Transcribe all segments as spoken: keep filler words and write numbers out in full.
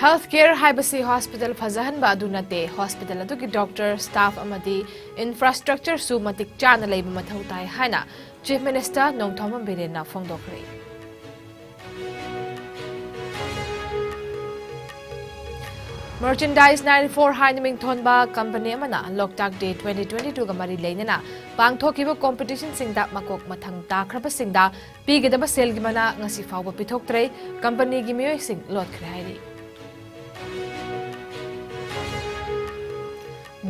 Health care ꯍꯥꯏꯕꯁꯤ hospital ꯐꯖꯍꯟꯕ ꯑꯗꯨ ꯅꯠꯇꯦ, ꯍꯣꯁꯄꯤꯇꯥꯜ ꯑꯗꯨꯒꯤ ꯗꯣꯛꯇꯔ, ꯁ꯭ꯇꯥꯐ ꯑꯃꯗꯤ ꯏꯟꯐ꯭ꯔꯥꯁ꯭ꯇ꯭ꯔꯛꯆꯔꯁꯨ ꯃꯇꯤꯛ ꯆꯥꯅ ꯂꯩꯕ ꯃꯊꯧ ꯇꯥꯏ ꯍꯥꯏꯅ ꯆꯤꯐ ꯃꯤꯅꯤꯁꯇꯔ ꯅꯣꯡꯊꯣꯝꯕꯝ ꯕꯤꯔꯦꯟꯅ ꯐꯣꯡꯗꯣꯛꯈ꯭ꯔꯦ꯫ Merchandise ninety four ꯍꯥꯏꯅ ꯃꯤꯡꯊꯣꯟꯕ ꯀꯝꯄꯅꯤ ꯑꯃꯅ ꯂꯣꯛꯇꯥꯛ ꯗꯦ twenty twenty twoꯒ ꯃꯔꯤ ꯂꯩꯅꯅ ꯄꯥꯡꯊꯣꯛꯈꯤꯕ ꯀꯣꯝꯄꯤꯇꯤꯁꯟꯁꯤꯡꯗ ꯃꯀꯣꯛ ꯃꯊꯪ ꯇꯥꯈ꯭ꯔꯕꯁꯤꯡꯗ ꯄꯤꯒꯗꯕ ꯁꯦꯜꯒꯤ ꯃꯅꯥ ꯉꯁꯤ ꯐꯥꯎꯕ ꯄꯤꯊꯣꯛꯇ꯭ꯔꯦ꯫ ꯀꯝꯄꯅꯤꯒꯤ ꯃꯤꯑꯣꯏꯁꯤꯡ ꯂꯣꯠꯈ꯭ꯔꯦ ꯍꯥꯏꯔꯤ꯫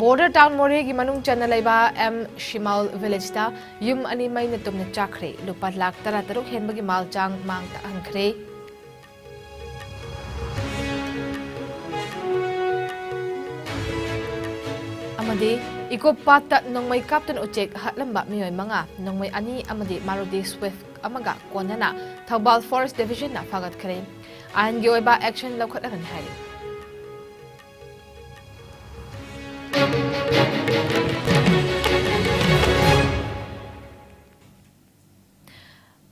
ꯕꯣꯔꯗꯔ ꯇꯥꯎꯟ ꯃꯣꯔꯦꯒꯤ ꯃꯅꯨꯡ ꯆꯟꯅ ꯂꯩꯕ ꯑꯦꯝ ꯁꯤꯃꯥꯎꯜ ꯚꯤꯂꯦꯖꯇ ꯌꯨꯝ ꯑꯅꯤ ꯃꯩꯅ ꯇꯨꯝꯅ ꯆꯥꯛꯈ꯭ꯔꯦ꯫ ꯂꯨꯄꯥ ꯂꯥꯈ ꯇꯔꯥ ꯇꯔꯨꯛ ꯍꯦꯟꯕꯒꯤ ꯃꯥꯜ ꯆꯥꯡ ꯃꯥꯡ ꯇꯥꯛꯍꯟꯈ꯭ꯔꯦ꯫ ꯑꯃꯗꯤ ꯏꯀꯣ ꯄꯥꯠꯇ ꯅꯣꯡꯃꯩ ꯀꯥꯞꯇꯨꯅ ꯎꯆꯦꯛ ꯍꯥꯠꯂꯝꯕ ꯃꯤꯑꯣꯏ ꯃꯉꯥ, ꯅꯣꯡꯃꯩ ꯑꯅꯤ ꯑꯃꯗꯤ ꯃꯥꯔꯨꯇꯤ ꯁ꯭ꯋꯤꯐ ꯑꯃꯒ ꯀꯣꯟꯅꯅ ꯊꯧꯕꯥꯜ ꯐꯣꯔꯦꯁ ꯗꯤꯚꯤꯖꯟꯅ ꯐꯥꯒꯠꯈ꯭ꯔꯦ꯫ ꯑꯥꯏꯟꯒꯤ ꯑꯣꯏꯕ ꯑꯦꯛꯁꯟ ꯂꯧꯈꯠꯂꯒꯅꯤ ꯍꯥꯏꯔꯤ꯫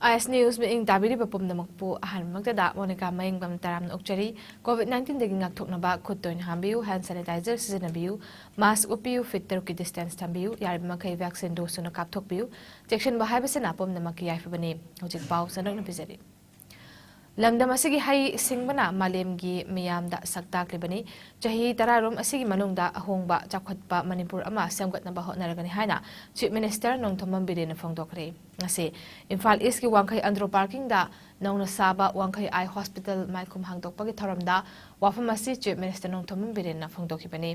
ꯑꯥꯏ ꯑꯦꯁ ꯅ꯭ꯌꯨꯁ ꯃꯤꯠꯌꯦꯡ ꯇꯥꯕꯤꯔꯤꯕ ꯄꯨꯝꯅꯃꯛꯄꯨ ꯑꯍꯥꯟꯕꯃꯛꯇꯗ ꯃꯣꯅꯤꯀꯥ ꯃꯌꯦꯡꯕꯝ ꯇꯔꯥꯝꯅ ꯑꯣꯛꯆꯔꯤ꯫ ꯀꯣꯚꯤꯗ nineteen ꯗꯒꯤ ꯉꯥꯛꯊꯣꯛꯅꯕ ꯈꯨꯠ ꯇꯣꯏꯅ ꯍꯥꯝꯕꯤꯌꯨ, ꯍꯦꯟ ꯁꯦꯅꯤꯇꯥꯏꯖꯔ ꯁꯤꯖꯤꯟꯅꯕꯤꯌꯨ, ꯃꯥꯁ꯭ꯛ ꯎꯞꯄꯤꯌꯨ, ꯐꯤꯠ ꯇꯔꯨꯛꯀꯤ ꯗꯤꯁꯇꯦꯟꯁ ꯊꯝꯕꯤꯌꯨ, ꯌꯥꯔꯤꯕ ꯃꯈꯩ ꯚꯦꯛꯁꯤꯟ ꯗꯣꯁ ꯁꯨꯅ ꯀꯥꯞꯊꯣꯛꯄꯤꯌꯨ꯫ ꯆꯦꯛꯁꯤꯟꯕ ꯍꯥꯏꯕꯁꯤꯅ ꯄꯨꯝꯅꯃꯛꯀꯤ ꯌꯥꯏꯐꯕꯅꯤ꯫ ꯍꯧꯖꯤꯛ ꯄꯥꯎ ꯁꯟꯗꯣꯛꯅ ꯄꯤꯖꯔꯤ꯫ ꯂꯝꯗꯝ ꯑꯁꯤꯒꯤ ꯍꯩ ꯁꯤꯡꯕꯅ ꯃꯥꯂꯦꯝꯒꯤ ꯃꯤꯌꯥꯝꯗ ꯁꯛ ꯇꯥꯛꯂꯤꯕꯅꯤ꯫ ꯆꯍꯤ ꯇꯔꯥꯔꯣꯝ ꯑꯁꯤꯒꯤ ꯃꯅꯨꯡꯗ ꯑꯍꯣꯡꯕ ꯆꯥꯎꯈꯠꯄ ꯃꯅꯤꯄꯨꯔ ꯑꯃ ꯁꯦꯝꯒꯠꯅꯕ ꯍꯣꯠꯅꯔꯒꯅꯤ ꯍꯥꯏꯅ ꯆꯤꯐ ꯃꯤꯅꯤꯁꯇꯔ ꯅꯣꯡꯊꯣꯝꯕꯝ ꯕꯤꯔꯦꯟꯅ ꯐꯣꯡꯗꯣꯛꯈ꯭ꯔꯦ꯫ ꯉꯁꯤ ꯏꯝꯐꯥꯜ ꯏꯁꯀꯤ ꯋꯥꯡꯈꯩ ꯑꯟꯗ꯭ꯔꯣ ꯄꯥꯔꯀꯤꯡꯗ ꯅꯧꯅ ꯁꯥꯕ ꯋꯥꯡꯈꯩ ꯑꯥꯏ ꯍꯣꯁꯄꯤꯇꯥꯜ ꯃꯥꯏꯈꯨꯝ ꯍꯥꯡꯗꯣꯛꯄꯒꯤ ꯊꯧꯔꯝꯗ ꯋꯥꯐꯝ ꯑꯁꯤ ꯆꯤꯐ ꯃꯤꯅꯤꯁꯇꯔ ꯅꯣꯡꯊꯣꯝꯕꯝ ꯕꯤꯔꯦꯟꯅ ꯐꯣꯡꯗꯣꯛꯈꯤꯕꯅꯤ꯫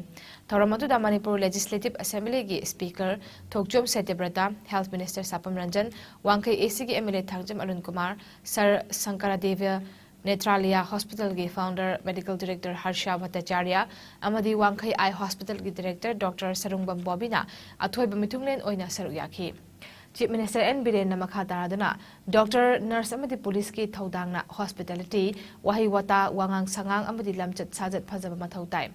ꯊꯧꯔꯝ ꯑꯗꯨꯗ ꯃꯅꯤꯄꯨꯔ ꯂꯦꯖꯤꯁꯂꯦꯇꯤꯚ ꯑꯦꯁꯦꯝꯕ꯭ꯂꯤꯒꯤ speaker Thokchom Satyabrata, health minister Sapam Ranjan, Wangkhei ꯑꯦꯁꯤꯒꯤ M L A Thangjam Arun Kumar, sir Shankaradeva Netralaya ꯍꯣꯁꯄꯤꯇꯥꯜꯒꯤ founder, medical director Harsh Bhattacharya ꯑꯃꯗꯤ ꯋꯥꯡꯈꯩ ꯑꯥꯏ ꯍꯣꯁꯄꯤꯇꯥꯜꯒꯤ ꯗꯤꯔꯦꯛꯇꯔ ꯗꯣꯛꯇꯔ ꯁꯔꯨꯡꯕꯝ ꯕꯣꯕꯤꯅ ꯑꯊꯣꯏꯕ ꯃꯤꯊꯨꯡꯂꯦꯟ ꯑꯣꯏꯅ ꯁꯔꯨꯛ ꯌꯥꯈꯤ꯫ ꯆꯤꯐ ꯃꯤꯅꯤꯁꯇꯔ ꯑꯦꯟ ꯕꯤꯔꯦꯟꯅ ꯃꯈꯥ ꯇꯥꯔꯗꯨꯅ ꯗꯣꯛꯇꯔ, ꯅꯔꯁ ꯑꯃꯗꯤ ꯄꯨꯂꯤꯁꯀꯤ ꯊꯧꯗꯥꯡꯅ ꯍꯣꯁꯄꯤꯇꯥꯂꯤꯇꯤ, ꯋꯥꯍꯩ ꯋꯥꯇꯥ, ꯋꯥꯉꯥꯡ ꯁꯉꯥꯡ ꯑꯃꯗꯤ ꯂꯝꯆꯠ ꯁꯥꯖꯠ ꯐꯖꯕ ꯃꯊꯧ ꯇꯥꯏ꯫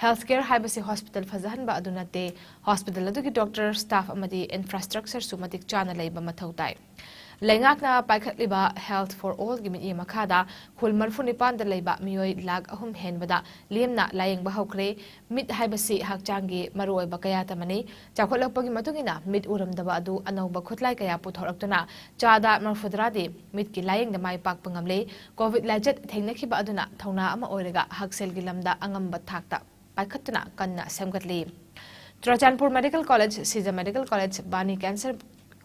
ꯍꯦꯜꯊ ꯀꯦꯌꯔ ꯍꯥꯏꯕꯁꯤ ꯍꯣꯁꯄꯤꯇꯥꯜ ꯐꯖꯍꯟꯕ ꯑꯗꯨ ꯅꯠꯇꯦ, ꯍꯣꯁꯄꯤꯇꯥꯜ ꯑꯗꯨꯒꯤ ꯗꯣꯛꯇꯔ, ꯁ꯭ꯇꯥꯐ ꯑꯃꯗꯤ ꯏꯟꯐ꯭ꯔꯥꯁ꯭ꯇ꯭ꯔꯛꯆꯔꯁꯨ ꯃꯇꯤꯛ ꯆꯥꯅ ꯂꯩꯕ ꯃꯊꯧ ꯇꯥꯏ꯫ ꯂꯩꯉꯥꯛꯅ ꯄꯥꯏꯈꯠꯂꯤꯕ Health for All ꯒꯤ ꯃꯤꯠꯌꯦꯡ ꯃꯈꯥꯗ ꯈꯨꯜ ꯃꯔꯤꯐꯨ ꯅꯤꯄꯥꯟꯗ ꯂꯩꯕ ꯃꯤꯑꯣꯏ ꯂꯥꯈ ꯑꯍꯨꯝ ꯍꯦꯟꯕꯗ ꯂꯦꯝꯅ ꯂꯥꯌꯦꯡꯕ ꯍꯧꯈ꯭ꯔꯦ꯫ ꯃꯤꯠ ꯍꯥꯏꯕꯁꯤ ꯍꯛꯆꯥꯡꯒꯤ ꯃꯔꯨꯑꯣꯏꯕ ꯀꯌꯥꯠ ꯑꯃꯅꯤ꯫ ꯆꯥꯎꯈꯠꯂꯛꯄꯒꯤ ꯃꯇꯨꯡ ꯏꯟꯅ ꯃꯤꯠ ꯎꯔꯝꯗꯕ ꯑꯗꯨ ꯑꯅꯧꯕ ꯈꯨꯠꯂꯥꯏ ꯀꯌꯥ ꯄꯨꯊꯣꯔꯛꯇꯨꯅ ꯆꯥꯗ ꯃꯔꯤꯐꯨꯇꯔꯥꯗꯤ ꯃꯤꯠꯀꯤ ꯂꯥꯌꯦꯡꯗ ꯃꯥꯏ ꯄꯥꯛꯄ ꯉꯝꯂꯦ꯫ COVID ꯂꯥꯏꯆꯠ ꯊꯦꯡꯅꯈꯤꯕ ꯑꯗꯨꯅ ꯊꯧꯅꯥ ꯑꯃ ꯑꯣꯏꯔꯒ ꯍꯛꯁꯦꯜꯒꯤ ꯂꯝꯗ ꯑꯉꯝꯕ ꯊꯥꯛꯇ ꯄꯥꯏꯈꯠꯇꯨꯅ ꯀꯟꯅ ꯁꯦꯝꯒꯠꯂꯤ꯫ ꯆꯨꯔꯥꯆꯥꯟꯄꯨꯔ Medical College, ꯁꯤꯖ Medical College, ꯕꯥꯅꯤ Cancer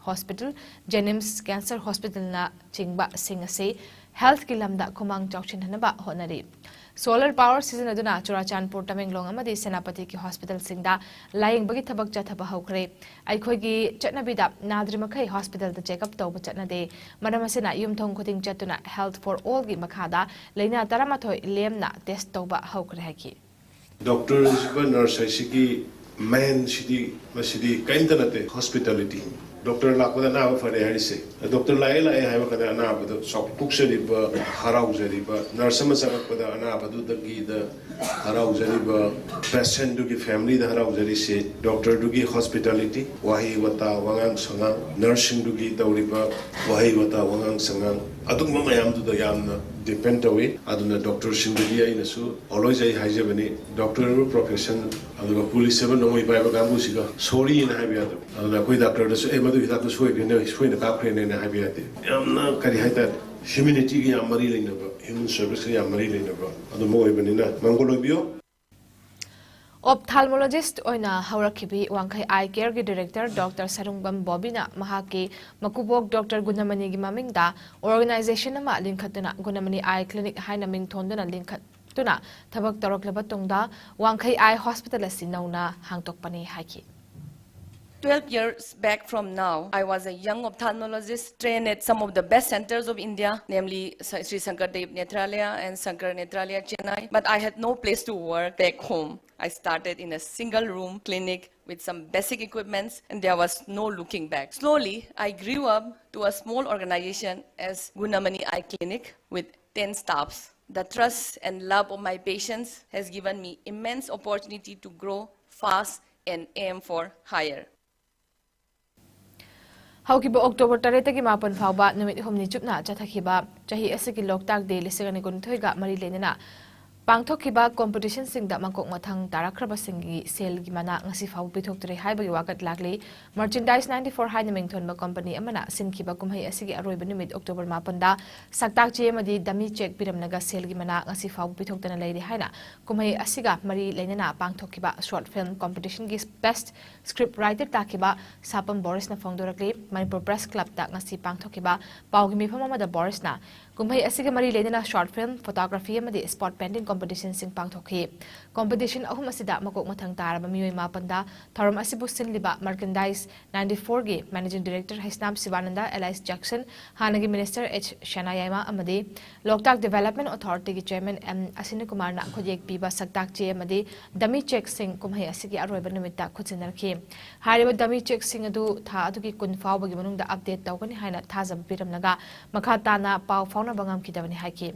Hospital, JNIMS Cancer Hospital ꯅ ꯆꯤꯡꯕꯁꯤꯡ ꯑꯁꯤ health ꯀꯤ ꯂꯝꯗ ꯈꯨꯃꯥꯡ ꯆꯥꯎꯁꯤꯟꯍꯟꯅꯕ ꯍꯣꯠꯅꯔꯤ꯫ Solar power ꯁꯤꯖꯤꯟꯅꯗꯨꯅ ꯆꯨꯔꯥꯆꯥꯟꯄꯨꯔ, ꯇꯃꯦꯡꯂꯣꯡ ꯑꯃꯗꯤ ꯁꯦꯅꯥꯄꯇꯤꯒꯤ hospital ꯁꯤꯡꯗ ꯂꯥꯌꯦꯡꯕꯒꯤ ꯊꯕꯛ ꯆꯠꯊꯕ ꯍꯧꯈ꯭ꯔꯦ꯫ ꯑꯩꯈꯣꯏꯒꯤ ꯆꯠꯅꯕꯤꯗ ꯅꯥꯗ꯭ꯔꯤꯃꯈꯩ hospital ꯗ check up ꯇꯧꯕ ꯆꯠꯅꯗꯦ꯫ ꯃꯔꯝ ꯑꯁꯤꯅ ꯌꯨꯝꯊꯣꯡ ꯈꯨꯗꯤꯡ ꯆꯠꯇꯨꯅ Health for All ꯒꯤ ꯃꯈꯥꯗ ꯂꯥꯏꯅꯥ ꯇꯔꯥꯃꯥꯊꯣꯏ ꯂꯦꯝꯅ test ꯇꯧꯕ ꯍꯧꯈ꯭ꯔꯦ ꯍꯥꯏꯈꯤ꯫ Doctor ꯁꯤꯕ, nurse ꯍꯥꯏꯁꯤꯒꯤ main ꯁꯤꯗꯤ, ꯃꯁꯤꯗꯤ ꯀꯔꯤꯝꯇ ꯅꯠꯇꯦ, hospitality꯫ Doctor ꯂꯥꯛꯄꯗ ꯑꯅꯥꯕ ꯐꯔꯦ ꯍꯥꯏꯔꯤꯁꯦ, doctor ꯂꯥꯛꯑꯦ ꯂꯥꯛꯑꯦ ꯍꯥꯏꯕ ꯀꯥꯟꯗ ꯑꯅꯥꯕꯗ ꯆꯥꯎꯊꯣꯛꯆꯔꯤꯕ, ꯍꯔꯥꯎꯖꯔꯤꯕ, nurse ꯑꯃ ꯆꯪꯉꯛꯄꯗ ꯑꯅꯥꯕꯗꯨꯗꯒꯤꯗ ꯍꯔꯥꯎꯖꯔꯤꯕ, patient ꯗꯨꯒꯤ family ꯗ ꯍꯔꯥꯎꯖꯔꯤꯁꯦ doctor ꯗꯨꯒꯤ hospitality, ꯋꯥꯍꯩ ꯋꯥꯇꯥ, ꯋꯥꯉꯥꯡ ꯁꯉꯥꯡ, nurse ꯁꯤꯡꯗꯨꯒꯤ ꯇꯧꯔꯤꯕ ꯋꯥꯍꯩ ꯋꯥꯇꯥ, ꯋꯥꯉꯥꯡ ꯁꯉꯥꯡ, ꯑꯗꯨꯒꯨꯝꯕ ꯃꯌꯥꯝꯗꯨꯗ ꯌꯥꯝꯅ depend ꯇꯧꯏ꯫ ꯑꯗꯨꯅ doctor ꯁꯤꯡꯗꯗꯤ ꯑꯩꯅꯁꯨ always ꯑꯩ ꯍꯥꯏꯖꯕꯅꯤ, doctor ꯍꯥꯏꯕ profession, ꯑꯗꯨꯒ police ꯍꯥꯏꯕ ꯅꯣꯡꯃꯩ ꯄꯥꯏꯕ ꯀꯥꯡꯕꯨꯁꯤꯒ sorry ꯅ ꯍꯥꯏꯕ ꯌꯥꯗꯕ꯫ ꯑꯗꯨꯅ ꯑꯩꯈꯣꯏ doctor ꯗꯁꯨ, "ꯑꯦ, ꯃꯗꯨ ꯍꯤꯗꯥꯛꯇꯨ ꯁꯣꯏꯈ꯭ꯔꯦꯅꯦ, ꯁꯣꯏꯅ ꯀꯥꯞꯈ꯭ꯔꯦꯅꯦꯅ" ꯍꯥꯏꯕ ꯌꯥꯗꯦ꯫ ꯌꯥꯝꯅ, ꯀꯔꯤ ꯍꯥꯏꯇꯥꯔꯦ, humanity ꯒ ꯌꯥꯝ ꯃꯔꯤ ꯂꯩꯅꯕ, human service ꯀ ꯌꯥꯝ ꯃꯔꯤ ꯂꯩꯅꯕ ꯑꯗꯨꯝꯕ ꯑꯣꯏꯕꯅꯤꯅ, ꯃꯪꯒꯣꯜ ꯑꯣꯏꯕꯤꯌꯣ꯫ Ophthalmologist ꯑꯣꯏꯅ ꯍꯧꯔꯛꯈꯤꯕꯤ ꯋꯥꯡꯈꯩ Eye Care ꯒꯤ director Doctor ꯁꯔꯨꯡꯕꯝ ꯕꯣꯕꯤꯅ ꯃꯍꯥꯛꯀꯤ ꯃꯀꯨꯕꯣꯛ Doctor ꯒꯨꯅꯃꯅꯤꯒꯤ ꯃꯃꯤꯡꯗ organization ꯑꯃ ꯂꯤꯡꯈꯠꯇꯨꯅ ꯒꯨꯅꯃꯅꯤ Eye Clinic ꯍꯥꯏꯅ ꯃꯤꯡ ꯊꯣꯟꯗꯨꯅ ꯂꯤꯡꯈꯠꯇꯨꯅ ꯊꯕꯛ ꯇꯧꯔꯛꯂꯕ ꯇꯨꯡꯗ ꯋꯥꯡꯈꯩ Eye Hospital ꯑꯁꯤ ꯅꯧꯅ ꯍꯥꯡꯗꯣꯛꯄꯅꯤ ꯍꯥꯏꯈꯤ꯫ Twelve years back from now, I was a young ophthalmologist trained at some of the best centers of India, namely Sa-, Sri Sankardev Nethralaya and Sankar Nethralaya Chennai. But I had no place to work back home. I started in a single room clinic with some basic equipments, and there was no looking back. Slowly, I grew up to a small organization as Gunamani Eye Clinic with ten staffs. The trust and love of my patients has given me immense opportunity to grow fast and aim for higher. ꯍꯧꯈꯤꯕ October ꯇꯔꯦꯠꯇꯒꯤ ꯃꯥꯄꯟ ꯐꯥꯎꯕ ꯅꯨꯃꯤꯠ ꯍꯨꯝꯅꯤ ꯆꯨꯞꯅ ꯆꯠꯊꯈꯤꯕ ꯆꯍꯤ ꯑꯁꯤꯒꯤ ꯂꯣꯛꯇꯥꯛ ꯗꯦ ꯂꯤꯁꯤꯡ ꯑꯅꯤ ꯀꯨꯟꯅꯤꯊꯣꯏꯒ ꯃꯔꯤ ꯂꯩꯅꯅ ꯄꯥꯡꯊꯣꯛꯈꯤꯕ ꯀꯣꯝꯄꯤꯇꯤꯁꯟꯁꯤꯡꯗ ꯃꯀꯣꯛ ꯃꯊꯪ ꯇꯥꯔꯛꯈ꯭ꯔꯕꯁꯤꯡꯒꯤ ꯁꯦꯜꯒꯤ ꯃꯅꯥ ꯉꯁꯤ ꯐꯥꯎꯕ ꯄꯤꯊꯣꯛꯇ꯭ꯔꯤ ꯍꯥꯏꯕꯒꯤ ꯋꯥꯀꯠ ꯂꯥꯛꯂꯤ꯫ Merchandise ninety four ꯍꯥꯏꯅ ꯃꯤꯡꯊꯣꯟꯕ ꯀꯝꯄꯅꯤ ꯑꯃꯅ ꯁꯤꯟꯈꯤꯕ ꯀꯨꯝꯍꯩ ꯑꯁꯤꯒꯤ ꯑꯔꯣꯏꯕ ꯅꯨꯃꯤꯠ ꯑꯣꯛꯇꯣꯕꯔ ꯃꯥꯄꯟꯗ ꯁꯛꯇꯥꯛ ꯆꯦ ꯑꯃꯗꯤ ꯗꯃꯤ ꯆꯦꯛ ꯄꯤꯔꯝꯂꯒ ꯁꯦꯜꯒꯤ ꯃꯅꯥ ꯉꯁꯤ ꯐꯥꯎꯕ ꯄꯤꯊꯣꯛꯇꯅ ꯂꯩꯔꯤ ꯍꯥꯏꯅ ꯀꯨꯝꯍꯩ ꯑꯁꯤꯒ ꯃꯔꯤ ꯂꯩꯅꯅ ꯄꯥꯡꯊꯣꯛꯈꯤꯕ ꯁꯣꯔꯠ ꯐꯤꯜꯝ ꯀꯣꯝꯄꯤꯇꯤꯁꯟꯒꯤ ꯕꯦꯁꯠ ꯁ꯭ꯀ꯭ꯔꯤꯞ ꯔꯥꯏꯇꯔ ꯇꯥꯈꯤꯕ ꯁꯥꯄꯝ ꯕꯣꯔꯤꯁꯅ ꯐꯣꯡꯗꯣꯔꯛꯂꯤ꯫ ꯃꯅꯤꯄꯨꯔ ꯄ꯭ꯔꯦꯁ ꯀ꯭ꯂꯕꯇ ꯉꯁꯤ ꯄꯥꯡꯊꯣꯛꯈꯤꯕ ꯄꯥꯎꯒꯤ ꯃꯤꯐꯝ ꯑꯃꯗ ꯕꯣꯔꯤꯁꯅ ꯀꯨꯝꯍꯩ ꯑꯁꯤꯒ ꯃꯔꯤ ꯂꯩꯅꯅ ꯁꯣꯔꯠ ꯐꯤꯜꯝ, ꯐꯣꯇꯣꯒ꯭ꯔꯥꯐꯤ ꯑꯃꯗꯤ ꯁ꯭ꯄꯣꯠ ꯄꯦꯟꯇꯤꯡ ꯀꯣꯝꯄꯤꯇꯤꯁꯟꯁꯤꯡ ꯄꯥꯡꯊꯣꯛꯈꯤ꯫ ꯀꯣꯝꯄꯤꯇꯤꯁꯟ ꯑꯍꯨꯝ ꯑꯁꯤꯗ ꯃꯀꯣꯛ ꯃꯊꯪ ꯇꯥꯔꯕ ꯃꯤꯑꯣꯏ ꯃꯥꯄꯟꯗ ꯊꯧꯔꯝ ꯑꯁꯤꯕꯨ ꯁꯤꯟꯂꯤꯕ Merchandise ninety four ꯒꯤ managing director Heisnam Sivananda alias Jackson, ꯍꯥꯟꯅꯒꯤ ꯃꯤꯅꯤꯁꯇꯔ ꯑꯦꯆ ꯁꯦꯅꯥꯌꯥꯏꯃ ꯑꯃꯗꯤ ꯂꯣꯛꯇꯥꯛ ꯗꯤꯕꯦꯂꯞꯃꯦꯟ ꯑꯣꯊꯣꯔꯤꯇꯤꯒꯤ ꯆꯦꯌꯔꯃꯦꯟ ꯑꯦꯝ ꯑꯁꯤꯅ ꯀꯨꯃꯥꯔꯅ ꯈꯨꯠꯌꯦꯛ ꯄꯤꯕ ꯁꯛꯇꯥꯛ ꯆꯦ ꯑꯃꯗꯤ ꯗꯃꯤ ꯆꯦꯛꯁꯤꯡ ꯀꯨꯝꯍꯩ ꯑꯁꯤꯒꯤ ꯑꯔꯣꯏꯕ ꯅꯨꯃꯤꯠꯇ ꯈꯨꯠꯁꯤꯟꯅꯔꯛꯈꯤ꯫ ꯍꯥꯏꯔꯤꯕ ꯗꯃꯤ ꯆꯦꯛꯁꯤꯡ ꯑꯗꯨ ꯊꯥ ꯑꯗꯨꯒꯤ ꯀꯨꯟ ꯐꯥꯎꯕꯒꯤ ꯃꯅꯨꯡꯗ ꯑꯞꯗꯦꯠ ꯇꯧꯒꯅꯤ ꯍꯥꯏꯅ ꯊꯥꯖꯕ ꯄꯤꯔꯝꯂꯒ ꯃꯈꯥ ꯇꯥꯅ ꯄꯥꯎ ꯐꯥꯎꯅꯕ ꯉꯝꯈꯤꯗꯕꯅꯤ ꯍꯥꯏꯈꯤ꯫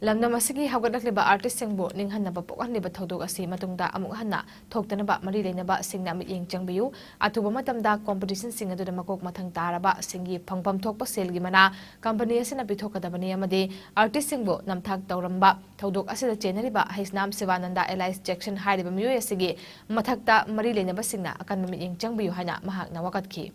ꯂꯝꯗꯝ ꯑꯁꯤꯒꯤ ꯍꯧꯒꯠꯂꯛꯂꯤꯕ ꯑꯥꯔꯇꯤꯁꯁꯤꯡꯕꯨ ꯅꯤꯡꯍꯟꯅꯕ ꯄꯣꯛꯍꯜꯂꯤꯕ ꯊꯧꯗꯣꯛ ꯑꯁꯤ ꯃꯇꯨꯡꯗ ꯑꯃꯨꯛ ꯍꯟꯅ ꯊꯣꯛꯇꯅꯕ ꯃꯔꯤ ꯂꯩꯅꯕꯁꯤꯡꯅ ꯃꯤꯠꯌꯦꯡ ꯆꯪꯕꯤꯌꯨ꯫ ꯑꯊꯨꯕ ꯃꯇꯝꯗ ꯀꯣꯝꯄꯤꯇꯤꯁꯟꯁꯤꯡ ꯑꯗꯨꯗ ꯃꯀꯣꯛ ꯃꯊꯪ ꯇꯥꯔꯕꯁꯤꯡꯒꯤ ꯐꯪꯐꯝ ꯊꯣꯛꯄ ꯁꯦꯜꯒꯤ ꯃꯅꯥ ꯀꯝꯄꯅꯤ ꯑꯁꯤꯅ ꯄꯤꯊꯣꯛꯀꯗꯕꯅꯤ ꯑꯃꯗꯤ ꯑꯥꯔꯇꯤꯁꯁꯤꯡꯕꯨ ꯅꯝꯊꯥꯛ ꯇꯧꯔꯝꯕ ꯊꯧꯗꯣꯛ ꯑꯁꯤꯗ ꯆꯦꯟꯅꯔꯤꯕ ꯍꯩꯁꯅꯥꯝ ꯁꯤꯕꯥꯅꯟꯗ ꯑꯦꯂꯥꯏꯁ ꯖꯦꯛꯁꯟ ꯍꯥꯏꯔꯤꯕ ꯃꯤꯑꯣꯏ ꯑꯁꯤꯒꯤ ꯃꯊꯛꯇ ꯃꯔꯤ ꯂꯩꯅꯕꯁꯤꯡꯅ ꯑꯀꯟꯕ ꯃꯤꯠꯌꯦꯡ ꯆꯪꯕꯤꯌꯨ ꯍꯥꯏꯅ ꯃꯍꯥꯛꯅ ꯋꯥꯀꯠꯈꯤ꯫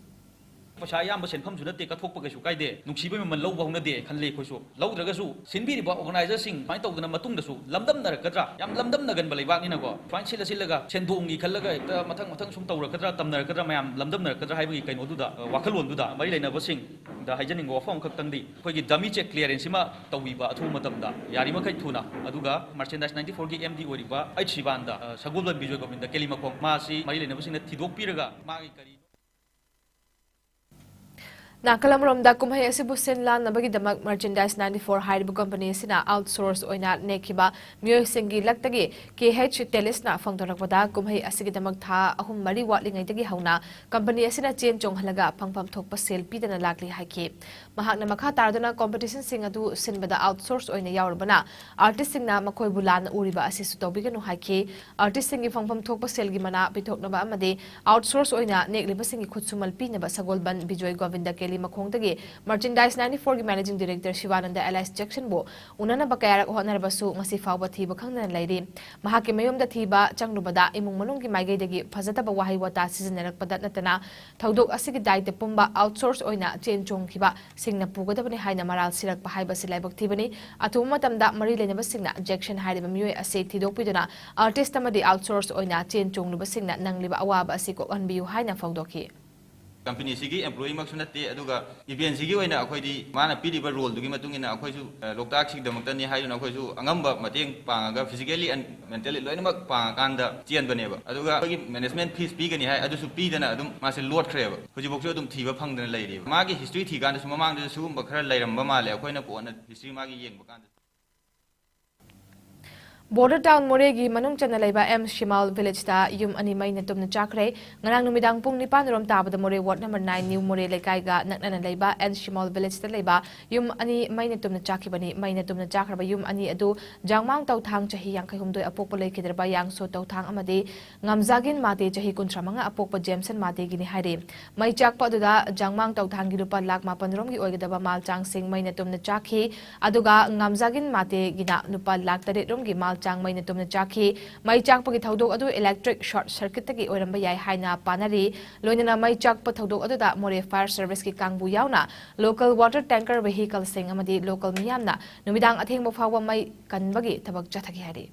ꯄꯩꯁꯥ ꯑꯌꯥꯝꯕ ꯁꯦꯟꯐꯝꯁꯨ ꯅꯠꯇꯦ, ꯀꯠꯊꯣꯛꯄ ꯀꯩꯁꯨ ꯀꯥꯏꯗꯦ, ꯅꯨꯡꯁꯤꯕꯩ ꯃꯃꯜ ꯂꯧꯕ ꯍꯧꯅꯗꯦ ꯈꯜꯂꯤ ꯑꯩꯈꯣꯏꯁꯨ꯫ ꯂꯧꯗ꯭ꯔꯒꯁꯨ ꯁꯤꯟꯕꯤꯔꯤꯕ ꯑꯣꯔꯒꯅꯥꯏꯖꯔꯁꯤꯡ ꯁꯨꯃꯥꯏꯅ ꯇꯧꯗꯅ ꯃꯇꯨꯡꯗꯁꯨ ꯂꯝꯗꯝꯅꯔꯛꯀꯗ꯭ꯔꯥ? ꯌꯥꯝ ꯂꯝꯗꯝꯅꯒꯟꯕ ꯂꯩꯕꯥꯛꯅꯤꯅꯀꯣ, ꯁꯨꯃꯥꯏꯅ ꯁꯤꯜꯂ ꯁꯤꯜꯂꯒ ꯁꯦꯟꯗꯣꯡꯒꯤ ꯈꯜꯂꯒ ꯍꯦꯛꯇ ꯃꯊꯪ ꯃꯊꯪ ꯁꯨꯝ ꯇꯧꯔꯛꯀꯗ꯭ꯔꯥ, ꯇꯝꯅꯔꯛꯀꯗ꯭ꯔꯥ, ꯃꯌꯥꯝ ꯂꯝꯗꯝꯅꯔꯛꯀꯗ꯭ꯔꯥ ꯍꯥꯏꯕꯒꯤ ꯀꯩꯅꯣꯗꯨꯗ, ꯑ, ꯋꯥꯈꯜꯂꯣꯟꯗꯨꯗ ꯃꯔꯤ ꯂꯩꯅꯕꯁꯤꯡꯗ ꯍꯥꯏꯖꯅꯤꯡꯕ ꯋꯥꯐꯝ ꯑꯃꯈꯛꯇꯪꯗꯤ, ꯑꯩꯈꯣꯏꯒꯤ ꯗꯃꯤ ꯆꯦꯛ ꯀ꯭ꯂꯤꯌꯥꯔꯦꯟꯁꯁꯤꯃ ꯇꯧꯕꯤꯕ ꯑꯊꯨꯕ ꯃꯇꯝꯗ, ꯌꯥꯔꯤꯃꯈꯩ ꯊꯨꯅ꯫ ꯑꯗꯨꯒ Merchandise ninety four ꯒꯤ ꯑꯦꯝ ꯗꯤ ꯑꯣꯏꯔꯤꯕ ꯑꯩꯆ ꯁꯤꯕꯥꯟꯗ, ꯑ, ꯁꯒꯣꯜꯕꯟ ꯕꯤꯖꯣꯏ ꯒꯣꯕꯤꯟꯗ ꯀꯦꯂꯤꯃꯈꯣꯡ, ꯃꯥꯁꯤ ꯃꯔꯤ ꯂꯩꯅꯕꯁꯤꯡꯅ ꯊꯤꯗꯣꯛꯄꯤꯔꯒ ꯃꯥꯒꯤ ꯀꯔꯤ ꯅꯥꯀꯜ ꯑꯃꯔꯣꯝꯗ, ꯀꯨꯝꯍꯩ ꯑꯁꯤꯕꯨ ꯁꯤꯟ ꯂꯥꯡꯅꯕꯒꯤꯗꯃꯛ Merchandise ninety four ꯍꯥꯏꯔꯤꯕ ꯀꯝꯄꯅꯤ ꯑꯁꯤꯅ outsource ꯑꯣꯏꯅ ꯅꯦꯛꯈꯤꯕ ꯃꯤꯑꯣꯏꯁꯤꯡꯒꯤ ꯂꯛꯇꯒꯤ K H Tellysꯅ ꯐꯣꯡꯗꯣꯔꯛꯄꯗ, ꯀꯨꯝꯍꯩ ꯑꯁꯤꯒꯤꯗꯃꯛ ꯊꯥ ꯑꯍꯨꯝ ꯃꯔꯤ ꯋꯥꯠꯂꯤꯉꯩꯗꯒꯤ ꯍꯧꯅ ꯀꯝꯄꯅꯤ ꯑꯁꯤꯅ ꯆꯦꯟ ꯆꯣꯡꯍꯜꯂꯒ ꯐꯪꯐꯝ ꯊꯣꯛꯄ ꯁꯦꯜ ꯄꯤꯗꯅ ꯂꯥꯛꯂꯤ ꯍꯥꯏꯈꯤ꯫ ꯃꯍꯥꯛꯅ ꯃꯈꯥ ꯇꯥꯔꯗꯨꯅ, competitionꯁꯤꯡ ꯑꯗꯨ ꯁꯤꯟꯕꯗ outsource ꯑꯣꯏꯅ ꯌꯥꯎꯔꯕꯅ, artistꯁꯤꯡꯅ ꯃꯈꯣꯏꯕꯨ ꯂꯥꯟꯅ ꯎꯔꯤꯕ ꯑꯁꯤꯁꯨ ꯇꯧꯕꯤꯒꯅꯨ ꯍꯥꯏꯈꯤ꯫ Artistꯁꯤꯡꯒꯤ ꯐꯪꯐꯝ ꯊꯣꯛꯄ ꯁꯦꯜꯒꯤ ꯃꯅꯥ ꯄꯤꯊꯣꯛꯅꯕ ꯑꯃꯗꯤ outsource ꯑꯣꯏꯅ ꯅꯦꯛꯂꯤꯕꯁꯤꯡꯒꯤ ꯈꯨꯠꯁꯨꯃꯜ ꯄꯤꯅꯕ ꯁꯒꯣꯜꯕꯟ ꯕꯤꯖꯣꯏ ꯒꯣꯕꯤꯟꯗ ꯀꯦꯂꯤ ꯃꯈꯣꯡꯗꯒꯤ Merchandise ninety fourꯒꯤ Managing Director Sivananda alias Jacksonꯕꯨ ꯎꯅꯅꯕ ꯀꯌꯥꯔꯛ ꯍꯣꯠꯅꯔꯕꯁꯨ ꯉꯁꯤ ꯐꯥꯎꯕ ꯊꯤꯕ ꯈꯪꯗꯅ ꯂꯩꯔꯤ꯫ ꯃꯍꯥꯛꯀꯤ ꯃꯌꯨꯝꯗ ꯊꯤꯕ ꯆꯪꯂꯨꯕꯗ ꯏꯃꯨꯡ ꯃꯅꯨꯡꯒꯤ ꯃꯥꯏꯀꯩꯗꯒꯤ ꯐꯖꯗꯕ ꯋꯥꯍꯩ ꯋꯥꯇꯥ ꯁꯤꯖꯤꯟꯅꯔꯛꯄꯗ ꯅꯠꯇꯅ, ꯊꯧꯗꯣꯛ ꯑꯁꯤꯒꯤ ꯗꯥꯏꯇ ꯄꯨꯝꯕ outsource ꯑꯣꯏꯅ ꯆꯦꯟ ꯆꯣꯡꯈꯤꯕꯁꯤꯡꯅ ꯄꯨꯒꯗꯕꯅꯤ ꯍꯥꯏꯅ ꯃꯔꯥꯜ ꯁꯤꯔꯛꯄ ꯍꯥꯏꯕꯁꯤ ꯂꯥꯏꯕꯛ ꯊꯤꯕꯅꯤ꯫ ꯑꯊꯨꯕ ꯃꯇꯝꯗ ꯃꯔꯤ ꯂꯩꯅꯕꯁꯤꯡꯅ Jackson ꯍꯥꯏꯔꯤꯕ ꯃꯤꯑꯣꯏ ꯑꯁꯤ ꯊꯤꯗꯣꯛꯄꯤꯗꯨꯅ artist ꯑꯃꯗꯤ outsource ꯑꯣꯏꯅ ꯆꯦꯟ ꯆꯣꯡꯂꯨꯕꯁꯤꯡꯅ ꯅꯪꯂꯤꯕ ꯑꯋꯥꯕ ꯑꯁꯤ ꯀꯣꯛꯍꯟꯕꯤꯌꯨ ꯍꯥꯏꯅ ꯐꯣꯡꯗꯣꯛꯈꯤ꯫ ꯀꯝꯄꯅꯤꯁꯤꯒꯤ employeeꯃꯛꯁꯨ ꯅꯠꯇꯦ, ꯑꯗꯨꯒ eventꯁꯤꯒꯤ ꯑꯣꯏꯅ ꯑꯩꯈꯣꯏꯗꯤ ꯃꯥꯅ ꯄꯤꯔꯤꯕ roleꯗꯨꯒꯤ ꯃꯇꯨꯡ ꯏꯟꯅ ꯑꯩꯈꯣꯏꯁꯨ, ꯑ, ꯂꯣꯛꯇꯥꯛꯁꯤꯒꯤꯗꯃꯛꯇꯅꯤ ꯍꯥꯏꯗꯨꯅ ꯑꯩꯈꯣꯏꯁꯨ ꯑꯉꯝꯕ ꯃꯇꯦꯡ ꯄꯥꯡꯉꯒ physically and mentally ꯂꯣꯏꯅꯃꯛ ꯄꯥꯡꯉꯀꯥꯟꯗ ꯆꯦꯟꯕꯅꯦꯕ꯫ ꯑꯗꯨꯒ ꯑꯩꯈꯣꯏꯒꯤ management fees ꯄꯤꯒꯅꯤ ꯍꯥꯏ, ꯑꯗꯨꯁꯨ ꯄꯤꯗꯅ ꯑꯗꯨꯝ ꯃꯥꯁꯦ ꯂꯣꯠꯈ꯭ꯔꯦꯕ꯫ ꯍꯧꯖꯤꯛꯐꯥꯎꯁꯨ ꯑꯗꯨꯝ ꯊꯤꯕ ꯐꯪꯗꯅ ꯂꯩꯔꯤꯕ꯫ ꯃꯥꯒꯤ history ꯊꯤꯀꯥꯟꯗꯁꯨ ꯃꯃꯥꯡꯗꯁꯨ ꯁꯤꯒꯨꯝꯕ ꯈꯔ ꯂꯩꯔꯝꯕ ꯃꯥꯜꯂꯦ, ꯑꯩꯈꯣꯏꯅ ꯀꯣꯟꯅ history ꯃꯥꯒꯤ ꯌꯦꯡꯕ ꯀꯥꯟꯗ꯫ ꯕꯣꯔꯗꯔ ꯇꯥꯎꯟ ꯃꯣꯔꯦꯒꯤ ꯃꯅꯨꯡ ꯆꯟꯅ ꯂꯩꯕ ꯑꯦꯝ ꯁꯤꯃꯥꯜ ꯚꯤꯂꯦꯖꯇ ꯌꯨꯝ ꯑꯅꯤ ꯃꯩꯅ ꯇꯨꯝꯅ ꯆꯥꯛꯈ꯭ꯔꯦ꯫ ꯉꯔꯥꯡ ꯅꯨꯃꯤꯗꯥꯡ ꯄꯨꯡ ꯅꯤꯄꯥꯟ ꯔꯣꯝ ꯇꯥꯕꯗ ꯃꯣꯔꯦ ꯋꯥꯔꯗ ꯅꯝꯕꯔ ꯅꯥꯏꯟ ꯅ꯭ꯌꯨ ꯃꯣꯔꯦ ꯂꯩꯀꯥꯏꯒ ꯅꯛꯅꯅ ꯂꯩꯕ ꯑꯦꯝ ꯁꯤꯃꯥꯜ ꯚꯤꯂꯦꯖꯇ ꯂꯩꯕ ꯌꯨꯝ ꯑꯅꯤ ꯃꯩꯅ ꯇꯨꯝꯅ ꯆꯥꯛꯈꯤꯕꯅꯤ꯫ ꯃꯩꯅ ꯇꯨꯝꯅ ꯆꯥꯛꯈ꯭ꯔꯕ ꯌꯨꯝ ꯑꯅꯤ ꯑꯗꯨ ꯖꯥꯡꯃꯥꯡ ꯇꯧꯊꯥꯡ ꯆꯍꯤ ꯌꯥꯡꯈꯩ ꯍꯨꯝꯗꯣꯏ ꯑꯄꯣꯛꯄ ꯂꯩꯈꯤꯗ꯭ꯔꯕ ꯌꯥꯡꯁꯣ ꯇꯧꯊꯥꯡ ꯑꯃꯗꯤ ꯉꯝꯖꯥꯒꯤꯟ ꯃꯥꯇꯦ ꯆꯍꯤ ꯀꯨꯟꯊ꯭ꯔꯥ ꯃꯉꯥ ꯑꯄꯣꯛꯄ ꯖꯦꯝꯁꯟ ꯃꯥꯇꯦꯒꯤꯅꯤ ꯍꯥꯏꯔꯤ꯫ ꯃꯩ ꯆꯥꯛꯄ ꯑꯗꯨꯗ ꯖꯥꯡꯃꯥꯡ ꯇꯧꯊꯥꯡꯒꯤ ꯂꯨꯄꯥ ꯂꯥꯈ ꯃꯥꯄꯟ ꯔꯣꯝꯒꯤ ꯑꯣꯏꯒꯗꯕ ꯃꯥꯜ ꯆꯥꯡꯁꯤꯡ ꯃꯩꯅ ꯇꯨꯝꯅ ꯆꯥꯛꯈꯤ꯫ ꯑꯗꯨꯒ ꯉꯝꯖꯥꯒꯤꯟ ꯃꯥꯇꯦꯒꯤꯅ ꯂꯨꯄꯥ ꯂꯥꯈ ꯇꯔꯦꯠ ꯔꯣꯝꯒꯤ ꯃꯥꯜ ꯆꯥꯡ ꯃꯩꯅ ꯇꯨꯝꯅ ꯆꯥꯛꯈꯤ꯫ ꯃꯩ ꯆꯥꯛꯄꯒꯤ ꯊꯧꯗꯣꯛ ꯑꯗꯨ electric short circuitꯇꯒꯤ ꯑꯣꯏꯔꯝꯕ ꯌꯥꯏ ꯍꯥꯏꯅ ꯄꯥꯅꯔꯤ꯫ ꯂꯣꯏꯅꯅ ꯃꯩ ꯆꯥꯛꯄ ꯊꯧꯗꯣꯛ ꯑꯗꯨꯗ ꯃꯣꯔꯦ fire serviceꯀꯤ ꯀꯥꯡꯕꯨ ꯌꯥꯎꯅ local water tanker vehicleꯁꯤꯡ ꯑꯃꯗꯤ local ꯃꯤꯌꯥꯝꯅ ꯅꯨꯃꯤꯗꯥꯡ ꯑꯊꯦꯡꯕ ꯐꯥꯎꯕ ꯃꯩ ꯀꯟꯕꯒꯤ ꯊꯕꯛ ꯆꯠꯊꯈꯤ ꯍꯥꯏꯔꯤ꯫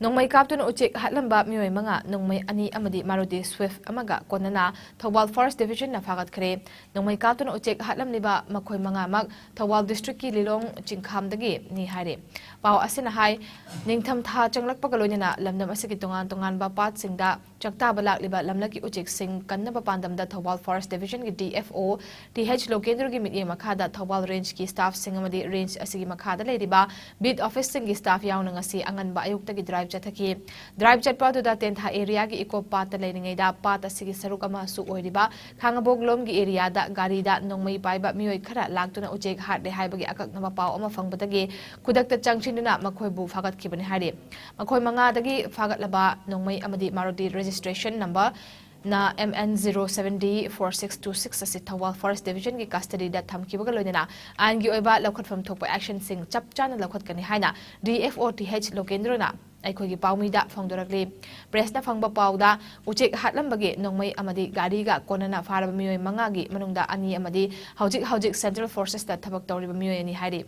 ꯅꯣꯡꯃꯩ ꯀꯥꯞꯇꯨꯅ ꯎꯆꯦꯛ ꯍꯥꯠꯂꯝꯕ ꯃꯤꯑꯣꯏ ꯃꯉꯥ, ꯅꯣꯡꯃꯩ ꯑꯅꯤ ꯑꯃꯗꯤ Maruti Swift ꯑꯃꯒ ꯀꯣꯟꯅꯅ ꯊꯧꯕꯥꯜ Forest Division ꯅ ꯐꯥꯒꯠꯈ꯭ꯔꯦ꯫ ꯅꯣꯡꯃꯩ ꯀꯥꯞꯇꯨꯅ ꯎꯆꯦꯛ ꯍꯥꯠꯂꯝꯂꯤꯕ ꯃꯈꯣꯏ ꯃꯉꯥꯃꯛ ꯊꯧꯕꯥꯜ district ꯀꯤ ꯂꯤꯂꯣꯡ ꯆꯤꯡꯈꯥꯝꯗꯒꯤꯅꯤ ꯍꯥꯏꯔꯤ꯫ ꯄꯥꯎ ꯑꯁꯤꯅ ꯍꯥꯏ, ꯅꯤꯡꯊꯝ ꯊꯥ ꯆꯪꯂꯛꯄꯒ ꯂꯣꯏꯅꯅ ꯂꯝꯗꯝ ꯑꯁꯤꯒꯤ ꯇꯣꯉꯥꯟ ꯇꯣꯉꯥꯟꯕ ꯄꯥꯠꯁꯤꯡꯗ ꯆꯥꯛꯇꯥꯕ ꯂꯥꯛꯂꯤꯕ ꯂꯝꯂꯛꯀꯤ ꯎꯆꯦꯛꯁꯤꯡ ꯀꯟꯅꯕ ꯄꯥꯟꯗꯝꯗ ꯊꯧꯕꯥꯜ Forest Division ꯒꯤ D F O T H ꯂꯣꯀꯦꯟꯗ꯭ꯔꯣꯒꯤ ꯃꯤꯠꯌꯦꯡ ꯃꯈꯥꯗ ꯊꯧꯕꯥꯜ range ꯀꯤ staff ꯁꯤꯡ ꯑꯃꯗꯤ range ꯑꯁꯤꯒꯤ ꯃꯈꯥꯗ ꯂꯩꯔꯤꯕ beat office ꯁꯤꯡꯒꯤ staff ꯌꯥꯎꯅ ꯉꯁꯤ ꯑꯉꯟꯕ ꯑꯌꯨꯛꯇꯒꯤ drive ꯆꯠꯊꯈꯤ꯫ Drive ꯆꯠꯄ ꯑꯗꯨꯗ ꯇꯦꯟꯊꯥ area ꯒꯤ ꯏꯀꯣ ꯄꯥꯠꯇ ꯂꯩꯔꯤꯉꯩꯗ ꯄꯥꯠ ꯑꯁꯤꯒꯤ ꯁꯔꯨꯛ ꯑꯃꯁꯨ ꯑꯣꯏꯔꯤꯕ ꯈꯥꯉꯕꯣꯛꯂꯣꯝꯒꯤ area ꯗ ꯒꯥꯔꯤꯗ ꯅꯣꯡꯃꯩ ꯄꯥꯏꯕ ꯃꯤꯑꯣꯏ ꯈꯔ ꯂꯥꯛꯇꯨꯅ ꯎꯆꯦꯛ ꯍꯥꯠꯂꯦ ꯍꯥꯏꯕꯒꯤ ꯑꯀꯛꯅꯕ ꯄꯥꯎ ꯑꯃ ꯐꯪꯕꯗꯒꯤ ꯈꯨꯗꯛꯇ ꯆꯪꯁꯤꯟꯗꯨꯅ ꯃꯈꯣꯏꯕꯨ ꯐꯥꯒꯠꯈꯤꯕꯅꯤ ꯍꯥꯏꯔꯤ꯫ ꯃꯈꯣꯏ ꯃꯉꯥꯗꯒꯤ ꯐꯥꯒꯠꯂꯕ ꯅꯣꯡꯃꯩ ꯑꯃꯗꯤ Maruti registration number ꯅ M N zero seven D four six two six ꯑꯁꯤ ꯊꯧꯕꯥꯜ Forest Division ꯒꯤ custody ꯗ ꯊꯝꯈꯤꯕꯒ ꯂꯣꯏꯅꯅ ꯑꯥꯏꯟꯒꯤ ꯑꯣꯏꯕ ꯂꯧꯈꯠꯐꯝ ꯊꯣꯛꯄ action ꯁꯤꯡ ꯆꯞ ꯆꯥꯅ ꯂꯧꯈꯠꯀꯅꯤ ꯍꯥꯏꯅ D F O T H ꯂꯣꯀꯦꯟꯗ꯭ꯔꯣꯅ ꯑꯩꯈꯣꯏꯒꯤ ꯄꯥꯎꯃꯤꯗ ꯐꯣꯡꯗꯣꯔꯛꯂꯤ꯫ Press ꯅ ꯐꯪꯕ ꯄꯥꯎꯗ, ꯎꯆꯦꯛ ꯍꯥꯠꯂꯝꯕꯒꯤ ꯅꯣꯡꯃꯩ ꯑꯃꯗꯤ ꯒꯥꯔꯤꯒ ꯀꯣꯟꯅꯅ ꯐꯥꯔꯕ ꯃꯤꯑꯣꯏ ꯃꯉꯥꯒꯤ ꯃꯅꯨꯡꯗ ꯑꯅꯤ ꯑꯃꯗꯤ ꯍꯧꯖꯤꯛ ꯍꯧꯖꯤꯛ Central Forces ꯇ ꯊꯕꯛ ꯇꯧꯔꯤꯕ ꯃꯤꯑꯣꯏ ꯑꯅꯤ ꯍꯥꯏꯔꯤ꯫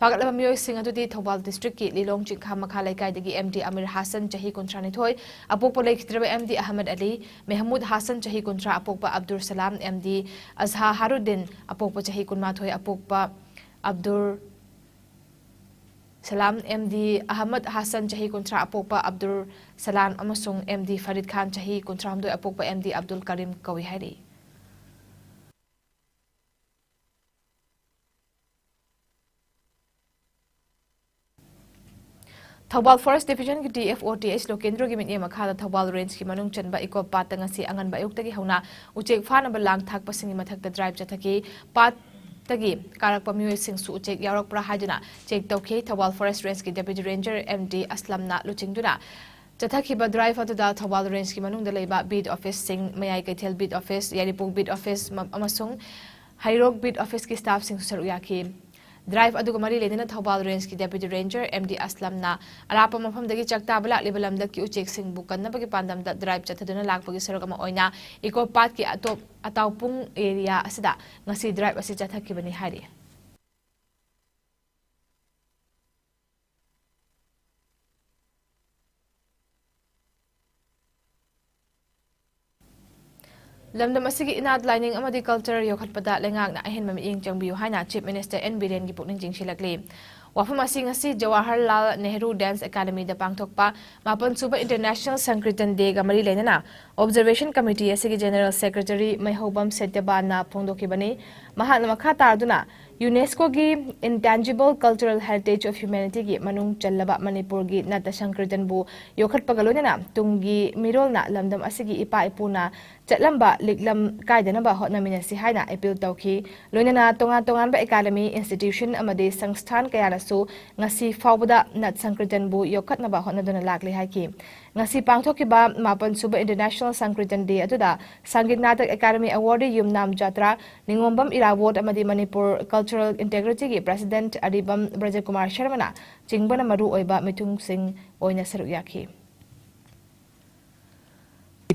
ꯐꯥꯒꯠꯂꯕ ꯃꯤꯑꯣꯏꯁꯤꯡ ꯑꯗꯨꯗꯤ ꯊꯧꯕꯥꯜ district ꯀꯤ ꯂꯤꯂꯣꯡ ꯆꯤꯡꯈꯥ ꯃꯈꯥ ꯂꯩꯀꯥꯏꯗꯒꯤ M D ꯑꯃꯤꯔ ꯍꯥꯁꯟ, ꯆꯍꯤ ꯀꯨꯟꯊ꯭ꯔꯥ ꯅꯤꯊꯣꯏ, ꯑꯄꯣꯛꯄ ꯂꯩꯈꯤꯗ꯭ꯔꯕ M D ꯑꯍꯃꯗ ꯑꯂꯤ, ꯃꯦꯍꯃꯨꯗ ꯍꯥꯁꯟ, ꯆꯍꯤ ꯀꯨꯟꯊ꯭ꯔꯥ, ꯑꯄꯣꯛꯄ ꯑꯕꯗꯨꯜ ꯁꯂꯥꯝ, M D ꯑꯖꯍꯥ ꯍꯥꯔꯨꯗꯤꯟ, ꯑꯄꯣꯛꯄ ꯆꯍꯤ ꯀꯨꯟꯃꯥꯊꯣꯏ, ꯑꯄꯣꯛꯄ ꯑꯕꯗꯨꯜ ꯁꯂꯥꯝ, M D ꯑꯍꯃꯗ ꯍꯥꯁꯟ, ꯆꯍꯤ ꯀꯨꯟꯊ꯭ꯔꯥ, ꯑꯄꯣꯛꯄ ꯑꯕꯗꯨꯜ ꯁꯂꯥꯝ ꯑꯃꯁꯨꯡ M D ꯐꯔꯤꯗ ꯈꯥꯟ, ꯆꯍꯤ ꯀꯨꯟꯊ꯭ꯔꯥꯍꯨꯝꯗꯣꯏ, ꯑꯄꯣꯛꯄ M D ꯑꯕꯗꯨꯜ ꯀꯔꯤꯝ ꯀꯧꯏ ꯍꯥꯏꯔꯤ꯫ ꯊꯧꯕꯥꯜ Forest Division ꯒꯤ D F O T H ꯂꯣꯀꯦꯟꯗ꯭ꯔꯣꯒꯤ ꯃꯤꯠꯌꯦꯡ ꯃꯈꯥꯗ ꯊꯧꯕꯥꯜ range ꯀꯤ ꯃꯅꯨꯡ ꯆꯟꯕ ꯏꯀꯣ ꯄꯥꯠꯇ ꯉꯁꯤ ꯑꯉꯟꯕ ꯑꯌꯨꯛꯇꯒꯤ ꯍꯧꯅ ꯎꯆꯦꯛ ꯐꯥꯅꯕ ꯂꯥꯡ ꯊꯥꯛꯄꯁꯤꯡꯒꯤ ꯃꯊꯛꯇ drive ꯆꯠꯊꯈꯤ꯫ ꯄꯥꯠꯇꯒꯤ ꯀꯥꯔꯛꯄ ꯃꯤꯑꯣꯏꯁꯤꯡꯁꯨ ꯎꯆꯦꯛ ꯌꯥꯎꯔꯛꯄ꯭ꯔꯥ ꯍꯥꯏꯗꯨꯅ check ꯇꯧꯈꯤ꯫ ꯊꯧꯕꯥꯜ Forest Range ꯀꯤ Deputy Ranger M D ꯑꯁꯂꯝꯅ ꯂꯨꯆꯤꯡꯗꯨꯅ ꯆꯠꯊꯈꯤꯕ drive ꯑꯗꯨꯗ ꯊꯧꯕꯥꯜ range ꯀꯤ ꯃꯅꯨꯡꯗ ꯂꯩꯕ beat office ꯁꯤꯡ, ꯃꯌꯥꯏ ꯀꯩꯊꯦꯜ beat office, ꯌꯥꯏꯔꯤꯄꯣꯛ beat office ꯃ-, ꯑꯃꯁꯨꯡ ꯍꯩꯔꯣꯛ beat office ꯀꯤ staff ꯁꯤꯡꯁꯨ ꯁꯔꯨꯛ ꯌꯥꯈꯤ꯫ Drive ꯑꯗꯨꯒ ꯃꯔꯤ ꯂꯩꯅꯅ ꯊꯧꯕꯥꯜ range ꯀꯤ Deputy Ranger M D ꯑꯁꯂꯝꯅ ꯑꯔꯥꯞꯄ ꯃꯐꯝꯗꯒꯤ ꯆꯥꯛꯇꯥꯕ ꯂꯥꯛꯂꯤꯕ ꯂꯝꯂꯛꯀꯤ ꯎꯆꯦꯛꯁꯤꯡꯕꯨ ꯀꯟꯅꯕꯒꯤ ꯄꯥꯟꯗꯝꯗ drive ꯆꯠꯊꯗꯨꯅ ꯂꯥꯛꯄꯒꯤ ꯁꯔꯨꯛ ꯑꯃ ꯑꯣꯏꯅ ꯏꯀꯣ ꯄꯥꯠꯀꯤ ꯑꯇꯣꯞ-, ꯑꯇꯥꯎꯄꯨꯡ area ꯑꯁꯤꯗ ꯉꯁꯤ drive ꯑꯁꯤ ꯆꯠꯊꯈꯤꯕꯅꯤ ꯍꯥꯏꯔꯤ꯫ ꯂꯝꯗꯝ ꯑꯁꯤꯒꯤ ꯏꯅꯥꯠ, ꯂꯥꯏꯅꯤꯡ ꯑꯃꯗꯤ culture ꯌꯣꯛꯈꯠꯄꯗ ꯂꯩꯉꯥꯛꯅ ꯑꯍꯦꯟꯕ ꯃꯤꯠꯌꯦꯡ ꯆꯪꯕꯤꯌꯨ ꯍꯥꯏꯅ Chief Minister N ꯕꯤꯔꯦꯟꯒꯤ ꯄꯨꯛꯅꯤꯡ ꯆꯤꯡꯁꯤꯜꯂꯛꯂꯤ꯫ ꯋꯥꯐꯝ ꯑꯁꯤ ꯉꯁꯤ ꯖꯋꯥꯍꯔꯂꯥꯜ ꯅꯦꯍꯔꯨ Dance Academyꯗ ꯄꯥꯡꯊꯣꯛꯄ ꯃꯥꯄꯟ ꯁꯨꯕ International Sankirtan Dayꯒ ꯃꯔꯤ ꯂꯩꯅꯅ Observation Committee ꯑꯁꯤꯒꯤ General Secretary ꯃꯩꯍꯧꯕꯝ ꯁꯇ꯭ꯌꯕꯥꯟꯅ ꯐꯣꯡꯗꯣꯛꯈꯤꯕꯅꯤ꯫ ꯃꯍꯥꯛꯅ ꯃꯈꯥ ꯇꯥꯗꯨꯅ UNESCOꯒꯤ Intangible Cultural Heritage of Humanityꯒꯤ ꯃꯅꯨꯡ ꯆꯜꯂꯕ ꯃꯅꯤꯄꯨꯔꯒꯤ ꯅꯥꯠꯇ ꯁꯪꯀ꯭ꯔꯤꯇꯟꯕꯨ ꯌꯣꯛꯈꯠꯄꯒ ꯂꯣꯏꯅꯅ ꯇꯨꯡꯒꯤ ꯃꯤꯔꯣꯜꯅ ꯂꯝꯗꯝ ꯑꯁꯤꯒꯤ ꯏꯄꯥ ꯏꯄꯨꯅ ꯆꯠꯂꯝꯕ ꯂꯤꯛꯂꯝ ꯀꯥꯏꯗꯅꯕ ꯍꯣꯠꯅꯃꯤꯟꯅꯁꯤ ꯍꯥꯏꯅ appeal ꯇꯧꯈꯤ꯫ ꯂꯣꯏꯅꯅ ꯇꯣꯉꯥꯟ ꯇꯣꯉꯥꯟꯕ academy, institution ꯑꯃꯗꯤ ꯁꯪꯁꯊꯥꯟ ꯀꯌꯥꯅꯁꯨ ꯉꯁꯤ ꯐꯥꯎꯕꯗ ꯅꯥꯠ ꯁꯪꯀ꯭ꯔꯤꯇꯟꯕꯨ ꯌꯣꯛꯈꯠꯅꯕ ꯍꯣꯠꯅꯗꯨꯅ ꯂꯥꯛꯂꯤ ꯍꯥꯏꯈꯤ꯫ ꯉꯁꯤ ꯄꯥꯡꯊꯣꯛꯈꯤꯕ ꯃꯥꯄꯟ ꯁꯨꯕ International Sankirtan Day ꯑꯗꯨꯗ ꯁꯪꯒꯤꯠ ꯅꯥꯇꯛ Academy Awardee ꯌꯨꯝꯅꯥꯝ ꯖꯥꯇ꯭ꯔꯥ, ꯅꯤꯉꯣꯝꯕꯝ ꯏꯔꯥꯕꯣꯠ ꯑꯃꯗꯤ ꯃꯅꯤꯄꯨꯔ Cultural Integrityꯒꯤ President ꯑꯔꯤꯕꯝ ꯕ꯭ꯔꯖꯀꯨꯃꯥꯔ ꯁꯔꯃꯅ ꯆꯤꯡꯕꯅ ꯃꯔꯨ ꯑꯣꯏꯕ ꯃꯤꯊꯨꯡꯁꯤꯡ ꯑꯣꯏꯅ ꯁꯔꯨꯛ ꯌꯥꯈꯤ꯫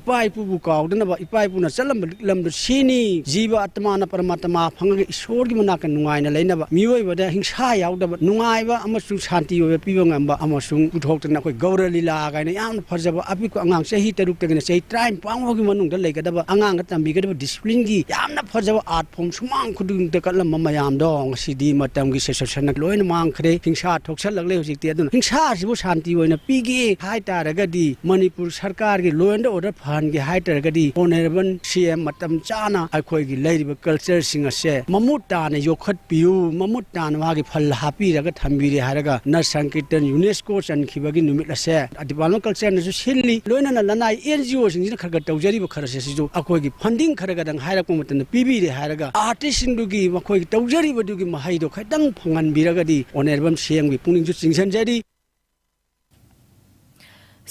ꯏꯄꯥ ꯏꯄꯨꯕꯨ ꯀꯥꯎꯗꯅꯕ, ꯏꯄꯥ ꯏꯄꯨꯅ ꯆꯠꯂꯝꯕ ꯂꯤꯛꯂꯝꯗꯨ ꯁꯤꯅꯤ꯫ ꯖꯤꯕ ꯑꯥꯇꯃꯥꯅ ꯄꯔꯃꯥꯇꯃꯥ ꯐꯪꯉꯒ ꯏꯁꯣꯔꯒꯤ ꯃꯅꯥꯛꯇ ꯅꯨꯡꯉꯥꯏꯅ ꯂꯩꯅꯕ, ꯃꯤꯑꯣꯏꯕꯗ ꯍꯤꯡꯁꯥ ꯌꯥꯎꯗꯕ ꯅꯨꯡꯉꯥꯏꯕ ꯑꯃꯁꯨꯡ ꯁꯥꯟꯇꯤ ꯑꯣꯏꯕ ꯄꯤꯕ ꯉꯝꯕ ꯑꯃꯁꯨꯡ ꯄꯨꯊꯣꯛꯇꯅ ꯑꯩꯈꯣꯏ ꯒꯧꯔ ꯂꯤꯂꯥ ꯀꯥꯏꯅ ꯌꯥꯝꯅ ꯐꯖꯕ, ꯑꯄꯤꯛꯄ ꯑꯉꯥꯡ ꯆꯍꯤ ꯇꯔꯨꯛꯇꯒꯤꯅ ꯆꯍꯤ ꯇꯔꯥꯅꯤꯄꯥꯟ ꯐꯥꯎꯒꯤ ꯃꯅꯨꯡꯗ ꯂꯩꯒꯗꯕ, ꯑꯉꯥꯡꯗ ꯇꯝꯕꯤꯒꯗꯕ disciplineꯒꯤ ꯌꯥꯝꯅ ꯐꯖꯕ art form ꯁꯨꯃꯥꯡ ꯈꯨꯗꯤꯡꯗ ꯀꯠꯂꯝꯕ ꯃꯌꯥꯝꯗꯣ ꯉꯁꯤꯗꯤ ꯃꯇꯝꯒꯤ ꯁꯦꯁꯟꯅ ꯂꯣꯏꯅ ꯃꯥꯡꯈ꯭ꯔꯦ꯫ ꯍꯤꯡꯁꯥ ꯊꯣꯛꯁꯜꯂꯛꯂꯦ ꯍꯧꯖꯤꯛꯇꯤ꯫ ꯑꯗꯨꯅ ꯍꯤꯡꯁꯥꯁꯤꯕꯨ ꯁꯥꯟꯇꯤ ꯑꯣꯏꯅ ꯄꯤꯒꯦ ꯍꯥꯏ ꯇꯥꯔꯒꯗꯤ ꯃꯅꯤꯄꯨꯔ ꯁꯔꯀꯥꯔꯒꯤ law and order ꯐꯍꯟꯒꯦ ꯍꯥꯏ ꯇꯥꯔꯒꯗꯤ Honourable CM ꯃꯇꯝ ꯆꯥꯅ ꯑꯩꯈꯣꯏꯒꯤ ꯂꯩꯔꯤꯕ cultureꯁꯤꯡ ꯑꯁꯦ ꯃꯃꯨꯠ ꯇꯥꯅ ꯌꯣꯛꯈꯠꯄꯤꯌꯨ, ꯃꯃꯨꯠ ꯇꯥꯅ ꯃꯥꯒꯤ ꯐꯜ ꯍꯥꯞꯄꯤꯔꯒ ꯊꯝꯕꯤꯔꯦ ꯍꯥꯏꯔꯒ ꯅꯥꯠ ꯁꯪꯀꯤꯔꯇꯟ UNESCO ꯆꯟꯈꯤꯕꯒꯤ ꯅꯨꯃꯤꯠ ꯑꯁꯦ Department of Cultureꯅꯁꯨ ꯁꯤꯜꯂꯤ꯫ ꯂꯣꯏꯅꯅ ꯂꯅꯥꯏ NGOꯁꯤꯡꯁꯤꯅ ꯈꯔ ꯈꯔ ꯇꯧꯖꯔꯤꯕ ꯈꯔꯁꯦ ꯁꯤꯁꯨ ꯑꯩꯈꯣꯏꯒꯤ funding ꯈꯔ ꯈꯔꯗꯪ ꯍꯥꯏꯔꯛꯄ ꯃꯇꯝꯗ ꯄꯤꯕꯤꯔꯦ ꯍꯥꯏꯔꯒ artistꯁꯤꯡꯗꯨꯒꯤ ꯃꯈꯣꯏꯒꯤ ꯇꯧꯖꯔꯤꯕꯗꯨꯒꯤ ꯃꯍꯩꯗꯣ ꯈꯤꯇꯪ ꯐꯪꯍꯟꯕꯤꯔꯒꯗꯤ Honourable CMꯒꯤ ꯄꯨꯛꯅꯤꯡꯁꯨ ꯆꯤꯡꯁꯤꯟꯖꯔꯤ꯫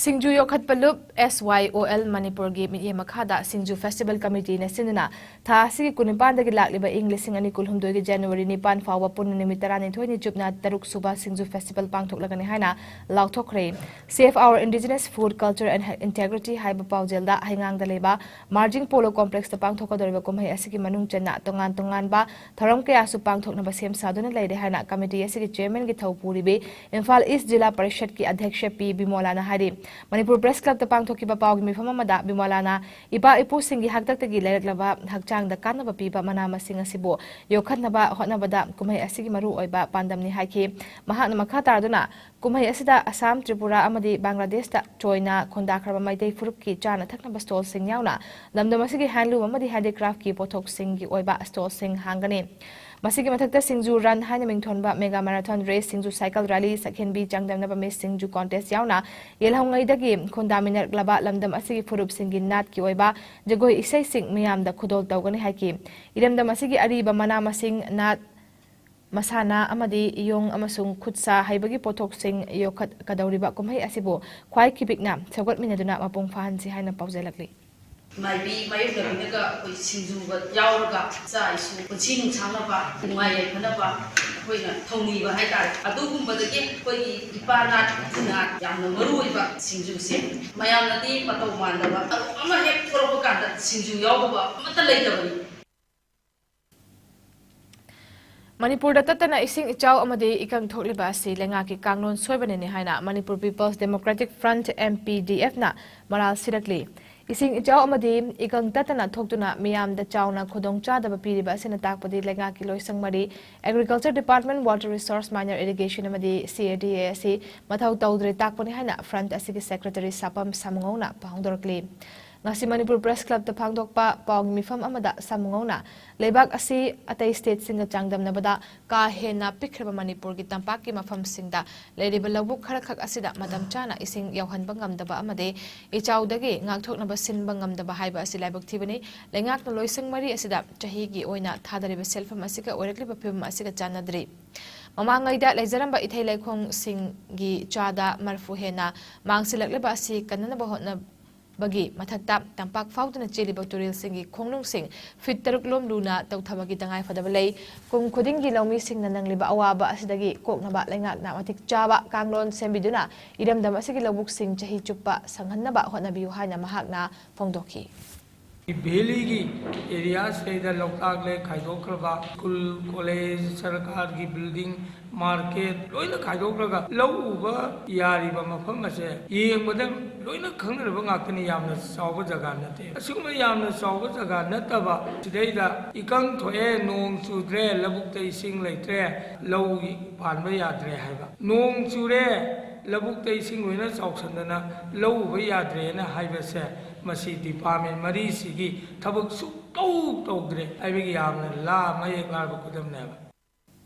ꯁꯤꯡꯖꯨ ꯌꯣꯛꯈꯠꯄ ꯂꯨꯞ, SYOL ꯃꯅꯤꯄꯨꯔꯒꯤ ꯃꯤꯠꯌꯦꯡ ꯃꯈꯥꯗ ꯁꯤꯡꯖꯨ Festival Committeeꯅ ꯁꯤꯟꯗꯨꯅ ꯊꯥ ꯑꯁꯤꯒꯤ ꯀꯨꯟꯅꯤꯄꯥꯟꯗꯒꯤ ꯂꯥꯛꯂꯤꯕ ꯏꯪ ꯂꯤꯁꯤꯡ ꯑꯅꯤ ꯀꯨꯟꯍꯨꯝꯗꯣꯏꯒꯤ January ꯅꯤꯄꯥꯟ ꯐꯥꯎꯕ ꯄꯨꯟꯅ ꯅꯨꯃꯤꯠ ꯇꯔꯥꯅꯤꯊꯣꯏꯅꯤ ꯆꯨꯞꯅ ꯇꯔꯨꯛ ꯁꯨꯕ ꯁꯤꯡꯖꯨ festival ꯄꯥꯡꯊꯣꯛꯂꯒꯅꯤ ꯍꯥꯏꯅ ꯂꯥꯎꯊꯣꯛꯈ꯭ꯔꯦ꯫ Save Our Indigenous Food Culture and Integrity ꯍꯥꯏꯕ ꯄꯥꯎꯖꯦꯜꯗ ꯍꯩꯉꯥꯡꯗ ꯂꯩꯕ ꯃꯥꯔꯖꯤꯡ ꯄꯣꯂꯣ complexꯇ ꯄꯥꯡꯊꯣꯛꯀꯗꯧꯔꯤꯕ ꯀꯨꯝꯍꯩ ꯑꯁꯤꯒꯤ ꯃꯅꯨꯡ ꯆꯟꯅ ꯇꯣꯉꯥꯟ ꯇꯣꯉꯥꯟꯕ ꯊꯧꯔꯝ ꯀꯌꯥꯁꯨ ꯄꯥꯡꯊꯣꯛꯅꯕ ꯁꯦꯝ ꯁꯥꯗꯨꯅ ꯂꯩꯔꯦ ꯍꯥꯏꯅ committee ꯑꯁꯤꯒꯤ chairmanꯒꯤ ꯊꯧ ꯄꯨꯔꯤꯕꯤ ꯏꯝꯐꯥꯜ East ꯖꯤꯂꯥ ꯄꯔꯤꯁꯗꯀꯤ ꯑꯗ꯭ꯌꯛꯁ ꯄꯤ ꯕꯤꯃꯣꯂꯥꯅ ꯍꯥꯏꯔꯤ꯫ ꯃꯅꯤꯄꯨꯔ ꯄ꯭ꯔꯦꯁ ꯀ꯭ꯂꯕꯇ ꯄꯥꯡꯊꯣꯛꯈꯤꯕ ꯄꯥꯎꯒꯤ ꯃꯤꯐꯝ ꯑꯃꯗ ꯕꯤꯃꯣꯂꯥꯅ ꯏꯄꯥ ꯏꯄꯨꯁꯤꯡꯒꯤ ꯍꯥꯛꯇꯛꯇꯒꯤ ꯂꯩꯔꯛꯂꯕ ꯍꯛꯆꯥꯡꯗ ꯀꯥꯟꯅꯕ ꯄꯤꯕ ꯃꯅꯥ ꯃꯁꯤꯡ ꯑꯁꯤꯕꯨ ꯌꯣꯛꯈꯠꯅꯕ ꯍꯣꯠꯅꯕꯗ ꯀꯨꯝꯍꯩ ꯑꯁꯤꯒꯤ ꯃꯔꯨꯑꯣꯏꯕ ꯄꯥꯟꯗꯝꯅꯤ ꯍꯥꯏꯈꯤ꯫ ꯃꯍꯥꯛꯅ ꯃꯈꯥ ꯇꯥꯗꯨꯅ, ꯀꯨꯝꯍꯩ ꯑꯁꯤꯗ ꯑꯁꯥꯝ, ꯇ꯭ꯔꯤꯄꯨꯔꯥ ꯑꯃꯗꯤ ꯕꯪꯒ꯭ꯂꯥꯗꯦꯁꯇ ꯆꯣꯏꯅ ꯈꯣꯟꯗꯥꯈ꯭ꯔꯕ ꯃꯩꯇꯩ ꯐꯨꯔꯨꯞꯀꯤ ꯆꯥꯅ ꯊꯛꯅꯕ ꯁ꯭ꯇꯣꯜꯁꯤꯡ ꯌꯥꯎꯅ ꯂꯝꯗꯝ ꯑꯁꯤꯒꯤ ꯍꯦꯟꯂꯨꯝ ꯑꯃꯗꯤ ꯍꯦꯟꯗꯤꯀ꯭ꯔꯥꯐꯀꯤ ꯄꯣꯠꯊꯣꯛꯁꯤꯡꯒꯤ ꯑꯣꯏꯕ ꯁ꯭ꯇꯣꯜꯁꯤꯡ ꯍꯥꯡꯒꯅꯤ꯫ ꯃꯁꯤꯒꯤ ꯃꯊꯛꯇ ꯁꯤꯡꯖꯨ ꯔꯟ ꯍꯥꯏꯅ ꯃꯤꯡꯊꯣꯟꯕ ꯃꯦꯒꯥ ꯃꯦꯔꯥꯊꯣꯟ ꯔꯦꯁ, ꯁꯤꯡꯖꯨ ꯁꯥꯏꯀꯜ ꯔꯦꯂꯤ, ꯁꯛꯍꯦꯟꯕꯤ ꯆꯥꯡꯗꯝꯅꯕ ꯃꯤꯁ ꯁꯤꯡꯖꯨ ꯀꯣꯟꯇꯦꯁ ꯌꯥꯎꯅ ꯌꯦꯜꯍꯧꯉꯩꯗꯒꯤ ꯈꯨꯟꯗꯥꯃꯤꯟꯅꯔꯛꯂꯕ ꯂꯝꯗꯝ ꯑꯁꯤꯒꯤ ꯐꯨꯔꯨꯞꯁꯤꯡꯒꯤ ꯅꯥꯠꯀꯤ ꯑꯣꯏꯕ ꯖꯒꯣꯏ ꯏꯁꯩꯁꯤꯡ ꯃꯤꯌꯥꯝꯗ ꯈꯨꯗꯣꯜ ꯇꯧꯒꯅꯤ ꯍꯥꯏꯈꯤ꯫ ꯏꯔꯝꯗꯝ ꯑꯁꯤꯒꯤ ꯑꯔꯤꯕ ꯃꯅꯥ ꯃꯁꯤꯡ, ꯅꯥꯠ, ꯃꯁꯥꯟꯅ ꯑꯃꯗꯤ ꯏꯌꯣꯡ ꯑꯃꯁꯨꯡ ꯈꯨꯠꯁꯥ ꯍꯩꯕꯒꯤ ꯄꯣꯠꯊꯣꯛꯁꯤꯡ ꯌꯣꯛꯈꯠꯀꯗꯧꯔꯤꯕ ꯀꯨꯝꯍꯩ ꯑꯁꯤꯕꯨ ꯈ꯭ꯋꯥꯏ ꯈꯤꯕꯤꯛꯅ ꯁꯧꯒꯠꯃꯤꯟꯅꯗꯨꯅ ꯃꯄꯨꯡ ꯐꯥꯍꯟꯁꯤ ꯍꯥꯏꯅ ꯄꯥꯎꯖꯦꯜꯂꯛꯂꯤ꯫ ꯃꯥꯏꯕꯤ ꯃꯥꯌꯣꯛꯅꯕꯤꯅꯒ ꯑꯩꯈꯣꯏ ꯁꯤꯡꯖꯨꯒ ꯌꯥꯎꯔꯒ ꯏꯆꯥ ꯏꯁꯨ ꯄꯨꯟꯁꯤ ꯅꯨꯡꯁꯥꯡꯅꯕ, ꯅꯨꯡꯉꯥꯏ ꯌꯥꯏꯐꯅꯕ ꯑꯩꯈꯣꯏꯅ ꯊꯧꯅꯤꯕ ꯍꯥꯏꯇꯥꯔꯦ꯫ ꯑꯗꯨꯒꯨꯝꯕꯗꯒꯤ ꯑꯩꯈꯣꯏꯒꯤ ꯏꯄꯥ ꯅꯥꯠ, ꯏꯄꯨ ꯅꯥꯠ ꯌꯥꯝꯅ ꯃꯔꯨ ꯑꯣꯏꯕ ꯁꯤꯡꯖꯨꯁꯦ ꯃꯌꯥꯝꯅꯗꯤ ꯃꯇꯧ ꯃꯥꯟꯗꯕ, ꯊꯧꯔꯝ ꯑꯃ ꯍꯦꯛ ꯊꯣꯛꯂꯛꯄ ꯀꯥꯟꯗ ꯁꯤꯡꯖꯨ ꯌꯥꯎꯗꯕ ꯑꯃꯠꯇ ꯂꯩꯇꯕꯅꯤ꯫ ꯃꯅꯤꯄꯨꯔꯗ ꯇꯠꯇꯅ ꯏꯁꯤꯡ ꯏꯆꯥꯎ ꯑꯃꯗꯤ ꯏꯀꯪ ꯊꯣꯛꯂꯤꯕ ꯑꯁꯤ ꯂꯩꯉꯥꯛꯀꯤ ꯀꯥꯡꯂꯣꯟ ꯁꯣꯏꯕꯅꯅꯤ ꯍꯥꯏꯅ Manipur people's democratic front, M P D F, ꯅ ꯃꯔꯥꯜ ꯁꯤꯔꯛꯂꯤ꯫ ꯏꯁꯤꯡ ꯏꯆꯥꯎ ꯑꯃꯗꯤ ꯏꯀꯪ ꯇꯠꯇꯅ ꯊꯣꯛꯇꯨꯅ ꯃꯤꯌꯥꯝꯗ ꯆꯥꯎꯅ ꯈꯨꯗꯣꯡꯆꯥꯗꯕ ꯄꯤꯔꯤꯕ ꯑꯁꯤꯅ ꯇꯥꯛꯄꯗꯤ ꯂꯩꯉꯥꯛꯀꯤ ꯂꯣꯏꯁꯪ ꯃꯔꯤ, Agriculture Department, Water Resource, Minor Irrigation ꯑꯃꯗꯤ C A D A ꯑꯁꯤ ꯃꯊꯧ ꯇꯧꯗ꯭ꯔꯦ ꯇꯥꯛꯄꯅꯤ ꯍꯥꯏꯅ ꯐ꯭ꯔꯟꯠ ꯑꯁꯤꯒꯤ ꯁꯦꯀ꯭ꯔꯦꯇꯔꯤ ꯁꯥꯄꯝ ꯁꯥꯃꯨꯉꯧꯅ ꯐꯣꯡꯗꯣꯔꯛꯂꯤ꯫ ꯉꯁꯤ ꯃꯅꯤꯄꯨꯔ ꯄ꯭ꯔꯦꯁ ꯀ꯭ꯂꯕꯇ ꯐꯣꯡꯗꯣꯛꯄ ꯄꯥꯎꯒꯤ ꯃꯤꯐꯝ ꯑꯃꯗ ꯁꯥꯃꯨꯉꯧꯅ ꯂꯩꯕꯥꯛ ꯑꯁꯤ ꯑꯇꯩ ꯁ꯭ꯇꯦꯠꯁꯤꯡꯒ ꯆꯥꯡꯗꯝꯅꯕꯗ ꯀꯥ ꯍꯦꯟꯅ ꯄꯤꯛꯈ꯭ꯔꯕ ꯃꯅꯤꯄꯨꯔꯒꯤ ꯇꯝꯄꯥꯛꯀꯤ ꯃꯐꯝꯁꯤꯡꯗ ꯂꯩꯔꯤꯕ ꯂꯧꯕꯨꯛ ꯈꯔꯈꯛ ꯑꯁꯤꯗ ꯃꯇꯝ ꯆꯥꯅ ꯏꯁꯤꯡ ꯌꯧꯍꯟꯕ ꯉꯝꯗꯕ ꯑꯃꯗꯤ ꯏꯆꯥꯎꯗꯒꯤ ꯉꯥꯛꯊꯣꯛꯅꯕ ꯁꯤꯟꯕ ꯉꯝꯗꯕ ꯍꯥꯏꯕ ꯑꯁꯤ ꯂꯥꯏꯕꯛ ꯊꯤꯕꯅꯤ꯫ ꯂꯩꯉꯥꯛꯅ ꯂꯣꯏꯁꯪ ꯃꯔꯤ ꯑꯁꯤꯗ ꯆꯍꯤꯒꯤ ꯑꯣꯏꯅ ꯊꯥꯗꯔꯤꯕ ꯁꯦꯜꯐꯝ ꯑꯁꯤꯒ ꯑꯣꯏꯔꯛꯂꯤꯕ ꯐꯤꯕꯝ ꯑꯁꯤꯒ ꯆꯥꯟꯅꯗ꯭ꯔꯤ꯫ ꯃꯃꯥꯡꯉꯩꯗ ꯂꯩꯖꯔꯝꯕ ꯏꯊꯩ ꯂꯩꯈꯣꯡꯁꯤꯡꯒꯤ ꯆꯥꯗ ꯃꯔꯐꯨ ꯍꯦꯟꯅ ꯃꯥꯡꯁꯤꯜꯂꯛꯂꯤꯕ ꯑꯁꯤ ꯀꯟꯅꯅꯕ ꯍꯣꯠꯅꯕꯒꯤ ꯃꯊꯛꯇ ꯇꯝꯄꯥꯛ ꯐꯥꯎꯗꯨꯅ ꯆꯦꯜꯂꯤꯕ ꯇꯨꯔꯦꯜꯁꯤꯡꯒꯤ ꯈꯣꯡꯅꯨꯡꯁꯤꯡ ꯐꯤꯠ ꯇꯔꯨꯛ ꯂꯣꯝ ꯂꯨꯅ ꯇꯧꯊꯕꯒꯤ ꯇꯉꯥꯏꯐꯗꯕ ꯂꯩ꯫ ꯀꯨꯝ ꯈꯨꯗꯤꯡꯒꯤ ꯂꯧꯃꯤꯁꯤꯡꯅ ꯅꯪꯂꯤꯕ ꯑꯋꯥꯕ ꯑꯁꯤꯗꯒꯤ ꯀꯣꯛꯅꯕ ꯂꯩꯉꯥꯛꯅ ꯃꯇꯤꯛ ꯆꯥꯕ ꯀꯥꯡꯂꯣꯟ ꯁꯦꯝꯕꯤꯗꯨꯅ ꯏꯔꯝꯗꯝ ꯑꯁꯤꯒꯤ ꯂꯧꯕꯨꯛꯁꯤꯡ ꯆꯍꯤ ꯆꯨꯞꯄ ꯁꯪꯍꯟꯅꯕ ꯍꯣꯠꯅꯕꯤꯌꯨ ꯍꯥꯏꯅ ꯃꯍꯥꯛꯅ ꯐꯣꯡꯗꯣꯛꯈꯤ꯫ ꯚꯦꯂꯤꯒꯤ ꯑꯦꯔꯤꯌꯥꯁꯤꯗꯩꯗ ꯂꯣꯛꯇꯥꯛ ꯂꯦꯛ ꯈꯥꯏꯗꯣꯛꯈ꯭ꯔꯕ, ꯁ꯭ꯀꯨꯜ, ꯀꯣꯂꯦꯖ, ꯁꯔꯀꯥꯔꯒꯤ ꯕꯤꯜꯗꯤꯡ, ꯃꯥꯔꯀꯦꯠ ꯂꯣꯏꯅ ꯈꯥꯏꯗꯣꯛꯈ꯭ꯔꯒ ꯂꯧ ꯎꯕ ꯌꯥꯔꯤꯕ ꯃꯐꯝ ꯑꯁꯦ ꯌꯦꯡꯕꯗ ꯂꯣꯏꯅ ꯈꯪꯅꯔꯕ ꯉꯥꯛꯇꯅꯤ꯫ ꯌꯥꯝꯅ ꯆꯥꯎꯕ ꯖꯒꯥ ꯅꯠꯇꯦ꯫ ꯑꯁꯤꯒꯨꯝꯕ ꯌꯥꯝꯅ ꯆꯥꯎꯕ ꯖꯒꯥ ꯅꯠꯇꯕ ꯁꯤꯗꯩꯗ ꯏꯀꯪ ꯊꯣꯛꯑꯦ, ꯅꯣꯡ ꯆꯨꯗ꯭ꯔꯦ, ꯂꯧꯕꯨꯛꯇ ꯏꯁꯤꯡ ꯂꯩꯇ꯭ꯔꯦ, ꯂꯧ ꯄꯥꯟꯕ ꯌꯥꯗ꯭ꯔꯦ ꯍꯥꯏꯕ, ꯅꯣꯡ ꯆꯨꯔꯦ, ꯂꯧꯕꯨꯛꯇ ꯏꯁꯤꯡ ꯂꯣꯏꯅ ꯆꯥꯎꯁꯟꯗꯅ ꯂꯧ ꯎꯕ ꯌꯥꯗ꯭ꯔꯦꯅ ꯍꯥꯏꯕꯁꯦ, ꯃꯁꯤ ꯗꯤꯄꯥꯔꯠꯃꯦꯟ ꯃꯔꯤꯁꯤꯒꯤ ꯊꯕꯛ ꯁꯨꯛꯇꯧ ꯇꯧꯗ꯭ꯔꯦ ꯍꯥꯏꯕꯒꯤ ꯌꯥꯝꯅ ꯂꯥ ꯃꯌꯦꯛ ꯂꯥꯔꯕ ꯈꯨꯗꯝꯅꯦꯕ꯫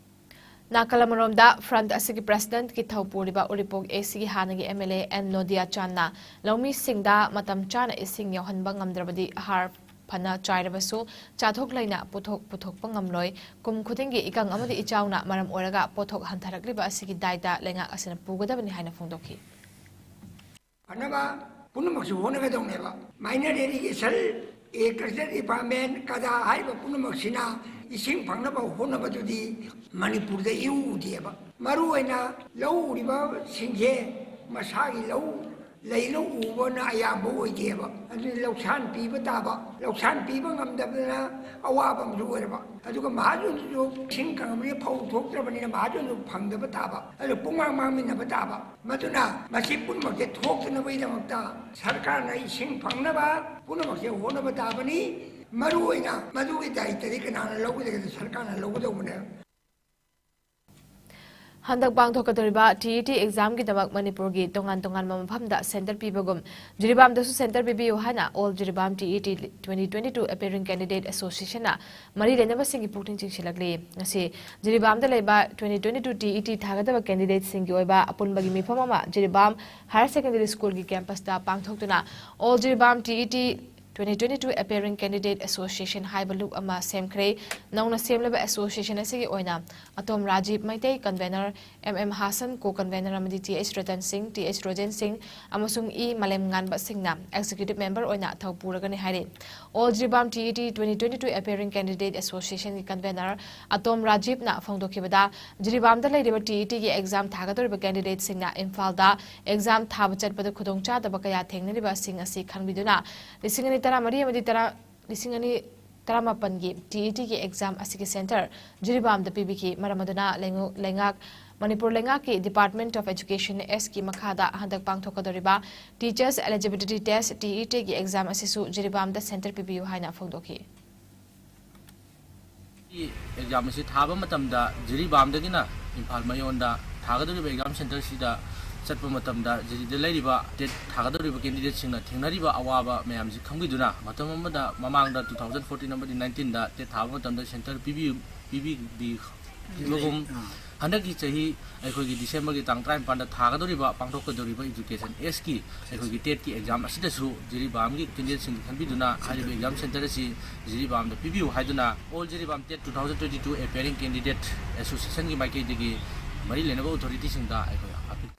ꯅꯥꯀꯜ ꯑꯃꯔꯣꯝꯗ, ꯐ꯭ꯔꯟꯠ ꯑꯁꯤꯒꯤ ꯄ꯭ꯔꯦꯁꯤꯗꯦꯟꯠꯀꯤ ꯊꯧ ꯄꯨꯔꯤꯕ ꯎꯔꯤꯄꯣꯛ ꯑꯦꯁꯤꯒꯤ ꯍꯥꯟꯅꯒꯤ ꯑꯦꯝ ꯑꯦꯜ ꯑꯦ ꯑꯦꯟ ꯅꯣꯗꯤꯌꯥ ꯆꯥꯟꯅ ꯂꯧꯃꯤꯁꯤꯡꯗ ꯃꯇꯝ ꯆꯥꯅ ꯏꯁꯤꯡ ꯌꯧꯍꯟꯕ ꯉꯝꯗ꯭ꯔꯕꯗꯤ, ꯍꯥꯔ ꯐꯅ ꯆꯥꯏꯔꯕꯁꯨ ꯆꯥꯊꯣꯛ ꯂꯩꯅ ꯄꯣꯠꯊꯣꯛ ꯄꯨꯊꯣꯛꯄ ꯉꯝꯂꯣꯏ꯫ ꯀꯨꯝ ꯈꯨꯗꯤꯡꯒꯤ ꯏꯀꯪ ꯑꯃꯗꯤ ꯏꯆꯥꯎꯅ ꯃꯔꯝ ꯑꯣꯏꯔꯒ ꯄꯣꯠꯊꯣꯛ ꯍꯟꯊꯔꯛꯂꯤꯕ ꯑꯁꯤꯒꯤ ꯗꯥꯏꯇ ꯂꯩꯉꯥꯛ ꯑꯁꯤꯅ ꯄꯨꯒꯗꯕꯅꯤ ꯍꯥꯏꯅ ꯐꯣꯡꯗꯣꯛꯈꯤ꯫ ꯐꯅꯕ ꯄꯨꯝꯅꯃꯛꯁꯨ ꯍꯣꯠꯅꯒꯗꯧꯅꯦꯕ꯫ ꯃꯥꯏꯅꯔ ꯏꯔꯤꯒꯦꯁꯟ, ꯑꯦꯒ꯭ꯔꯤꯀꯜꯆꯔ ꯗꯤꯄꯥꯔꯠꯃꯦꯟ, ꯀꯗꯥ ꯍꯥꯏꯔꯤꯕ ꯄꯨꯝꯅꯃꯛꯁꯤꯅ ꯏꯁꯤꯡ ꯐꯪꯅꯕ ꯍꯣꯠꯅꯕꯗꯨꯗꯤ ꯃꯅꯤꯄꯨꯔꯗ ꯏꯎ ꯎꯗꯦꯕ꯫ ꯃꯔꯨꯑꯣꯏꯅ ꯂꯧ ꯎꯔꯤꯕꯁꯤꯡꯁꯦ ꯃꯁꯥꯒꯤ ꯂꯧ ꯂꯩꯅ ꯎꯕꯅ ꯑꯌꯥꯝꯕ ꯑꯣꯏꯗꯦꯕ꯫ ꯑꯗꯨꯗꯤ ꯂꯧꯁꯥꯟ ꯄꯤꯕ ꯇꯥꯕ, ꯂꯧꯁꯥꯟ ꯄꯤꯕ ꯉꯝꯗꯕꯗꯅ ꯑꯋꯥꯕ ꯑꯃꯁꯨ ꯑꯣꯏꯔꯕ꯫ ꯑꯗꯨꯒ ꯃꯍꯥꯖꯣꯟꯗꯨꯁꯨ ꯏꯁꯤꯡ ꯀꯪꯉꯕꯅꯤꯅ ꯐꯧ ꯊꯣꯛꯇ꯭ꯔꯕꯅꯤꯅ ꯃꯍꯥꯖꯣꯟꯗꯨ ꯐꯪꯗꯕ ꯇꯥꯕ, ꯑꯗꯨ ꯄꯨꯡꯃꯥꯡ ꯃꯥꯡꯃꯤꯟꯅꯕ ꯇꯥꯕ꯫ ꯃꯗꯨꯅ ꯃꯁꯤ ꯄꯨꯝꯅꯃꯛꯁꯦ ꯊꯣꯛꯇꯅꯕꯒꯤꯗꯃꯛꯇ ꯁꯔꯀꯥꯔꯅ ꯏꯁꯤꯡ ꯐꯪꯅꯕ ꯄꯨꯝꯅꯃꯛꯁꯦ ꯍꯣꯠꯅꯕ ꯇꯥꯕꯅꯤ꯫ ꯃꯔꯨꯑꯣꯏꯅ ꯃꯗꯨꯒꯤ ꯗꯥꯏꯇꯗꯤ ꯀꯅꯥꯅ ꯂꯧꯒꯗꯒꯦ? ꯁꯔꯀꯥꯔꯅ ꯂꯧꯒꯗꯧꯕꯅꯦ꯫ ꯍꯟꯗꯛ ꯄꯥꯡꯊꯣꯛꯀꯗꯧꯔꯤꯕ ꯇꯤ ꯏ ꯇꯤ ꯑꯦꯛꯖꯥꯝꯒꯤꯗꯃꯛ ꯃꯅꯤꯄꯨꯔꯒꯤ ꯇꯣꯉꯥꯟ ꯇꯣꯉꯥꯟꯕ ꯃꯐꯝꯗ ꯁꯦꯟꯇꯔ ꯄꯤꯕꯒꯨꯝ, ꯖꯤꯔꯤꯕꯥꯝꯗꯁꯨ ꯁꯦꯟꯇꯔ ꯄꯤꯕꯤꯌꯨ ꯍꯥꯏꯅ All Jiribam T E T twenty twenty-two Appearing Candidate Associationꯅ ꯃꯔꯤ ꯂꯩꯅꯕꯁꯤꯡꯒꯤ ꯄꯨꯛꯅꯤꯡ ꯆꯤꯡꯁꯤꯜꯂꯛꯂꯤ꯫ ꯉꯁꯤ ꯖꯤꯔꯤꯕꯥꯝꯗ ꯂꯩꯕ twenty twenty-two T E T ꯊꯥꯒꯗꯕ candidateꯁꯤꯡꯒꯤ ꯑꯣꯏꯕ ꯑꯄꯨꯟꯕꯒꯤ ꯃꯤꯐꯝ ꯑꯃ ꯖꯤꯔꯤꯕꯥꯝ Higher Secondary Schoolꯒꯤ campusꯇ ꯄꯥꯡꯊꯣꯛꯇꯨꯅ All Jiribam T E T twenty twenty-two Appearing Candidate Association ꯍꯥꯏꯕ ꯂꯨꯞ ꯑꯃ ꯁꯦꯝꯈ꯭ꯔꯦ꯫ ꯅꯧꯅ ꯁꯦꯝꯂꯕ association ꯑꯁꯤꯒꯤ ꯑꯣꯏꯅ Atom Rajib Meitei, convener, M M Hasan, co-convener ꯑꯃꯗꯤ ꯇꯤ ꯑꯩꯆ ꯔꯇꯟ ꯁꯤꯡ, ꯇꯤ ꯑꯩꯆ ꯔꯣꯖꯦꯟ ꯁꯤꯡ ꯑꯃꯁꯨꯡ ꯏ ꯃꯥꯂꯦꯝꯉꯥꯟꯕ ꯁꯤꯡꯅ executive member ꯑꯣꯏꯅ ꯊꯧ ꯄꯨꯔꯒꯅꯤ ꯍꯥꯏꯔꯤ꯫ All Jiribam T E T twenty twenty-two Appearing Candidate Associationꯒꯤ convener ꯑꯇꯣꯝ ꯔꯥꯖꯤꯕꯅ ꯐꯣꯡꯗꯣꯛꯈꯤꯕꯗ, ꯖꯤꯔꯤꯕꯥꯝꯗ ꯂꯩꯔꯤꯕ ꯇꯤ ꯏ ꯇꯤꯒꯤ exam ꯊꯥꯒꯗꯧꯔꯤꯕ candidateꯁꯤꯡꯅ ꯏꯝꯐꯥꯜꯗ exam ꯊꯥꯕ ꯆꯠꯄꯗ ꯈꯨꯗꯣꯡꯆꯥꯗꯕ ꯀꯌꯥ ꯊꯦꯡꯅꯔꯤꯕꯁꯤꯡ ꯑꯁꯤ ꯈꯪꯕꯤꯗꯨꯅ, ꯂꯤꯁꯤꯡ ꯑꯅꯤ ꯇꯔꯥꯃꯔꯤ ꯑꯃꯗꯤ ꯇꯔꯥ ꯂꯤꯁꯤꯡ ꯑꯅꯤ ꯇꯔꯥꯃꯥꯄꯟꯒꯤ ꯇꯤ ꯏ ꯇꯤꯒꯤ ꯑꯦꯛꯖꯥꯝ ꯑꯁꯤꯒꯤ ꯁꯦꯟꯇꯔ ꯖꯤꯔꯤꯕꯥꯝꯗ ꯄꯤꯕꯤꯈꯤ꯫ ꯃꯔꯝ ꯑꯗꯨꯅ ꯂꯩꯉꯥꯛ ꯃꯅꯤꯄꯨꯔ ꯂꯩꯉꯥꯛꯀꯤ Department of Education, ꯑꯦꯁꯀꯤ ꯃꯈꯥꯗ ꯍꯟꯗꯛ ꯄꯥꯡꯊꯣꯛꯀꯗꯧꯔꯤꯕ Teachers Eligibility Test, T E ꯇꯤꯒꯤ ꯑꯦꯛꯖꯥꯝ ꯑꯁꯤꯁꯨ ꯖꯤꯔꯤꯕꯥꯝꯗ ꯁꯦꯟꯇꯔ ꯄꯤꯕꯤꯌꯨ ꯍꯥꯏꯅ ꯐꯣꯡꯗꯣꯛꯈꯤ꯫ ꯑꯦꯛꯖꯥꯝ ꯑꯁꯤ ꯊꯥꯕ ꯃꯇꯝꯗ ꯖꯤꯔꯤꯕꯥꯝꯗꯒꯤꯅ ꯏꯝꯐꯥꯜ ꯃꯌꯣꯟꯗ ꯊꯥꯒꯗꯧꯔꯤꯕ ꯑꯦꯛꯖꯥꯝ ꯁꯦꯟꯇꯔꯁꯤꯗ ꯆꯠꯄ ꯃꯇꯝꯗ ꯖꯤꯔꯤꯗ ꯂꯩꯔꯤꯕ ꯇꯦꯠ ꯊꯥꯒꯗꯧꯔꯤꯕ ꯀꯦꯟꯗꯤꯗꯦꯠꯁꯤꯡꯅ ꯊꯦꯡꯅꯔꯤꯕ ꯑꯋꯥꯕ ꯃꯌꯥꯝꯁꯤ ꯈꯪꯕꯤꯗꯨꯅ ꯃꯇꯝ ꯑꯃꯗ ꯃꯃꯥꯡꯗ two thousand fourteen ꯑꯃꯗꯤ nineteenꯗ ꯇꯦꯠ ꯊꯥꯕ ꯃꯇꯝꯗ ꯁꯦꯟꯇꯔ ꯄꯤꯕꯤ ꯄꯤꯕꯤꯈꯤꯕꯒꯨꯝ ꯍꯟꯗꯛꯀꯤ ꯆꯍꯤ ꯑꯩꯈꯣꯏꯒꯤ ꯗꯤꯁꯦꯝꯕꯔꯒꯤ ꯇꯥꯡ ꯇꯔꯥꯅꯤꯄꯥꯟꯗ ꯊꯥꯒꯗꯧꯔꯤꯕ ꯄꯥꯡꯊꯣꯛꯀꯗꯧꯔꯤꯕ ꯏꯗꯨꯀꯦꯁꯟ ꯑꯦꯁꯀꯤ ꯑꯩꯈꯣꯏꯒꯤ ꯇꯦꯠꯀꯤ ꯑꯦꯛꯖꯥꯝ ꯑꯁꯤꯗꯁꯨ ꯖꯤꯔꯤꯕꯥꯝꯒꯤ ꯀꯦꯟꯗꯤꯗꯦꯠꯁꯤꯡꯒꯤ ꯈꯟꯕꯤꯗꯨꯅ ꯍꯥꯏꯔꯤꯕ ꯑꯦꯛꯖꯥꯝ ꯁꯦꯟꯇꯔ ꯑꯁꯤ ꯖꯤꯔꯤꯕꯥꯝꯗ ꯄꯤꯕꯤꯌꯨ ꯍꯥꯏꯗꯨꯅ All Jiribam TET two thousand twenty-two appearing candidate associationꯒꯤ ꯃꯥꯏꯀꯩꯗꯒꯤ ꯃꯔꯤ ꯂꯩꯅꯕ ꯑꯣꯊꯣꯔꯤꯇꯤꯁꯤꯡꯗ ꯑꯩꯈꯣꯏ appeal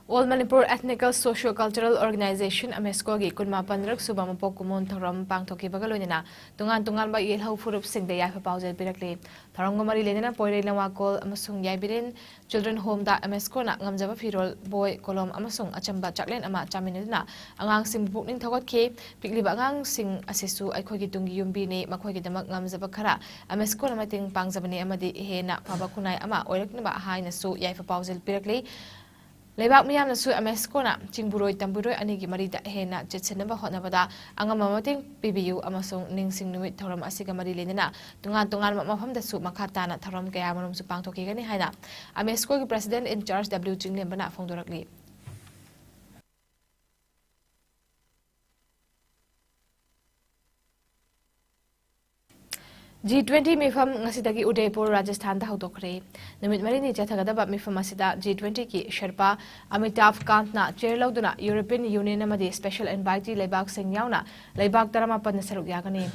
All Manipur Ethnical Socio-Cultural Organization, ꯑꯃꯦꯁꯀꯣꯒꯤ ꯀꯨꯟꯃꯥꯄꯟꯔꯛ ꯁꯨꯕ ꯃꯄꯣꯛ ꯀꯨꯝꯑꯣꯟ ꯊꯧꯔꯝ ꯄꯥꯡꯊꯣꯛꯈꯤꯕꯒ ꯂꯣꯏꯅꯅ ꯇꯣꯉꯥꯟ ꯇꯣꯉꯥꯟꯕ ꯌꯦꯜꯍꯧ ꯐꯨꯔꯨꯞꯁꯤꯡꯗ ꯌꯥꯏꯐ ꯄꯥꯎꯖꯦꯜ ꯄꯤꯔꯛꯂꯤ꯫ ꯊꯧꯔꯝꯒ ꯃꯔꯤ ꯂꯩꯅꯅ ꯄꯣꯏꯔꯩ ꯂꯋꯥꯀꯣꯜ ꯑꯃꯁꯨꯡ ꯌꯥꯏꯕꯤꯔꯦꯟ Children Homeꯗ ꯑꯃꯦꯁꯀꯣꯅ ꯉꯝꯖꯕ ꯐꯤꯔꯣꯜ, ꯕꯣꯏ, ꯀꯣꯂꯣꯝ ꯑꯃꯁꯨꯡ ꯑꯆꯝꯕ ꯆꯥꯛꯂꯦꯟ ꯑꯃ ꯆꯥꯃꯤꯟꯅꯗꯨꯅ ꯑꯉꯥꯡꯁꯤꯡꯕꯨ ꯄꯨꯛꯅꯤꯡ ꯊꯧꯒꯠꯈꯤ꯫ ꯄꯤꯛꯂꯤꯕ ꯑꯉꯥꯡꯁꯤꯡ ꯑꯁꯤꯁꯨ ꯑꯩꯈꯣꯏꯒꯤ ꯇꯨꯡꯒꯤ ꯌꯨꯝꯕꯤꯅꯤ, ꯃꯈꯣꯏꯒꯤꯗꯃꯛ ꯉꯝꯖꯕ ꯈꯔ ꯑꯃꯦꯁꯀꯣꯅ ꯃꯇꯦꯡ ꯄꯥꯡꯖꯕꯅꯤ ꯑꯃꯗꯤ ꯍꯦꯟꯅ ꯐꯕ ꯈꯨꯟꯅꯥꯏ ꯑꯃ ꯑꯣꯏꯔꯛꯅꯕ ꯍꯥꯏꯅꯁꯨ ꯌꯥꯏꯐ ꯄꯥꯎꯖꯦꯜ ꯄꯤꯔꯛꯂꯤ꯫ ꯂꯩꯕꯥꯛ ꯃꯤꯌꯥꯝꯅꯁꯨ ꯑꯃꯦꯁꯀꯣꯅ ꯆꯤꯡꯕꯨꯔꯣꯏ ꯇꯝꯕꯨꯔꯣꯏ ꯑꯅꯤꯒꯤ ꯃꯔꯤꯗ ꯍꯦꯟꯅ ꯆꯦꯠꯁꯤꯟꯅꯕ ꯍꯣꯠꯅꯕꯗ ꯑꯉꯝꯕ ꯃꯇꯦꯡ ꯄꯤꯕꯤꯌꯨ ꯑꯃꯁꯨꯡ ꯅꯤꯡꯁꯤꯡ ꯅꯨꯃꯤꯠ ꯊꯧꯔꯝ ꯑꯁꯤꯒ ꯃꯔꯤ ꯂꯩꯅꯅ ꯇꯣꯉꯥꯟ ꯇꯣꯉꯥꯟꯕ ꯃꯐꯝꯗꯁꯨ ꯃꯈꯥ ꯇꯥꯅ ꯊꯧꯔꯝ ꯀꯌꯥꯃꯔꯨꯝꯁꯨ ꯄꯥꯡꯊꯣꯛꯈꯤꯒꯅꯤ ꯍꯥꯏꯅ ꯑꯃꯦꯁꯀꯣꯒꯤ President in Charge W ꯆꯤꯡꯂꯦꯝꯕꯅ ꯐꯣꯡꯗꯣꯔꯛꯂꯤ꯫ G twenty ꯃꯤꯐꯝ ꯉꯁꯤꯗꯒꯤ ꯎꯗꯩꯄꯨꯔ, ꯔꯥꯖꯁꯊꯥꯟꯗ ꯍꯧꯗꯣꯛꯈ꯭ꯔꯦ꯫ ꯅꯨꯃꯤꯠ ꯃꯔꯤꯅꯤ ꯆꯠꯊꯒꯗꯕ ꯃꯤꯐꯝ ꯑꯁꯤꯗ G twentyꯒꯤ ꯁꯦꯔꯄꯥ ꯑꯃꯤꯇꯥꯚ ꯀꯥꯟꯠꯅ chair ꯂꯧꯗꯨꯅ European Union ꯑꯃꯗꯤ special invitee ꯂꯩꯕꯥꯛꯁꯤꯡ ꯌꯥꯎꯅ ꯂꯩꯕꯥꯛ ꯇꯔꯥꯃꯥꯄꯟꯅ ꯁꯔꯨꯛ ꯌꯥꯒꯅꯤ꯫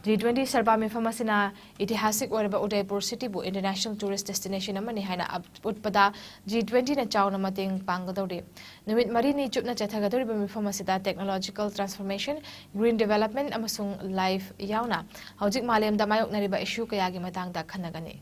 G twenty ꯁꯦꯔꯄꯥ ꯃꯤꯐꯝ ꯑꯁꯤꯅ ꯏꯇꯤꯍꯥꯁꯤꯛ ꯑꯣꯏꯔꯕ ꯎꯗꯩꯄꯨꯔ cityꯕꯨ international tourist destination ꯑꯃꯅꯤ ꯍꯥꯏꯅ ꯎꯠꯄꯗ G twentyꯅ ꯆꯥꯎꯅ ꯃꯇꯦꯡ ꯄꯥꯡꯒꯗꯧꯔꯤ꯫ ꯅꯨꯃꯤꯠ ꯃꯔꯤꯅꯤ ꯆꯨꯞꯅ ꯆꯠꯊꯒꯗꯧꯔꯤꯕ ꯃꯤꯐꯝ ꯑꯁꯤꯗ technological transformation, green development ꯑꯃꯁꯨꯡ life ꯌꯥꯎꯅ ꯍꯧꯖꯤꯛ ꯃꯥꯂꯦꯝꯗ ꯃꯥꯌꯣꯛꯅꯔꯤꯕ issue ꯀꯌꯥꯒꯤ ꯃꯇꯥꯡꯗ ꯈꯟꯅꯒꯅꯤ꯫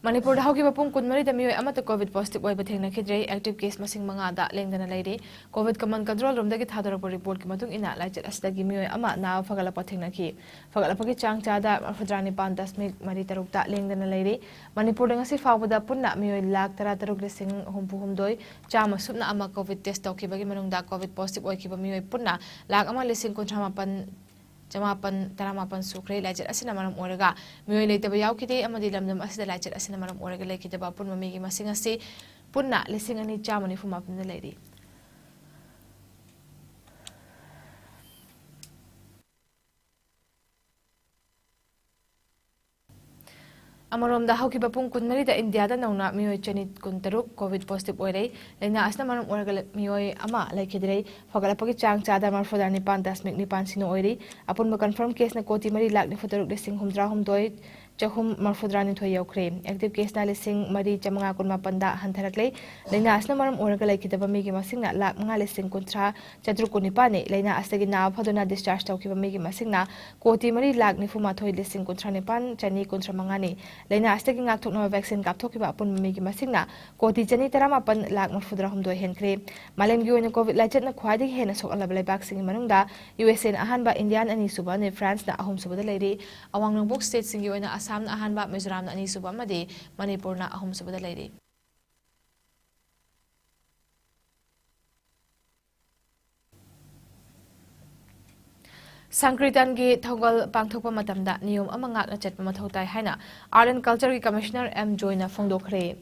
ꯃꯅꯤꯄꯨꯔꯗ ꯍꯧꯈꯤꯕ ꯄꯨꯡ ꯀꯨꯟꯃꯔꯤꯗ ꯃꯤꯑꯣꯏ ꯑꯃꯠꯇ COVID positive ꯑꯣꯏꯕ ꯊꯦꯡꯅꯈꯤꯗ꯭ꯔꯦ꯫ Active case ꯃꯁꯤꯡ ꯃꯉꯥꯗ ꯂꯦꯡꯗꯅ ꯂꯩꯔꯤ꯫ COVID command control roomꯗꯒꯤ ꯊꯥꯗꯣꯔꯛꯄ reportꯀꯤ ꯃꯇꯨꯡ ꯏꯟꯅ, ꯂꯥꯏꯆꯠ ꯑꯁꯤꯗꯒꯤ ꯃꯤꯑꯣꯏ ꯑꯃ ꯅꯥꯕ ꯐꯒꯠꯂꯛꯄ ꯊꯦꯡꯅꯈꯤ꯫ ꯐꯒꯠꯂꯛꯄꯒꯤ ꯆꯥꯡ ꯆꯥꯗ ꯃꯔꯤꯐꯨꯇꯔꯥ ꯅꯤꯄꯥꯟ ꯗꯁꯃꯤꯛ ꯃꯔꯤ ꯇꯔꯨꯛꯇ ꯂꯦꯡꯗꯅ ꯂꯩꯔꯤ꯫ ꯃꯅꯤꯄꯨꯔꯗ ꯉꯁꯤ ꯐꯥꯎꯕꯗ ꯄꯨꯟꯅ ꯃꯤꯑꯣꯏ ꯂꯥꯈ ꯇꯔꯥꯇꯔꯨꯛ ꯂꯤꯁꯤꯡ ꯍꯨꯝꯐꯨ ꯍꯨꯝꯗꯣꯏ ꯆꯥꯝꯃ ꯁꯨꯞꯅ ꯑꯃ COVID test ꯇꯧꯈꯤꯕꯒꯤ ꯃꯅꯨꯡꯗ COVID positive ꯑꯣꯏꯈꯤꯕ ꯃꯤꯑꯣꯏ ꯄꯨꯟꯅ ꯂꯥꯈ ꯑꯃ ꯂꯤꯁꯤꯡ ꯀꯨꯟꯊ꯭ꯔꯥ ꯃꯥꯄꯟ ꯆꯃꯥꯄꯟ ꯇꯔꯥꯃꯥꯄꯟ ꯁꯨꯈ꯭ꯔꯦ꯫ ꯂꯥꯏꯆꯠ ꯑꯁꯤꯅ ꯃꯔꯝ ꯑꯣꯏꯔꯒ ꯃꯤꯑꯣꯏ ꯂꯩꯇꯕ ꯌꯥꯎꯈꯤꯗꯦ ꯑꯃꯗꯤ ꯂꯝꯗꯝ ꯑꯁꯤꯗ ꯂꯥꯏꯆꯠ ꯑꯁꯤꯅ ꯃꯔꯝ ꯑꯣꯏꯔꯒ ꯂꯩꯈꯤꯗꯕ ꯑꯄꯨꯟꯕ ꯃꯤꯒꯤ ꯃꯁꯤꯡ ꯑꯁꯤ ꯄꯨꯟꯅ ꯂꯤꯁꯤꯡ ꯑꯅꯤ ꯆꯥꯝꯃ ꯅꯤꯐꯨ ꯃꯥꯄꯟꯗ ꯂꯩꯔꯤ꯫ ꯑꯃꯔꯣꯝꯗ, ꯍꯧꯈꯤꯕ ꯄꯨꯡ ꯀꯨꯟꯃꯔꯤꯗ ꯏꯟꯗꯤꯌꯥꯗ ꯅꯧꯅ ꯃꯤꯑꯣꯏ ꯆꯅꯤ ꯀꯨꯟꯇꯔꯨꯛ COVID positive ꯑꯣꯏꯔꯦ꯫ ꯂꯥꯏꯅꯥ ꯑꯁꯤꯅ ꯃꯔꯝ ꯑꯣꯏꯔꯒ ꯂ-, ꯃꯤꯑꯣꯏ ꯑꯃ ꯂꯩꯈꯤꯗ꯭ꯔꯦ꯫ ꯐꯒꯠꯂꯛꯄꯒꯤ ꯆꯥꯡ ꯆꯥꯗ ꯃꯔꯤꯐꯨꯇꯔꯥ ꯅꯤꯄꯥꯟ ꯗꯁꯃꯤꯛ ꯅꯤꯄꯥꯟ ꯁꯤꯅꯣ ꯑꯣꯏꯔꯤ꯫ ꯑꯄꯨꯟꯕ confirm caseꯅ ꯀꯣꯇꯤ ꯃꯔꯤ ꯂꯥꯈ ꯅꯤꯐꯨ ꯇꯔꯨꯛ ꯂꯤꯁꯤꯡ ꯍꯨꯝꯐꯨꯇꯔꯥ ꯍꯨꯝꯗꯣꯏ ꯆꯍꯨꯝ ꯃꯔꯤꯐꯨꯇꯔꯥ ꯅꯤꯊꯣꯏ ꯌꯧꯈ꯭ꯔꯦ꯫ Active caseꯅ ꯂꯤꯁꯤꯡ ꯃꯔꯤ ꯆꯥꯃꯉꯥ ꯀꯨꯟꯃꯥꯄꯟꯗ ꯍꯟꯊꯔꯛꯂꯦ꯫ ꯂꯥꯏꯅꯥ ꯑꯁꯤꯅ ꯃꯔꯝ ꯑꯣꯏꯔꯒ ꯂꯩꯈꯤꯗꯕ ꯃꯤꯒꯤ ꯃꯁꯤꯡꯅ ꯂꯥꯈ ꯃꯉꯥ ꯂꯤꯁꯤꯡ ꯀꯨꯟꯊ꯭ꯔꯥ ꯆꯥꯇ꯭ꯔꯨꯛ ꯀꯨꯟꯅꯤꯄꯥꯟꯅꯤ꯫ ꯂꯥꯏꯅꯥ ꯑꯁꯤꯗꯒꯤ ꯅꯥꯕ ꯐꯗꯨꯅ discharge ꯇꯧꯈꯤꯕ ꯃꯤꯒꯤ ꯃꯁꯤꯡꯅ ꯀꯣꯇꯤ ꯃꯔꯤ ꯂꯥꯈ ꯅꯤꯐꯨ ꯃꯥꯊꯣꯏ ꯂꯤꯁꯤꯡ ꯀꯨꯟꯊ꯭ꯔꯥ ꯅꯤꯄꯥꯟ ꯆꯅꯤ ꯀꯨꯟꯊ꯭ꯔꯥ ꯃꯉꯥꯅꯤ꯫ ꯂꯥꯏꯅꯥ ꯑꯁꯤꯗꯒꯤ ꯉꯥꯛꯊꯣꯛꯅꯕ vaccine ꯀꯥꯞꯊꯣꯛꯈꯤꯕ ꯑꯄꯨꯟꯕ ꯃꯤꯒꯤ ꯃꯁꯤꯡꯅ ꯀꯣꯇꯤ ꯆꯅꯤ ꯇꯔꯥꯃꯥꯄꯟ ꯂꯥꯈ ꯃꯔꯤꯐꯨꯇꯔꯥ ꯍꯨꯝꯗꯣꯏ ꯍꯦꯟꯈ꯭ꯔꯦ꯫ ꯃꯥꯂꯦꯝꯒꯤ ꯑꯣꯏꯅ COVID ꯂꯥꯏꯆꯠꯅ ꯈ꯭ꯋꯥꯏꯗꯒꯤ ꯍꯦꯟꯅ ꯁꯣꯛꯍꯜꯂꯕ ꯂꯩꯕꯥꯛꯁꯤꯡꯒꯤ ꯃꯅꯨꯡꯗ USAꯅ ꯑꯍꯥꯟꯕ, ꯏꯟꯗꯤꯌꯥꯅ ꯑꯅꯤꯁꯨꯕ ꯑꯃꯗꯤ ꯐ꯭ꯔꯥꯟꯁꯅ ꯑꯍꯨꯝꯁꯨꯕꯗ ꯂꯩꯔꯤ꯫ ꯑꯋꯥꯡ ꯅꯣꯡꯄꯣꯛ stateꯁꯤꯡꯒꯤ ꯑꯣꯏꯅ ꯑꯁꯥꯝꯅ ꯑꯍꯥꯟꯕ, ꯃꯤꯖꯣꯔꯥꯝꯅ ꯑꯅꯤꯁꯨꯕ ꯑꯃꯗꯤ ꯃꯅꯤꯄꯨꯔꯅ ꯑꯍꯨꯝꯁꯨꯕꯗ ꯂꯩꯔꯤ꯫ ꯁꯪꯀ꯭ꯔꯤꯇꯟꯒꯤ ꯊꯧꯒꯜ ꯄꯥꯡꯊꯣꯛꯄ ꯃꯇꯝꯗ ꯅꯤꯌꯣꯝ ꯑꯃ ꯉꯥꯛꯅ ꯆꯠꯄ ꯃꯊꯧ ꯇꯥꯏ ꯍꯥꯏꯅ Art and Cultureꯒꯤ Commissioner ꯑꯦꯝ ꯖꯣꯏꯅ ꯐꯣꯡꯗꯣꯛꯈ꯭ꯔꯦ꯫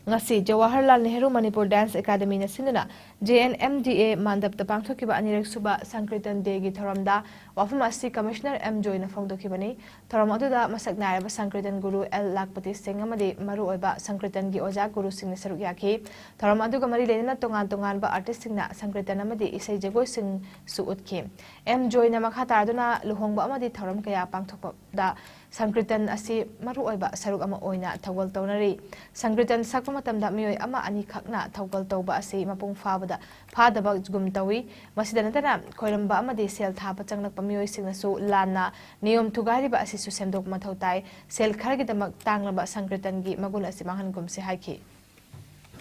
ꯉꯁꯤ ꯖꯋꯥꯍꯔꯂꯥꯜ ꯅꯦꯍꯔꯨ ꯃꯅꯤꯄꯨꯔ Dance Academyꯅ ꯁꯤꯟꯗꯨꯅ JNMDA ꯃꯥꯟꯗꯞꯇ ꯄꯥꯡꯊꯣꯛꯈꯤꯕ ꯑꯅꯤꯔꯛ ꯁꯨꯕ ꯁꯪꯀ꯭ꯔꯤꯇꯟ Dayꯒꯤ ꯊꯧꯔꯝꯗ ꯋꯥꯐꯝ ꯑꯁꯤ Commissioner ꯑꯦꯝ ꯖꯣꯏꯅ ꯐꯣꯡꯗꯣꯛꯈꯤꯕꯅꯤ꯫ ꯊꯧꯔꯝ ꯑꯗꯨꯗ ꯃꯁꯛ ꯅꯥꯏꯔꯕ ꯁꯪꯀ꯭ꯔꯤꯇꯟ ꯒꯨꯔꯨ ꯑꯦꯜ ꯂꯥꯈꯄꯇꯤ ꯁꯤꯡ ꯑꯃꯗꯤ ꯃꯔꯨꯑꯣꯏꯕ ꯁꯪꯀ꯭ꯔꯤꯇꯟꯒꯤ ꯑꯣꯖꯥ ꯒꯨꯔꯨꯁꯤꯡꯅ ꯁꯔꯨꯛ ꯌꯥꯈꯤ꯫ ꯊꯧꯔꯝ ꯑꯗꯨꯒ ꯃꯔꯤ ꯂꯩꯅꯅ ꯇꯣꯉꯥꯟ ꯇꯣꯉꯥꯟꯕ artistꯁꯤꯡꯅ ꯁꯪꯀ꯭ꯔꯤꯇꯟ ꯑꯃꯗꯤ ꯏꯁꯩ ꯖꯒꯣꯏꯁꯤꯡꯁꯨ ꯎꯠꯈꯤ꯫ ꯑꯦꯝ ꯖꯣꯏꯅ ꯃꯈꯥ ꯇꯥꯗꯨꯅ ꯂꯨꯍꯣꯡꯕ ꯑꯃꯗꯤ ꯊꯧꯔꯝ ꯀꯌꯥ ꯄꯥꯡꯊꯣꯛꯄꯗ ꯁꯪꯀ꯭ꯔꯤꯇꯟ ꯑꯁꯤ ꯃꯔꯨꯑꯣꯏꯕ ꯁꯔꯨꯛ ꯑꯃ ꯑꯣꯏꯅ ꯊꯧꯒꯜ ꯇꯧꯅꯔꯤ꯫ ꯁꯪꯀ꯭ꯔꯤꯇꯟ ꯁꯛꯄ ꯃꯇꯝꯗ ꯃꯤꯑꯣꯏ ꯑꯃ ꯑꯅꯤꯈꯛꯅ ꯊꯧꯒꯜ ꯇꯧꯕ ꯑꯁꯤ ꯃꯄꯨꯡ ꯐꯥꯕꯗ ꯐꯥꯗꯕꯒꯨꯝ ꯇꯧꯏ꯫ ꯃꯁꯤꯗ ꯅꯠꯇꯅ ꯈꯣꯏꯔꯝꯕ ꯑꯃꯗꯤ ꯁꯦꯜ ꯊꯥꯕ ꯆꯪꯂꯛꯄ ꯃꯤꯑꯣꯏꯁꯤꯡꯅꯁꯨ ꯂꯥꯟꯅ ꯅꯤꯌꯣꯝ ꯊꯨꯒꯥꯏꯔꯤꯕ ꯑꯁꯤꯁꯨ ꯁꯦꯝꯗꯣꯛꯄ ꯃꯊꯧ ꯇꯥꯏ꯫ ꯁꯦꯜ ꯈꯔꯒꯤꯗꯃꯛ ꯇꯥꯡꯂꯕ ꯁꯪꯀ꯭ꯔꯤꯇꯟꯒꯤ ꯃꯒꯨꯟ ꯑꯁꯤ ꯃꯥꯡꯍꯟꯒꯨꯝꯁꯤ ꯍꯥꯏꯈꯤ꯫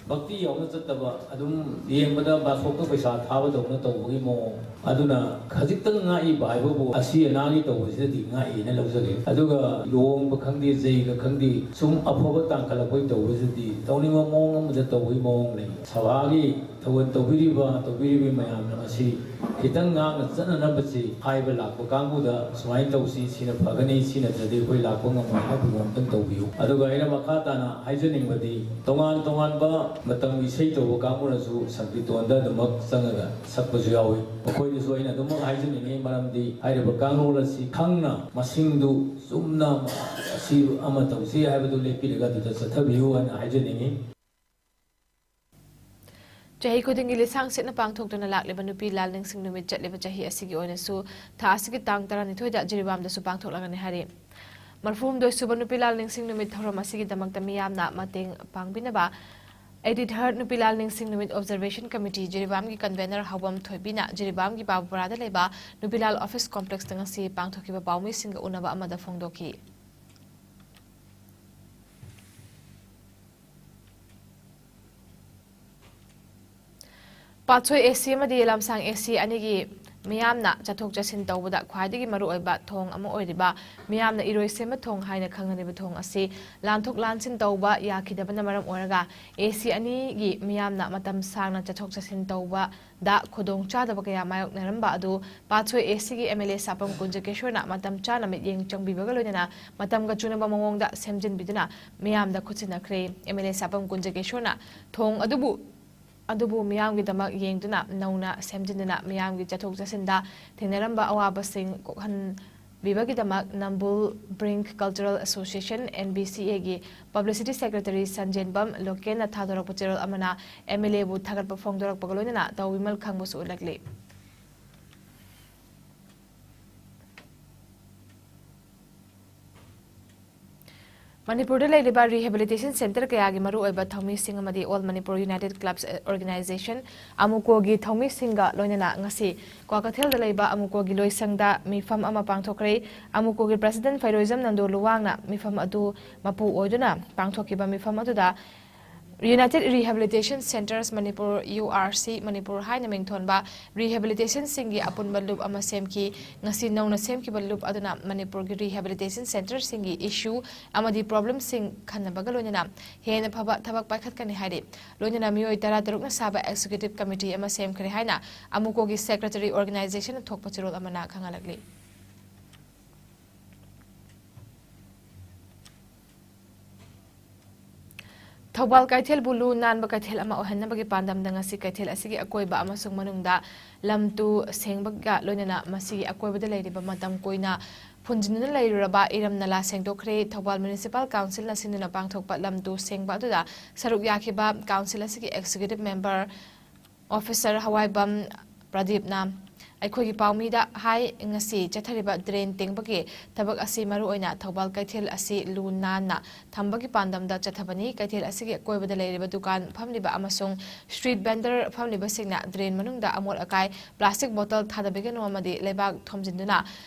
ꯚꯛꯇꯤ ꯌꯥꯎꯅ ꯆꯠꯇꯕ, ꯑꯗꯨꯝ ꯌꯦꯡꯕꯗ ꯕꯥꯁꯣꯛꯇ ꯄꯩꯁꯥ ꯊꯥꯕꯗꯧꯅ ꯇꯧꯕꯒꯤ ꯃꯑꯣꯡ꯫ ꯑꯗꯨꯅ ꯈꯖꯤꯛꯇꯪ ꯉꯥꯛꯏꯕ ꯍꯥꯏꯕꯕꯨ ꯑꯁꯤ ꯑꯅꯥꯒꯤ ꯇꯧꯕꯁꯤꯗꯗꯤ ꯉꯥꯛꯏꯅ ꯂꯧꯖꯒꯦ꯫ ꯑꯗꯨꯒ ꯂꯨꯍꯣꯡꯕ ꯈꯪꯗꯦ, ꯖꯩꯒ ꯈꯪꯗꯦ, ꯁꯨꯝ ꯑꯐꯕ ꯇꯥꯡꯈꯠꯂꯛꯄꯒꯤ ꯇꯧꯕꯁꯤꯗꯤ ꯇꯧꯅꯤꯡꯕ ꯃꯑꯣꯡ ꯑꯃꯗ ꯇꯧꯕꯒꯤ ꯃꯑꯣꯡ ꯂꯩ꯫ ꯁꯚꯥꯒꯤ ꯊꯧꯒꯜ ꯇꯧꯕꯤꯔꯤꯕ, ꯇꯧꯕꯤꯔꯤꯕ ꯃꯌꯥꯝꯅ ꯃꯁꯤ ꯈꯤꯇꯪ ꯉꯥꯛꯅ ꯆꯠꯅꯅꯕꯁꯤ ꯍꯥꯏꯕ ꯂꯥꯛꯄ ꯀꯥꯡꯕꯨꯗ ꯁꯨꯃꯥꯏꯅ ꯇꯧꯁꯤ, ꯁꯤꯅ ꯐꯒꯅꯤ, ꯁꯤ ꯅꯠꯇ꯭ꯔꯗꯤ ꯑꯩꯈꯣꯏ ꯂꯥꯛꯄ ꯉꯝꯃꯣꯏ ꯍꯥꯏꯕꯗꯨ ꯑꯃꯨꯛꯇꯪ ꯇꯧꯕꯤꯌꯨ꯫ ꯑꯗꯨꯒ ꯑꯩꯅ ꯃꯈꯥ ꯇꯥꯅ ꯍꯥꯏꯖꯅꯤꯡꯕꯗꯤ, ꯇꯣꯉꯥꯟ ꯇꯣꯉꯥꯟꯕ ꯃꯇꯝꯒꯤ ꯏꯁꯩ ꯇꯧꯕ ꯀꯥꯡꯕꯨꯅꯁꯨ ꯁꯪꯀ꯭ꯔꯤꯇꯣꯟꯗ ꯑꯗꯨꯃꯛ ꯆꯪꯉꯒ ꯁꯛꯄꯁꯨ ꯌꯥꯎꯏ꯫ ꯃꯈꯣꯏꯗꯁꯨ ꯑꯩꯅ ꯑꯗꯨꯃꯛ ꯍꯥꯏꯖꯅꯤꯡꯉꯤ, ꯃꯔꯝꯗꯤ ꯍꯥꯏꯔꯤꯕ ꯀꯥꯡꯂꯣꯟ ꯑꯁꯤ ꯈꯪꯅ ꯃꯁꯤꯡꯗꯨ ꯆꯨꯝꯅ ꯑꯁꯤ ꯑꯃ ꯇꯧꯁꯤ ꯍꯥꯏꯕꯗꯨ ꯂꯦꯞꯄꯤꯔꯒ ꯑꯗꯨꯗ ꯆꯠꯊꯕꯤꯌꯨ ꯍꯥꯏꯅ ꯍꯥꯏꯖꯅꯤꯡꯉꯤ꯫ ꯆꯍꯤ ꯈꯨꯗꯤꯡꯒꯤ ꯂꯤꯁꯥꯡ ꯁꯤꯠꯅ ꯄꯥꯡꯊꯣꯛꯇꯨꯅ ꯂꯥꯛꯂꯤꯕ ꯅꯨꯄꯤ ꯂꯥꯜ ꯅꯤꯡꯁꯤꯡ ꯅꯨꯃꯤꯠ ꯆꯠꯂꯤꯕ ꯆꯍꯤ ꯑꯁꯤꯒꯤ ꯑꯣꯏꯅꯁꯨ ꯊꯥ ꯑꯁꯤꯒꯤ ꯇꯥꯡ ꯇꯔꯥꯅꯤꯊꯣꯏꯗ ꯖꯤꯔꯤꯕꯥꯝꯗꯁꯨ ꯄꯥꯡꯊꯣꯛꯂꯒꯅꯤ ꯍꯥꯏꯔꯤ꯫ ꯃꯔꯐꯨꯍꯨꯝꯗꯣꯏ ꯁꯨꯕ ꯅꯨꯄꯤ ꯂꯥꯜ ꯅꯤꯡꯁꯤꯡ ꯅꯨꯃꯤꯠ ꯊꯧꯔꯝ ꯑꯁꯤꯒꯤꯗꯃꯛꯇ ꯃꯤꯌꯥꯝꯅ ꯃꯇꯦꯡ ꯄꯥꯡꯕꯤꯅꯕ ꯑꯩꯠꯇꯤ ꯊꯥꯔꯠ ꯅꯨꯄꯤ ꯂꯥꯜ ꯅꯤꯡꯁꯤꯡ ꯅꯨꯃꯤꯠ ꯑꯣꯕꯖꯔꯕꯦꯁꯟ ꯀꯃꯤꯇꯤ ꯖꯤꯔꯤꯕꯥꯝꯒꯤ ꯀꯟꯚꯦꯅꯔ ꯍꯥꯎꯕꯝ ꯊꯣꯏꯕꯤꯅ ꯖꯤꯔꯤꯕꯥꯝꯒꯤ ꯕꯥꯕꯨꯄꯥꯔꯥꯗ ꯂꯩꯕ ꯅꯨꯄꯤ ꯂꯥꯜ ꯑꯣꯐꯤꯁ ꯀꯣꯝꯄ꯭ꯂꯦꯛꯁꯇ ꯉꯁꯤ ꯄꯥꯡꯊꯣꯛꯈꯤꯕ ꯄꯥꯎꯃꯤꯁꯤꯡꯒ ꯎꯅꯕ ꯑꯃꯗ ꯐꯣꯡꯗꯣꯛꯈꯤ꯫ ꯄꯥꯠꯁꯣꯏ ꯑꯦ ꯁꯤ ꯑꯃꯗꯤ ꯂꯝꯁꯥꯡ ꯑꯦ ꯁꯤ ꯑꯅꯤꯒꯤ ꯃꯤꯌꯥꯝꯅ ꯆꯠꯊꯣꯛ ꯆꯠꯁꯤꯟ ꯇꯧꯕꯗ ꯈ꯭ꯋꯥꯏꯗꯒꯤ ꯃꯔꯨꯑꯣꯏꯕ ꯊꯣꯡ ꯑꯃ ꯑꯣꯏꯔꯤꯕ ꯃꯤꯌꯥꯝꯅ ꯏꯔꯣꯏꯁꯦꯝꯕ ꯊꯣꯡ ꯍꯥꯏꯅ ꯈꯪꯅꯔꯤꯕ ꯊꯣꯡ ꯑꯁꯤ ꯂꯥꯟꯊꯣꯛ ꯂꯥꯟꯁꯤꯟ ꯇꯧꯕ ꯌꯥꯈꯤꯗꯕꯅ ꯃꯔꯝ ꯑꯣꯏꯔꯒ ꯑꯦ ꯁꯤ ꯑꯅꯤꯒꯤ ꯃꯤꯌꯥꯝꯅ ꯃꯇꯝ ꯁꯥꯡꯅ ꯆꯠꯊꯣꯛ ꯆꯠꯁꯤꯟ ꯇꯧꯕꯗ ꯈꯨꯗꯣꯡ ꯆꯥꯗꯕ ꯀꯌꯥ ꯃꯥꯌꯣꯛꯅꯔꯝꯕ ꯑꯗꯨ ꯄꯥꯠꯁꯣꯏ ꯑꯦ ꯁꯤꯒꯤ ꯑꯦꯝ ꯑꯦꯜ ꯑꯦ ꯁꯥꯄꯝ ꯀꯨꯟꯖꯀꯦꯁꯣꯔꯅ ꯃꯇꯝ ꯆꯥꯅ ꯃꯤꯠꯌꯦꯡ ꯆꯪꯕꯤꯕꯒ ꯂꯣꯏꯅꯅ ꯃꯇꯝꯒ ꯆꯨꯅꯕ ꯃꯑꯣꯡꯗ ꯁꯦꯝꯖꯤꯟꯕꯤꯗꯨꯅ ꯃꯤꯌꯥꯝꯗ ꯈꯨꯠꯁꯤꯟꯅꯈ꯭ꯔꯦ꯫ ꯑꯦꯝ ꯑꯦꯜ ꯑꯦ ꯁꯥꯄꯝ ꯀꯨꯟꯖꯀꯦꯁꯣꯔꯅ ꯊꯣꯡ ꯑꯗꯨꯕꯨ ꯑꯗꯨꯕꯨ ꯃꯤꯌꯥꯝꯒꯤꯗꯃꯛ ꯌꯦꯡꯗꯨꯅ ꯅꯧꯅ ꯁꯦꯝꯖꯤꯟꯗꯨꯅ ꯃꯤꯌꯥꯝꯒꯤ ꯆꯠꯊꯣꯛ ꯆꯠꯁꯤꯟꯗ ꯊꯦꯡꯅꯔꯝꯕ ꯑꯋꯥꯕꯁꯤꯡ ꯀꯣꯛꯍꯟꯕꯤꯕꯒꯤꯗꯃꯛ Nambul brink cultural association, N B C ꯑꯦꯒꯤ ꯄꯕ꯭ꯂꯤꯁꯤꯇꯤ ꯁꯦꯀ꯭ꯔꯦꯇꯔꯤ ꯁꯟꯖꯦꯟꯕꯝ ꯂꯣꯀꯦꯟꯅ ꯊꯥꯗꯣꯔꯛꯄ ꯆꯦꯔꯣꯜ ꯑꯃꯅ ꯑꯦꯝ ꯑꯦꯜ ꯑꯦꯕꯨ ꯊꯥꯒꯠꯄ ꯐꯣꯡꯗꯣꯔꯛꯄꯒ ꯂꯣꯏꯅꯅ ꯇꯥꯎ ꯋꯤꯃꯜ ꯈꯪꯕꯁꯨ ꯎꯠꯂꯛꯂꯤ꯫ ꯃꯅꯤꯄꯨꯔꯗ ꯂꯩꯔꯤꯕ rehabilitation centre ꯀꯌꯥꯒꯤ ꯃꯔꯨꯑꯣꯏꯕ ꯊꯧꯃꯤꯁꯤꯡ ꯑꯃꯗꯤ All Manipur United Clubs Organisation, ꯑꯃꯨꯀꯣꯒꯤ ꯊꯧꯃꯤꯁꯤꯡꯒ ꯂꯣꯏꯅꯅ ꯉꯁꯤ ꯀ꯭ꯋꯥꯀꯩꯊꯦꯜꯗ ꯂꯩꯕ ꯑꯃꯨꯀꯣꯒꯤ ꯂꯣꯏꯁꯪꯗ ꯃꯤꯐꯝ ꯑꯃ ꯄꯥꯡꯊꯣꯛꯈ꯭ꯔꯦ꯫ ꯑꯃꯨꯀꯣꯒꯤ president ꯐꯩꯔꯣꯏꯖꯝ ꯅꯟꯗꯣ ꯂꯨꯋꯥꯡꯅ ꯃꯤꯐꯝ ꯑꯗꯨ ꯃꯄꯨ ꯑꯣꯏꯗꯨꯅ ꯄꯥꯡꯊꯣꯛꯈꯤꯕ ꯃꯤꯐꯝ ꯑꯗꯨꯗ United Rehabilitation Centres Manipur, U R C Manipur ꯍꯥꯏꯅ ꯃꯤꯡꯊꯣꯟꯕ rehabilitation ꯁꯤꯡꯒꯤ ꯑꯄꯨꯟꯕ ꯂꯨꯞ ꯑꯃ ꯁꯦꯝꯈꯤ꯫ ꯉꯁꯤ ꯅꯧꯅ ꯁꯦꯝꯈꯤꯕ ꯂꯨꯞ ꯑꯗꯨꯅ ꯃꯅꯤꯄꯨꯔꯒꯤ rehabilitation centre ꯁꯤꯡꯒꯤ issue ꯑꯃꯗꯤ problem ꯁꯤꯡ ꯈꯟꯅꯕꯒ ꯂꯣꯏꯅꯅ ꯍꯦꯟꯅ ꯐꯕ ꯊꯕꯛ ꯄꯥꯏꯈꯠꯀꯅꯤ ꯍꯥꯏꯔꯤ꯫ ꯂꯣꯏꯅꯅ ꯃꯤꯑꯣꯏ ꯇꯔꯥ ꯇꯔꯨꯛꯅ ꯁꯥꯕ executive committee ꯑꯃ ꯁꯦꯝꯈ꯭ꯔꯦ ꯍꯥꯏꯅ ꯑꯃꯨꯀꯣꯒꯤ secretary organization ꯅ ꯊꯣꯛꯄ ꯆꯦꯔꯣꯜ ꯑꯃꯅ ꯈꯪꯍꯜꯂꯛꯂꯤ꯫ ꯊꯧꯕꯥꯜ ꯀꯩꯊꯦꯜꯕꯨ ꯂꯨ ꯅꯥꯟꯕ ꯀꯩꯊꯦꯜ ꯑꯃ ꯑꯣꯏꯍꯟꯅꯕꯒꯤ ꯄꯥꯟꯗꯝꯗ ꯉꯁꯤ ꯀꯩꯊꯦꯜ ꯑꯁꯤꯒꯤ ꯑꯀꯣꯏꯕ ꯑꯃꯁꯨꯡ ꯃꯅꯨꯡꯗ ꯂꯝ ꯇꯨ ꯁꯦꯡꯕꯒ ꯂꯣꯏꯅꯅ ꯃꯁꯤꯒꯤ ꯑꯀꯣꯏꯕꯗ ꯂꯩꯔꯤꯕ ꯃꯇꯝ ꯀꯨꯏꯅ ꯐꯨꯟꯖꯤꯟꯗꯨꯅ ꯂꯩꯔꯨꯔꯕ ꯏꯔꯝ ꯅꯂꯥ ꯁꯦꯡꯗꯣꯛꯈ꯭ꯔꯦ꯫ ꯊꯧꯕꯥꯜ Municipal Council ꯅ ꯁꯤꯟꯗꯨꯅ ꯄꯥꯡꯊꯣꯛꯄ ꯂꯝ ꯇꯨ ꯁꯦꯡꯕ ꯑꯗꯨꯗ ꯁꯔꯨꯛ ꯌꯥꯈꯤꯕ council ꯑꯁꯤꯒꯤ executive member officer ꯍꯋꯥꯏꯕꯝ ꯄ꯭ꯔꯗꯤꯞꯅ ꯑꯩꯈꯣꯏꯒꯤ ꯄꯥꯎꯃꯤꯗ ꯍꯥꯏ, ꯉꯁꯤ ꯆꯠꯊꯔꯤꯕ drain ꯇꯦꯡꯕꯒꯤ ꯊꯕꯛ ꯑꯁꯤ ꯃꯔꯨꯑꯣꯏꯅ ꯊꯧꯕꯥꯜ ꯀꯩꯊꯦꯜ ꯑꯁꯤ ꯂꯨ ꯅꯥꯟꯅ ꯊꯝꯕꯒꯤ ꯄꯥꯟꯗꯝꯗ ꯆꯠꯊꯕꯅꯤ꯫ ꯀꯩꯊꯦꯜ ꯑꯁꯤꯒꯤ ꯑꯀꯣꯏꯕꯗ ꯂꯩꯔꯤꯕ ꯗꯨꯀꯥꯟ ꯐꯝꯂꯤꯕ ꯑꯃꯁꯨꯡ street vendor ꯐꯝꯂꯤꯕꯁꯤꯡꯅ drain ꯃꯅꯨꯡꯗ ꯑꯃꯣꯠ ꯑꯀꯥꯏ, plastic bottle ꯊꯥꯗꯕꯤꯒꯅꯨ ꯑꯃꯗꯤ ꯂꯩꯕꯥꯛ ꯊꯣꯝꯖꯤꯟꯗꯨꯅ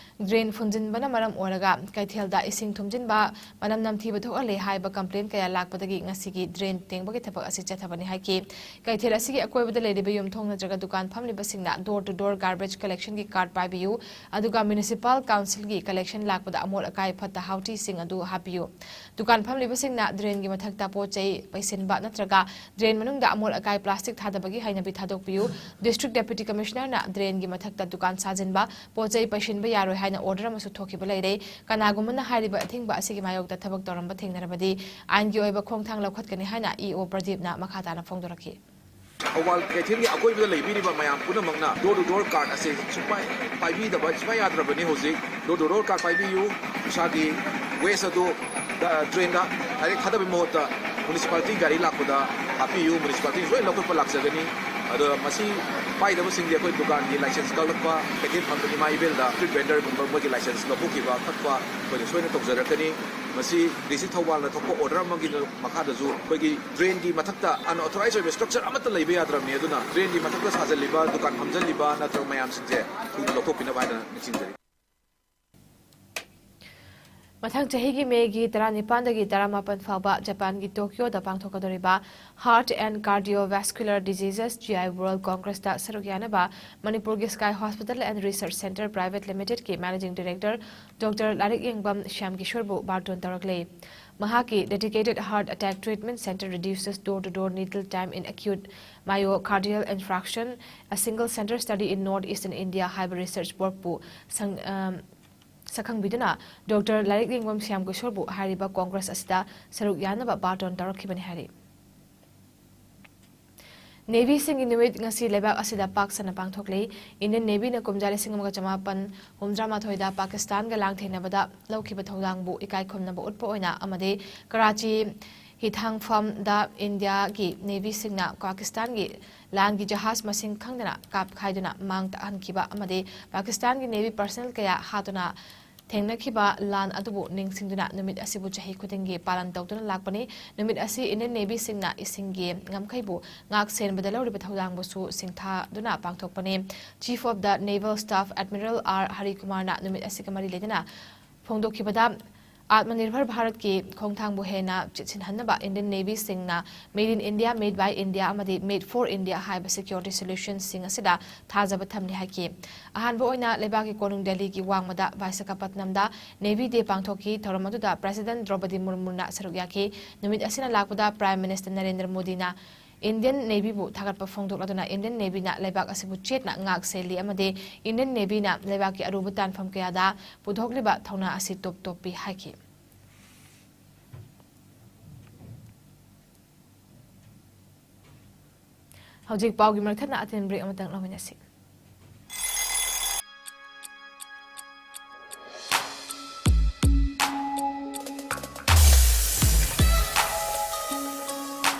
drain ꯐꯨꯟꯖꯤꯟꯕꯅ ꯃꯔꯝ ꯑꯣꯏꯔꯒ ꯀꯩꯊꯦꯜꯗ ꯏꯁꯤꯡ ꯊꯨꯝꯖꯤꯟꯕ, ꯃꯅꯝ ꯅꯝꯊꯤꯕ ꯊꯣꯛꯍꯜꯂꯦ ꯍꯥꯏꯕ complaint ꯀꯌꯥ ꯂꯥꯛꯄꯗꯒꯤ ꯉꯁꯤꯒꯤ drain ꯇꯦꯡꯕꯒꯤ ꯊꯕꯛ ꯑꯁꯤ ꯆꯠꯊꯕꯅꯤ ꯍꯥꯏꯈꯤ꯫ ꯀꯩꯊꯦꯜ ꯑꯁꯤꯒꯤ ꯑꯀꯣꯏꯕꯗ ꯂꯩꯔꯤꯕ ꯌꯨꯝꯊꯣꯡ ꯅꯠꯇ꯭ꯔꯒ ꯗꯨꯀꯥꯟ ꯐꯝꯂꯤꯕꯁꯤꯡꯅ door to door garbage collection ꯒꯤ card ꯄꯥꯏꯕꯤꯌꯨ, ꯑꯗꯨꯒ Municipal Council ꯒꯤ collection ꯂꯥꯛꯄꯗ ꯑꯃꯣꯠ ꯑꯀꯥꯏ ꯐꯠꯇ ꯍꯥꯎꯊꯤꯁꯤꯡ ꯑꯗꯨ ꯍꯥꯞꯄꯤꯌꯨ꯫ ꯗꯨꯀꯥꯟ ꯐꯝꯂꯤꯕꯁꯤꯡꯅ drain ꯒꯤ ꯃꯊꯛꯇ ꯄꯣꯠ ꯆꯩ ꯄꯩꯁꯤꯟꯕ ꯅꯠꯇ꯭ꯔꯒ drain ꯃꯅꯨꯡꯗ ꯑꯃꯣꯠ ꯑꯀꯥꯏ plastic ꯊꯥꯗꯕꯒꯤ ꯍꯩꯅꯕꯤ ꯊꯥꯗꯣꯛꯄꯤꯌꯨ꯫ District Deputy Commissioner ꯅ drain ꯒꯤ ꯃꯊꯛꯇ ꯗꯨꯀꯥꯟ ꯁꯥꯖꯤꯟꯕ, ꯄꯣꯠ ꯆꯩ ꯄꯩꯁꯤꯟꯕ ꯌꯥꯔꯣꯏ ꯍꯥꯏꯅ order ꯑꯃꯁꯨ ꯊꯣꯛꯈꯤꯕ ꯂꯩꯔꯦ꯫ ꯀꯅꯥꯒꯨꯝꯕꯅ ꯍꯥꯏꯔꯤꯕ ꯑꯊꯤꯡꯕ ꯑꯁꯤꯒꯤ ꯃꯥꯌꯣꯛꯇ ꯊꯕꯛ ꯇꯧꯔꯝꯕ ꯊꯦꯡꯅꯔꯕꯗꯤ ꯑꯥꯏꯟꯒꯤ ꯑꯣꯏꯕ ꯈꯣꯡꯊꯥꯡ ꯂꯧꯈꯠꯀꯅꯤ ꯍꯥꯏꯅ E O ꯄ꯭ꯔꯗꯤꯞꯅ ꯃꯈꯥ ꯇꯥꯅ ꯐꯣꯡꯗꯣꯔꯛꯈꯤ꯫ ꯊꯧꯕꯥꯜ ꯀꯩꯊꯦꯜꯒꯤ ꯑꯀꯣꯏꯕꯗ ꯂꯩꯕꯤꯔꯤꯕ ꯃꯌꯥꯝ ꯄꯨꯝꯅꯃꯛꯅ door to door card ꯑꯁꯤ ꯁꯨꯡꯄꯥꯏ ꯄꯥꯏꯕꯤꯗꯕ ꯁꯨꯡꯌꯥ ꯌꯥꯗ꯭ꯔꯕꯅꯤ꯫ ꯍꯧꯖꯤꯛ door to door card ꯄꯥꯏꯕꯤꯌꯨ꯫ ꯏꯁꯥꯒꯤ waste ꯑꯗꯨ, ꯑ, drain ꯗ direct ꯊꯥꯗꯕꯒꯤ ꯃꯍꯨꯠꯇ Municipality ꯒꯥꯔꯤ ꯂꯥꯛꯄꯗ ꯍꯥꯞꯄꯤꯌꯨ, municipality ꯂꯣꯏ ꯂꯧꯈꯠꯄ ꯂꯥꯛꯆꯒꯅꯤ꯫ ꯑꯗꯣ ꯃꯁꯤ ꯄꯥꯏꯗꯕꯁꯤꯡꯗꯤ ꯑꯩꯈꯣꯏ ꯗꯨꯀꯥꯟꯒꯤ license ꯀꯛꯂꯛꯄ, ꯀꯩꯊꯦꯜ ꯐꯝꯕ ꯏꯃꯥ ꯏꯕꯦꯜꯗ street vendorꯒꯨꯝꯕ ꯃꯣꯏꯒꯤ license ꯂꯧꯊꯣꯛꯈꯤꯕ ꯈꯣꯠꯄ ꯑꯩꯈꯣꯏꯅ ꯁꯣꯏꯅ ꯇꯧꯖꯔꯛꯀꯅꯤ꯫ ꯃꯁꯤ DC ꯊꯧꯕꯥꯜꯅ ꯊꯣꯛꯄ order ꯑꯃꯒꯤ ꯃꯈꯥꯗꯁꯨ ꯑꯩꯈꯣꯏꯒꯤ drainꯒꯤ ꯃꯊꯛꯇ unauthorized ꯑꯣꯏꯕ structure ꯑꯃꯠꯇ ꯂꯩꯕ ꯌꯥꯗ꯭ꯔꯕꯅꯤ꯫ ꯑꯗꯨꯅ drainꯒꯤ ꯃꯊꯛꯇ ꯁꯥꯖꯜꯂꯤꯕ, ꯗꯨꯀꯥꯟ ꯐꯝꯖꯜꯂꯤꯕ ꯅꯠꯇ꯭ꯔꯒ ꯃꯌꯥꯝꯁꯤꯡꯁꯦ ꯊꯨꯅ ꯂꯧꯊꯣꯛꯄꯤꯅꯕ ꯍꯥꯏꯅ ꯅꯤꯡꯁꯤꯡꯖꯔꯤ꯫ ꯃꯊꯪ ꯆꯍꯤꯒꯤ ꯃꯦꯒꯤ ꯇꯔꯥꯅꯤꯄꯥꯟꯗꯒꯤ ꯇꯔꯥꯃꯥꯄꯟ ꯐꯥꯎꯕ ꯖꯄꯥꯟꯒꯤ ꯇꯣꯀꯤꯌꯣꯗ ꯄꯥꯡꯊꯣꯛꯀꯗꯧꯔꯤꯕ Heart and Cardiovascular Diseases, GI World Congressꯇ ꯁꯔꯨꯛ ꯌꯥꯅꯕ ꯃꯅꯤꯄꯨꯔꯒꯤ Sky Hospital and Research Centre Private Limitedꯀꯤ Managing Director Doctor ꯂꯥꯏꯔꯤꯛ ꯌꯦꯡꯕꯝ ꯁ꯭ꯌꯥꯝ ꯀꯤꯁꯣꯔꯕꯨ ꯕꯥꯔꯇꯣꯟ ꯇꯧꯔꯛꯂꯦ꯫ ꯃꯍꯥꯛꯀꯤ Dedicated Heart Attack Treatment Centre reduces door-to-door needle time in acute myocardial infarction, a single centre study in North Eastern India ꯍꯥꯏꯕ research workꯄꯨ ꯁꯪ-, ꯑꯝ, ꯁꯛꯈꯪꯕꯤꯗꯨꯅ doctor ꯂꯥꯏꯔꯤꯛ ꯌꯦꯡꯕꯝ ꯁ꯭ꯌꯥꯝ ꯀꯤꯁꯣꯔꯕꯨ ꯍꯥꯏꯔꯤꯕ Congress ꯑꯁꯤꯗ ꯁꯔꯨꯛ ꯌꯥꯅꯕ ꯕꯥꯔꯇꯣꯟ ꯇꯧꯔꯛꯈꯤꯕꯅꯤ ꯍꯥꯏꯔꯤ꯫ Navyꯁꯤꯡꯒꯤ ꯅꯨꯃꯤꯠ ꯉꯁꯤ ꯂꯩꯕꯥꯛ ꯑꯁꯤꯗ ꯄꯥꯛ ꯁꯟꯅ ꯄꯥꯡꯊꯣꯛꯂꯤ꯫ Indian Navyꯅ ꯀꯨꯝꯖꯥ ꯂꯤꯁꯤꯡ ꯑꯃꯒ ꯆꯃꯥꯄꯟ ꯍꯨꯝꯐꯨꯇꯔꯥꯃꯥꯊꯣꯏꯗ ꯄꯥꯀꯤꯁꯇꯥꯟꯒ ꯂꯥꯟꯊꯦꯡꯅꯕꯗ ꯂꯧꯈꯤꯕ ꯊꯧꯗꯥꯡꯕꯨ ꯏꯀꯥꯏ ꯈꯨꯝꯅꯕ ꯎꯠꯄ ꯑꯣꯏꯅ ꯑꯃꯗꯤ ꯀꯔꯥꯆꯤ ꯍꯤꯊꯥꯡꯐꯝꯗ ꯏꯟꯗꯤꯌꯥꯒꯤ Navyꯁꯤꯡꯅ ꯄꯥꯀꯤꯁꯇꯥꯟꯒꯤ ꯂꯥꯟꯒꯤ ꯖꯍꯥꯖ ꯃꯁꯤꯡ ꯈꯪꯗꯅ ꯀꯥꯞꯈꯥꯏꯗꯨꯅ ꯃꯥꯡ ꯇꯥꯛꯍꯟꯈꯤꯕ ꯑꯃꯗꯤ ꯄꯥꯀꯤꯁꯇꯥꯟꯒꯤ Navy personnel ꯀꯌꯥ ꯍꯥꯠꯇꯨꯅ ꯊꯦꯡꯅꯈꯤꯕ ꯂꯥꯟ ꯑꯗꯨꯕꯨ ꯅꯤꯡꯁꯤꯡꯗꯨꯅ ꯅꯨꯃꯤꯠ ꯑꯁꯤꯕꯨ ꯆꯍꯤ ꯈꯨꯗꯤꯡꯒꯤ ꯄꯥꯂꯟ ꯇꯧꯗꯨꯅ ꯂꯥꯛꯄꯅꯤ꯫ ꯅꯨꯃꯤꯠ ꯑꯁꯤ Indian Navyꯁꯤꯡꯅ ꯏꯁꯤꯡꯒꯤ ꯉꯝꯈꯩꯕꯨ ꯉꯥꯛ ꯁꯦꯟꯕꯗ ꯂꯧꯔꯤꯕ ꯊꯧꯗꯥꯡꯕꯨꯁꯨ ꯁꯤꯡꯊꯥꯗꯨꯅ ꯄꯥꯡꯊꯣꯛꯄꯅꯤ꯫ Chief of the Naval Staff Admiral R ꯍꯔꯤꯀꯨꯃꯥꯔꯅ ꯅꯨꯃꯤꯠ ꯑꯁꯤꯒ ꯃꯔꯤ ꯂꯩꯅꯅ ꯐꯣꯡꯗꯣꯛꯈꯤꯕꯗ, ꯑꯥꯠꯃꯅꯤꯔꯚꯔ ꯚꯥꯔꯠꯀꯤ ꯈꯣꯡꯊꯥꯡꯕꯨ ꯍꯦꯟꯅ ꯆꯦꯠꯁꯤꯟꯍꯟꯅꯕ Indian Navyꯁꯤꯡꯅ Made in India, Made by India ꯑꯃꯗꯤ Made for India ꯍꯥꯏꯕ security solutionꯁꯤꯡ ꯑꯁꯤꯗ ꯊꯥꯖꯕ ꯊꯝꯂꯤ ꯍꯥꯏꯈꯤ꯫ ꯑꯍꯥꯟꯕ ꯑꯣꯏꯅ ꯂꯩꯕꯥꯛꯀꯤ ꯀꯣꯅꯨꯡ ꯗꯦꯜꯂꯤꯒꯤ ꯋꯥꯡꯃꯗ ꯚꯥꯏꯁꯥꯈꯥꯄꯠꯅꯝꯗ Navy Day ꯄꯥꯡꯊꯣꯛꯈꯤ꯫ ꯊꯧꯔꯝ ꯑꯗꯨꯗ President ꯗ꯭ꯔꯧꯄꯗꯤ ꯃꯨꯔꯃꯨꯅ ꯁꯔꯨꯛ ꯌꯥꯈꯤ꯫ ꯅꯨꯃꯤꯠ ꯑꯁꯤꯅ ꯂꯥꯛꯄꯗ Prime Minister ꯅꯔꯦꯟꯗ꯭ꯔ ꯃꯣꯗꯤꯅ Indian Navyꯕꯨ ꯊꯥꯒꯠꯄ ꯐꯣꯡꯗꯣꯛꯂꯗꯨꯅ Indian Navyꯅ ꯂꯩꯕꯥꯛ ꯑꯁꯤꯕꯨ ꯆꯦꯠꯅ ꯉꯥꯛ ꯁꯦꯜꯂꯤ ꯑꯃꯗꯤ Indian Navyꯅ ꯂꯩꯕꯥꯛꯀꯤ ꯑꯔꯨꯕ ꯇꯥꯟꯐꯝ ꯀꯌꯥꯗ ꯄꯨꯊꯣꯛꯂꯤꯕ ꯊꯧꯅꯥ ꯑꯁꯤ ꯇꯣꯞ ꯇꯣꯞꯄꯤ ꯍꯥꯏꯈꯤ꯫ ꯍꯧꯖꯤꯛ ꯄꯥꯎꯒꯤ ꯃꯔꯛ ꯊꯠꯅ ꯑꯇꯦꯟ break ꯑꯃꯇꯪ ꯂꯧꯃꯤꯟꯅꯁꯤ꯫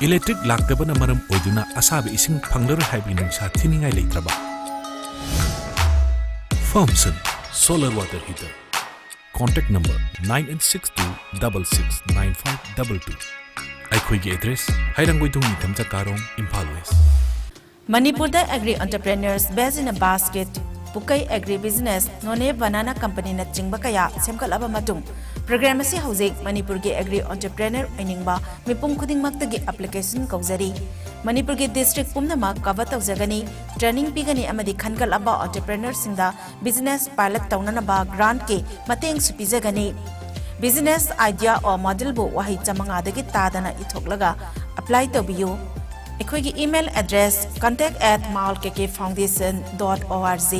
Electric ꯂꯥꯛꯇꯕꯅ ꯃꯔꯝ ꯑꯣꯏꯗꯨꯅ ꯑꯁꯥꯕ ꯏꯁꯤꯡ ꯐꯪꯂꯔꯣꯏ ꯍꯥꯏꯕꯒꯤ ꯅꯨꯡꯁꯥ ꯊꯤꯅꯤꯡꯉꯥꯏ ꯂꯩꯇ꯭ꯔꯕ? Firmson Solar Water Heater. Contact number nine eight six two double six nine five double two. ꯑꯩꯈꯣꯏꯒꯤ address, ꯍꯩꯔꯥꯡꯒꯣꯏꯊꯣꯡ ꯅꯤꯡꯊꯝ ꯆꯀꯥꯔꯣꯡ, ꯏꯝꯐꯥꯜ ꯋꯦꯁ꯫ ꯃꯅꯤꯄꯨꯔꯗ agri entrepreneurs based in a basket, ꯄꯨꯀꯩ agri business, Noney banana company ꯅꯆꯤꯡꯕ ꯀꯌꯥ ꯁꯦꯝꯒꯠꯂꯕ ꯃꯇꯨꯡ, program ꯑꯁꯤ ꯍꯧꯖꯤꯛ ꯃꯅꯤꯄꯨꯔꯒꯤ agri entrepreneur ꯑꯣꯏꯅꯤꯡꯕ ꯃꯤꯄꯨꯝ ꯈꯨꯗꯤꯡꯃꯛꯇꯒꯤ application ꯀꯧꯖꯔꯤ꯫ ꯃꯅꯤꯄꯨꯔꯒꯤ district ꯄꯨꯝꯅꯃꯛ cover ꯇꯧꯖꯒꯅꯤ꯫ Training ꯄꯤꯒꯅꯤ ꯑꯃꯗꯤ ꯈꯟꯒꯠꯂꯕ entrepreneur ꯁꯤꯡꯗ business pilot ꯇꯧꯅꯅꯕ grant ꯀꯤ ꯃꯇꯦꯡꯁꯨ ꯄꯤꯖꯒꯅꯤ꯫ Business idea or model ꯕꯨ ꯋꯥꯍꯩ ꯆꯥꯃꯉꯥꯗꯒꯤ ꯇꯥꯗꯅ ꯏꯊꯣꯛꯂꯒ apply ꯇꯧꯕꯤꯌꯨ꯫ ꯑꯩꯈꯣꯏꯒꯤ email address contact at maolkkfoundation dot org꯫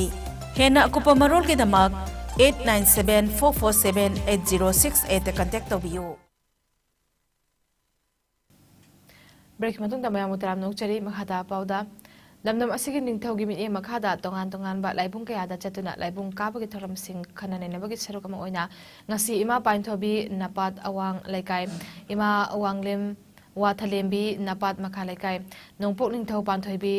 ꯍꯦꯟꯅ ꯑꯀꯨꯞꯄ ꯃꯔꯣꯜꯒꯤꯗꯃꯛ eight nine seven four four seven eight zero six eight ꯗ contact ꯇꯧꯕꯤꯌꯨ꯫ Break ꯀꯤ ꯃꯇꯨꯡꯗ ꯃꯌꯥꯝꯕꯨ ꯇꯔꯥꯝꯅ ꯑꯣꯛꯆꯔꯤ꯫ ꯃꯈꯥꯗ ꯄꯥꯎꯗ, ꯂꯝꯗꯝ ꯑꯁꯤꯒꯤ ꯅꯤꯡꯊꯧꯒꯤ ꯃꯤꯠꯌꯦꯡ ꯃꯈꯥꯗ ꯇꯣꯉꯥꯟ ꯇꯣꯉꯥꯟꯕ ꯂꯥꯏꯕꯨꯡ ꯀꯌꯥꯗ ꯆꯠꯇꯨꯅ ꯂꯥꯏꯕꯨꯡ ꯀꯥꯕꯒꯤ ꯊꯧꯔꯝꯁꯤꯡ ꯈꯟꯅ ꯅꯩꯅꯕꯒꯤ ꯁꯔꯨꯛ ꯑꯃ ꯑꯣꯏꯅ ꯉꯁꯤ ꯏꯃꯥ ꯄꯥꯟꯊꯣꯏꯕꯤ ꯅꯄꯥꯠ ꯑꯋꯥꯡ ꯂꯩꯀꯥꯏ, ꯏꯃꯥ ꯋꯥꯡꯂꯦꯝ ꯋꯥꯊꯂꯦꯝꯕꯤ ꯅꯄꯥꯠ ꯃꯈꯥ ꯂꯩꯀꯥꯏ, ꯅꯣꯡꯄꯣꯛ ꯅꯤꯡꯊꯧ ꯄꯥꯟꯊꯣꯏꯕꯤ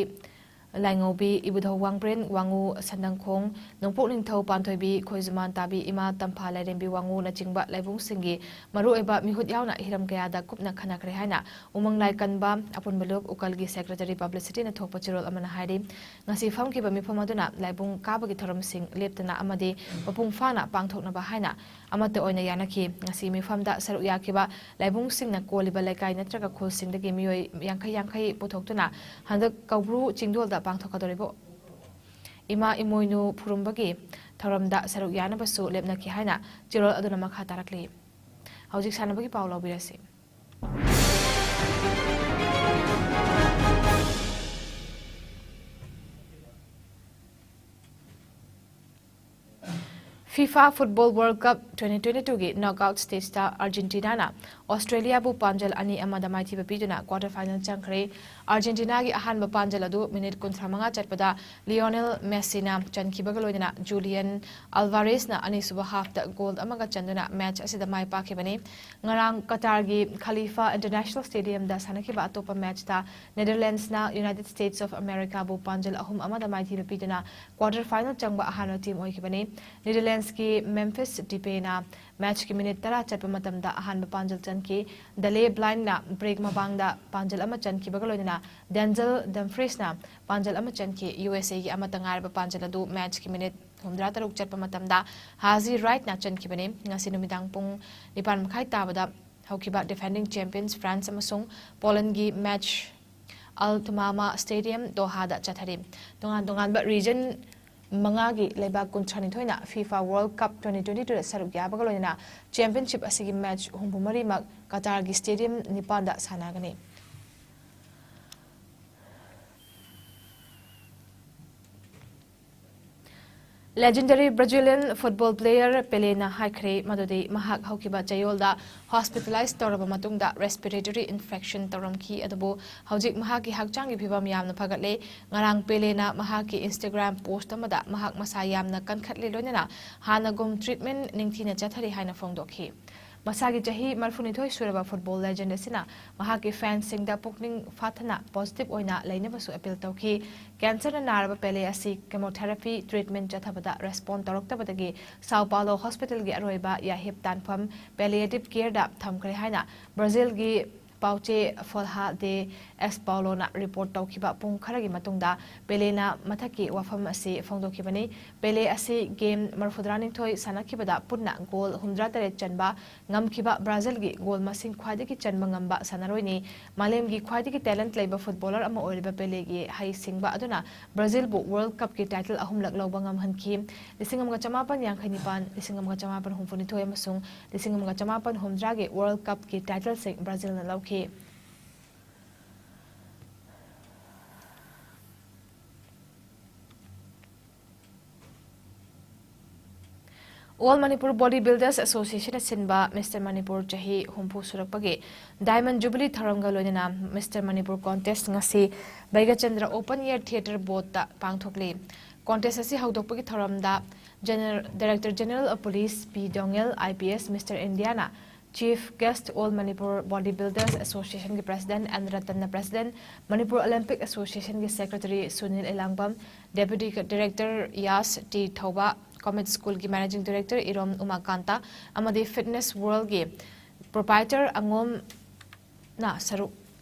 ꯂꯥꯏꯉꯧꯕꯤ, ꯏꯕꯨꯙꯧ ꯋꯥꯡꯕ꯭ꯔꯦꯟ ꯋꯥꯉꯨ ꯁꯟꯗꯪꯈꯣꯡ, ꯅꯣꯡꯄꯣꯛ ꯅꯤꯡꯊꯧ ꯄꯥꯟꯊꯣꯏꯕꯤ ꯈꯣꯏꯖꯨꯃꯥꯟ ꯇꯥꯕꯤ, ꯏꯃꯥ ꯇꯝꯐꯥ ꯂꯥꯏꯔꯦꯝꯕꯤ ꯋꯥꯉꯨꯅꯆꯤꯡꯕ ꯂꯥꯏꯕꯨꯡꯁꯤꯡꯒꯤ ꯃꯔꯨꯑꯣꯏꯕ ꯃꯤꯍꯨꯠ ꯌꯥꯎꯅ ꯍꯤꯔꯝ ꯀꯌꯥꯗ ꯀꯨꯞꯅ ꯈꯟꯅꯈ꯭ꯔꯦ ꯍꯥꯏꯅ ꯎꯃꯪ ꯂꯥꯏ ꯀꯟꯕ ꯑꯄꯨꯟꯕ ꯂꯨꯞ ꯎꯀꯜꯒꯤ secretary publicity ꯅ ꯊꯣꯛꯄ ꯆꯦꯔꯣꯜ ꯑꯃꯅ ꯍꯥꯏꯔꯤ꯫ ꯉꯁꯤ ꯐꯝꯈꯤꯕ ꯃꯤꯐꯝ ꯑꯗꯨꯅ ꯂꯥꯏꯕꯨꯡ ꯀꯥꯕꯒꯤ ꯊꯧꯔꯝꯁꯤꯡ ꯂꯦꯞꯇꯅ ꯑꯃꯗꯤ ꯃꯄꯨꯡ ꯐꯥꯅ ꯄꯥꯡꯊꯣꯛꯅꯕ ꯍꯥꯏꯅ ꯑꯃꯠꯇ ꯑꯣꯏꯅ ꯌꯥꯅꯈꯤ꯫ ꯉꯁꯤ ꯃꯤꯐꯝꯗ ꯁꯔꯨꯛ ꯌꯥꯈꯤꯕ ꯂꯥꯏꯕꯨꯡꯁꯤꯡꯅ ꯀꯣꯜꯂꯤꯕ ꯂꯩꯀꯥꯏ ꯅꯠꯇ꯭ꯔꯒ ꯈꯨꯜꯁꯤꯡꯗꯒꯤ ꯃꯤꯑꯣꯏ ꯌꯥꯡꯈꯩ ꯌꯥꯡꯈꯩ ꯄꯨꯊꯣꯛꯇꯨꯅ ꯍꯟꯗꯛ ꯀꯧꯕ꯭ꯔꯨ ꯆꯤꯡꯗꯣꯜꯗ ꯄꯥꯡꯊꯣꯛꯀꯗꯧꯔꯤꯕ ꯏꯃꯥ ꯏꯃꯣꯏꯅꯨ ꯐꯨꯔꯨꯝꯕꯒꯤ ꯊꯧꯔꯝꯗ ꯁꯔꯨꯛ ꯌꯥꯅꯕꯁꯨ ꯂꯦꯞꯅꯈꯤ ꯍꯥꯏꯅ ꯆꯦꯔꯣꯜ ꯑꯗꯨꯅ ꯃꯈꯥ ꯇꯥꯔꯛꯂꯤ꯫ ꯍꯧꯖꯤꯛ ꯁꯥꯟꯅꯕꯒꯤ ꯄꯥꯎ ꯂꯧꯕꯤꯔꯁꯤ꯫ FIFA Football World Cup twenty twenty-two ꯒꯤ knockout stageꯇ ꯑꯥꯔꯖꯦꯟꯇꯤꯅꯥꯅ ꯑꯣꯁꯇ꯭ꯔꯦꯂꯤꯌꯥꯕꯨ ꯄꯥꯟꯖꯜ ꯑꯅꯤ ꯑꯃꯗ ꯃꯥꯏꯊꯤꯕ ꯄꯤꯗꯨꯅ quarter final ꯆꯪꯈ꯭ꯔꯦ꯫ ꯑꯥꯔꯖꯦꯟꯇꯤꯅꯥꯒꯤ ꯑꯍꯥꯟꯕ ꯄꯥꯟꯖꯜ ꯑꯗꯨ ꯃꯤꯅꯤꯠ ꯀꯨꯟꯊ꯭ꯔꯥ ꯃꯉꯥ ꯆꯠꯄꯗ ꯂꯤꯑꯣꯅꯦꯜ ꯃꯦꯁꯤꯅ ꯆꯟꯈꯤꯕꯒ ꯂꯣꯏꯅꯅ ꯖꯨꯂꯤꯌꯟ ꯑꯜꯚꯥꯔꯦꯁꯅ ꯑꯅꯤꯁꯨꯕ halfꯇ goal ꯑꯃꯒ ꯆꯟꯗꯨꯅ match ꯑꯁꯤꯗ ꯃꯥꯏ ꯄꯥꯛꯈꯤꯕꯅꯤ꯫ ꯉꯔꯥꯡ ꯀꯇꯥꯔꯒꯤ ꯈꯂꯤꯐꯥ International Stadiumꯗ ꯁꯥꯟꯅꯈꯤꯕ ꯑꯇꯣꯞꯄ matchꯇ Netherlandsꯅ United States of Americaꯕꯨ ꯄꯥꯟꯖꯜ ꯑꯍꯨꯝ ꯑꯃꯗ ꯃꯥꯏꯊꯤꯕ ꯄꯤꯗꯨꯅ quarter final ꯆꯪꯕ ꯑꯍꯥꯟꯕ team ꯑꯣꯏꯈꯤꯕꯅꯤ꯫ Netherlandsꯀꯤ Memphis Depayꯅ matchꯀꯤ ꯃꯤꯅꯤꯠ ꯇꯔꯥ ꯆꯠꯄ ꯃꯇꯝꯗ ꯑꯍꯥꯟꯕ ꯄꯥꯟꯖꯜ ꯆꯟꯈꯤ꯫ Daley Blindꯅ break ꯃꯃꯥꯡꯗ ꯄꯥꯟꯖꯜ ꯑꯃ ꯆꯟꯈꯤꯕꯒ ꯂꯣꯏꯅꯅ Denzel Dumfriesꯅ ꯄꯥꯟꯖꯜ ꯑꯃ ꯆꯟꯈꯤ꯫ USAꯒꯤ ꯑꯃꯠꯇ ꯉꯥꯏꯔꯕ ꯄꯥꯟꯖꯜ ꯑꯗꯨ matchꯀꯤ ꯃꯤꯅꯤꯠ ꯍꯨꯝꯗ꯭ꯔꯥ ꯇꯔꯨꯛ ꯆꯠꯄ ꯃꯇꯝꯗ Haji Wrightꯅ ꯆꯟꯈꯤꯕꯅꯤ꯫ ꯉꯁꯤ ꯅꯨꯃꯤꯗꯥꯡ ꯄꯨꯡ ꯅꯤꯄꯥꯟ ꯃꯈꯥꯏ ꯇꯥꯕꯗ ꯍꯧꯈꯤꯕ defending champions France ꯑꯃꯁꯨꯡ Polandꯒꯤ match Al Thumama Stadium Dohada ꯆꯠꯊꯔꯤ꯫ ꯇꯣꯉꯥꯟ ꯇꯣꯉꯥꯟꯕ region ꯃꯉꯥꯒꯤ ꯂꯩꯕꯥꯛ ꯀꯨꯟꯊ꯭ꯔꯥꯅꯤꯊꯣꯏꯅ FIFA World Cup twenty twenty-twoꯗ ꯁꯔꯨꯛ ꯌꯥꯕꯒ ꯂꯣꯏꯅꯅ championship ꯑꯁꯤꯒꯤ match ꯍꯨꯝꯐꯨ ꯃꯔꯤꯃꯛ ꯀꯇꯥꯔꯒꯤ stadium ꯅꯤꯄꯥꯟꯗ ꯁꯥꯟꯅꯒꯅꯤ꯫ Legendary Brazilian football player Peleꯅ ꯍꯥꯏꯈ꯭ꯔꯦ ꯃꯗꯨꯗꯤ ꯃꯍꯥꯛ ꯍꯧꯈꯤꯕ ꯆꯌꯣꯜꯗ hospitalize ꯇꯧꯔꯕ ꯃꯇꯨꯡꯗ respiratory infection ꯇꯧꯔꯝꯈꯤ, ꯑꯗꯨꯕꯨ ꯍꯧꯖꯤꯛ ꯃꯍꯥꯛꯀꯤ ꯍꯛꯆꯥꯡꯒꯤ ꯐꯤꯕꯝ ꯌꯥꯝꯅ ꯐꯒꯠꯂꯦ꯫ ꯉꯔꯥꯡ ꯄꯦꯂꯦꯅ ꯃꯍꯥꯛꯀꯤ Instagram post ꯑꯃꯗ ꯃꯍꯥꯛ ꯃꯁꯥ ꯌꯥꯝꯅ ꯀꯟꯈꯠꯂꯦ, ꯂꯣꯏꯅꯅ ꯍꯥꯟꯅꯒꯨꯝ treatment ꯅꯤꯡꯊꯤꯅ ꯆꯠꯊꯔꯤ ꯍꯥꯏꯅ ꯐꯣꯡꯗꯣꯛꯈꯤ꯫ ꯃꯁꯥꯒꯤ ꯆꯍꯤ ꯃꯔꯤꯐꯨꯅꯤꯊꯣꯏ ꯁꯨꯔꯕ football legend ꯑꯁꯤꯅ ꯃꯍꯥꯛꯀꯤ fansꯁꯤꯡꯗ ꯄꯨꯛꯅꯤꯡ ꯐꯥꯊꯅ positive ꯑꯣꯏꯅ ꯂꯩꯅꯕꯁꯨ appeal ꯇꯧꯈꯤ꯫ Cancerꯅ ꯅꯥꯔꯕ ꯄꯦꯂꯦ ꯑꯁꯤ chemotherapy treatment ꯆꯠꯊꯕꯗ respond ꯇꯧꯔꯛꯇꯕꯗꯒꯤ Sao Paulo hospitalꯒꯤ ꯑꯔꯣꯏꯕ ꯌꯥꯍꯤꯞ ꯇꯥꯟꯐꯝ palliative careꯗ ꯊꯝꯈ꯭ꯔꯦ ꯍꯥꯏꯅ Brazilꯒꯤ ꯄꯥꯎꯆꯦ Folha de São Pauloꯅ report ꯇꯧꯈꯤꯕ ꯄꯨꯡ ꯈꯔꯒꯤ ꯃꯇꯨꯡꯗ ꯄꯦꯂꯦꯅ ꯃꯊꯛꯀꯤ ꯋꯥꯐꯝ ꯑꯁꯤ ꯐꯣꯡꯗꯣꯛꯈꯤꯕꯅꯤ꯫ ꯄꯦꯂꯦ ꯑꯁꯤ game ꯃꯔꯤꯐꯨꯇꯔꯥꯅꯤꯊꯣꯏ ꯁꯥꯟꯅꯈꯤꯕꯗ ꯄꯨꯟꯅ goal ꯍꯨꯝꯗ꯭ꯔꯥ ꯇꯔꯦꯠ ꯆꯟꯕ ꯉꯝꯈꯤꯕ Brazilꯒꯤ goal ꯃꯁꯤꯡ ꯈ꯭ꯋꯥꯏꯗꯒꯤ ꯆꯟꯕ ꯉꯝꯕ ꯁꯥꯟꯅꯔꯣꯏꯅꯤ꯫ ꯃꯥꯂꯦꯝꯒꯤ ꯈ꯭ꯋꯥꯏꯗꯒꯤ talent ꯂꯩꯕ footballer ꯑꯃ ꯑꯣꯏꯔꯤꯕ ꯄꯦꯂꯦꯒꯤ ꯍꯩꯁꯤꯡꯕ ꯑꯗꯨꯅ Brazilꯕꯨ World Cupꯀꯤ title ꯑꯍꯨꯝꯂꯛ ꯂꯧꯕ ꯉꯝꯍꯟꯈꯤ꯫ ꯂꯤꯁꯤꯡ ꯑꯃꯒ ꯆꯃꯥꯄꯟ ꯌꯥꯡꯈꯩ ꯅꯤꯄꯥꯟ, ꯂꯤꯁꯤꯡ ꯑꯃꯒ ꯆꯃꯥꯄꯟ ꯍꯨꯝꯐꯨ ꯅꯤꯊꯣꯏ ꯑꯃꯁꯨꯡ ꯂꯤꯁꯤꯡ ꯑꯃꯒ ꯆꯃꯥꯄꯟ ꯍꯨꯝꯗ꯭ꯔꯥꯒꯤ World Cupꯀꯤ titleꯁꯤꯡ Brazilꯅ ꯂꯧꯈꯤ꯫ All Manipur Body Builders Association ꯅ ꯁꯤꯟꯕ Mister Manipur ꯆꯍꯤ ꯍꯨꯝꯐꯨ ꯁꯨꯔꯛꯄꯒꯤ Diamond Jubilee ꯊꯧꯔꯝꯒ ꯂꯣꯏꯅꯅ Mister Manipur Contest ꯉꯁꯤ ꯕꯩꯒꯆꯟꯗ꯭ꯔ Open Air Theatre ꯕꯣꯠꯇ ꯄꯥꯡꯊꯣꯛꯂꯤ꯫ Contest ꯑꯁꯤ ꯍꯧꯗꯣꯛꯄꯒꯤ ꯊꯧꯔꯝꯗ General, Director General of Police P Doungel, I P S, Mister India ꯅ Chief Guest, All Manipur Body Builders Association ꯒꯤ President ꯑꯦꯟ ꯔꯇꯟꯅ President, Manipur Olympic Association ꯒꯤ Secretary Sunil Elangbam, Deputy Director Yas T Thouba, Comet School ꯒꯤ Managing Director Irom Umakanta ꯑꯃꯗꯤ Fitness World ꯒꯤ Proprietor ꯑꯉꯣꯝꯅ ꯁꯔꯨꯛ,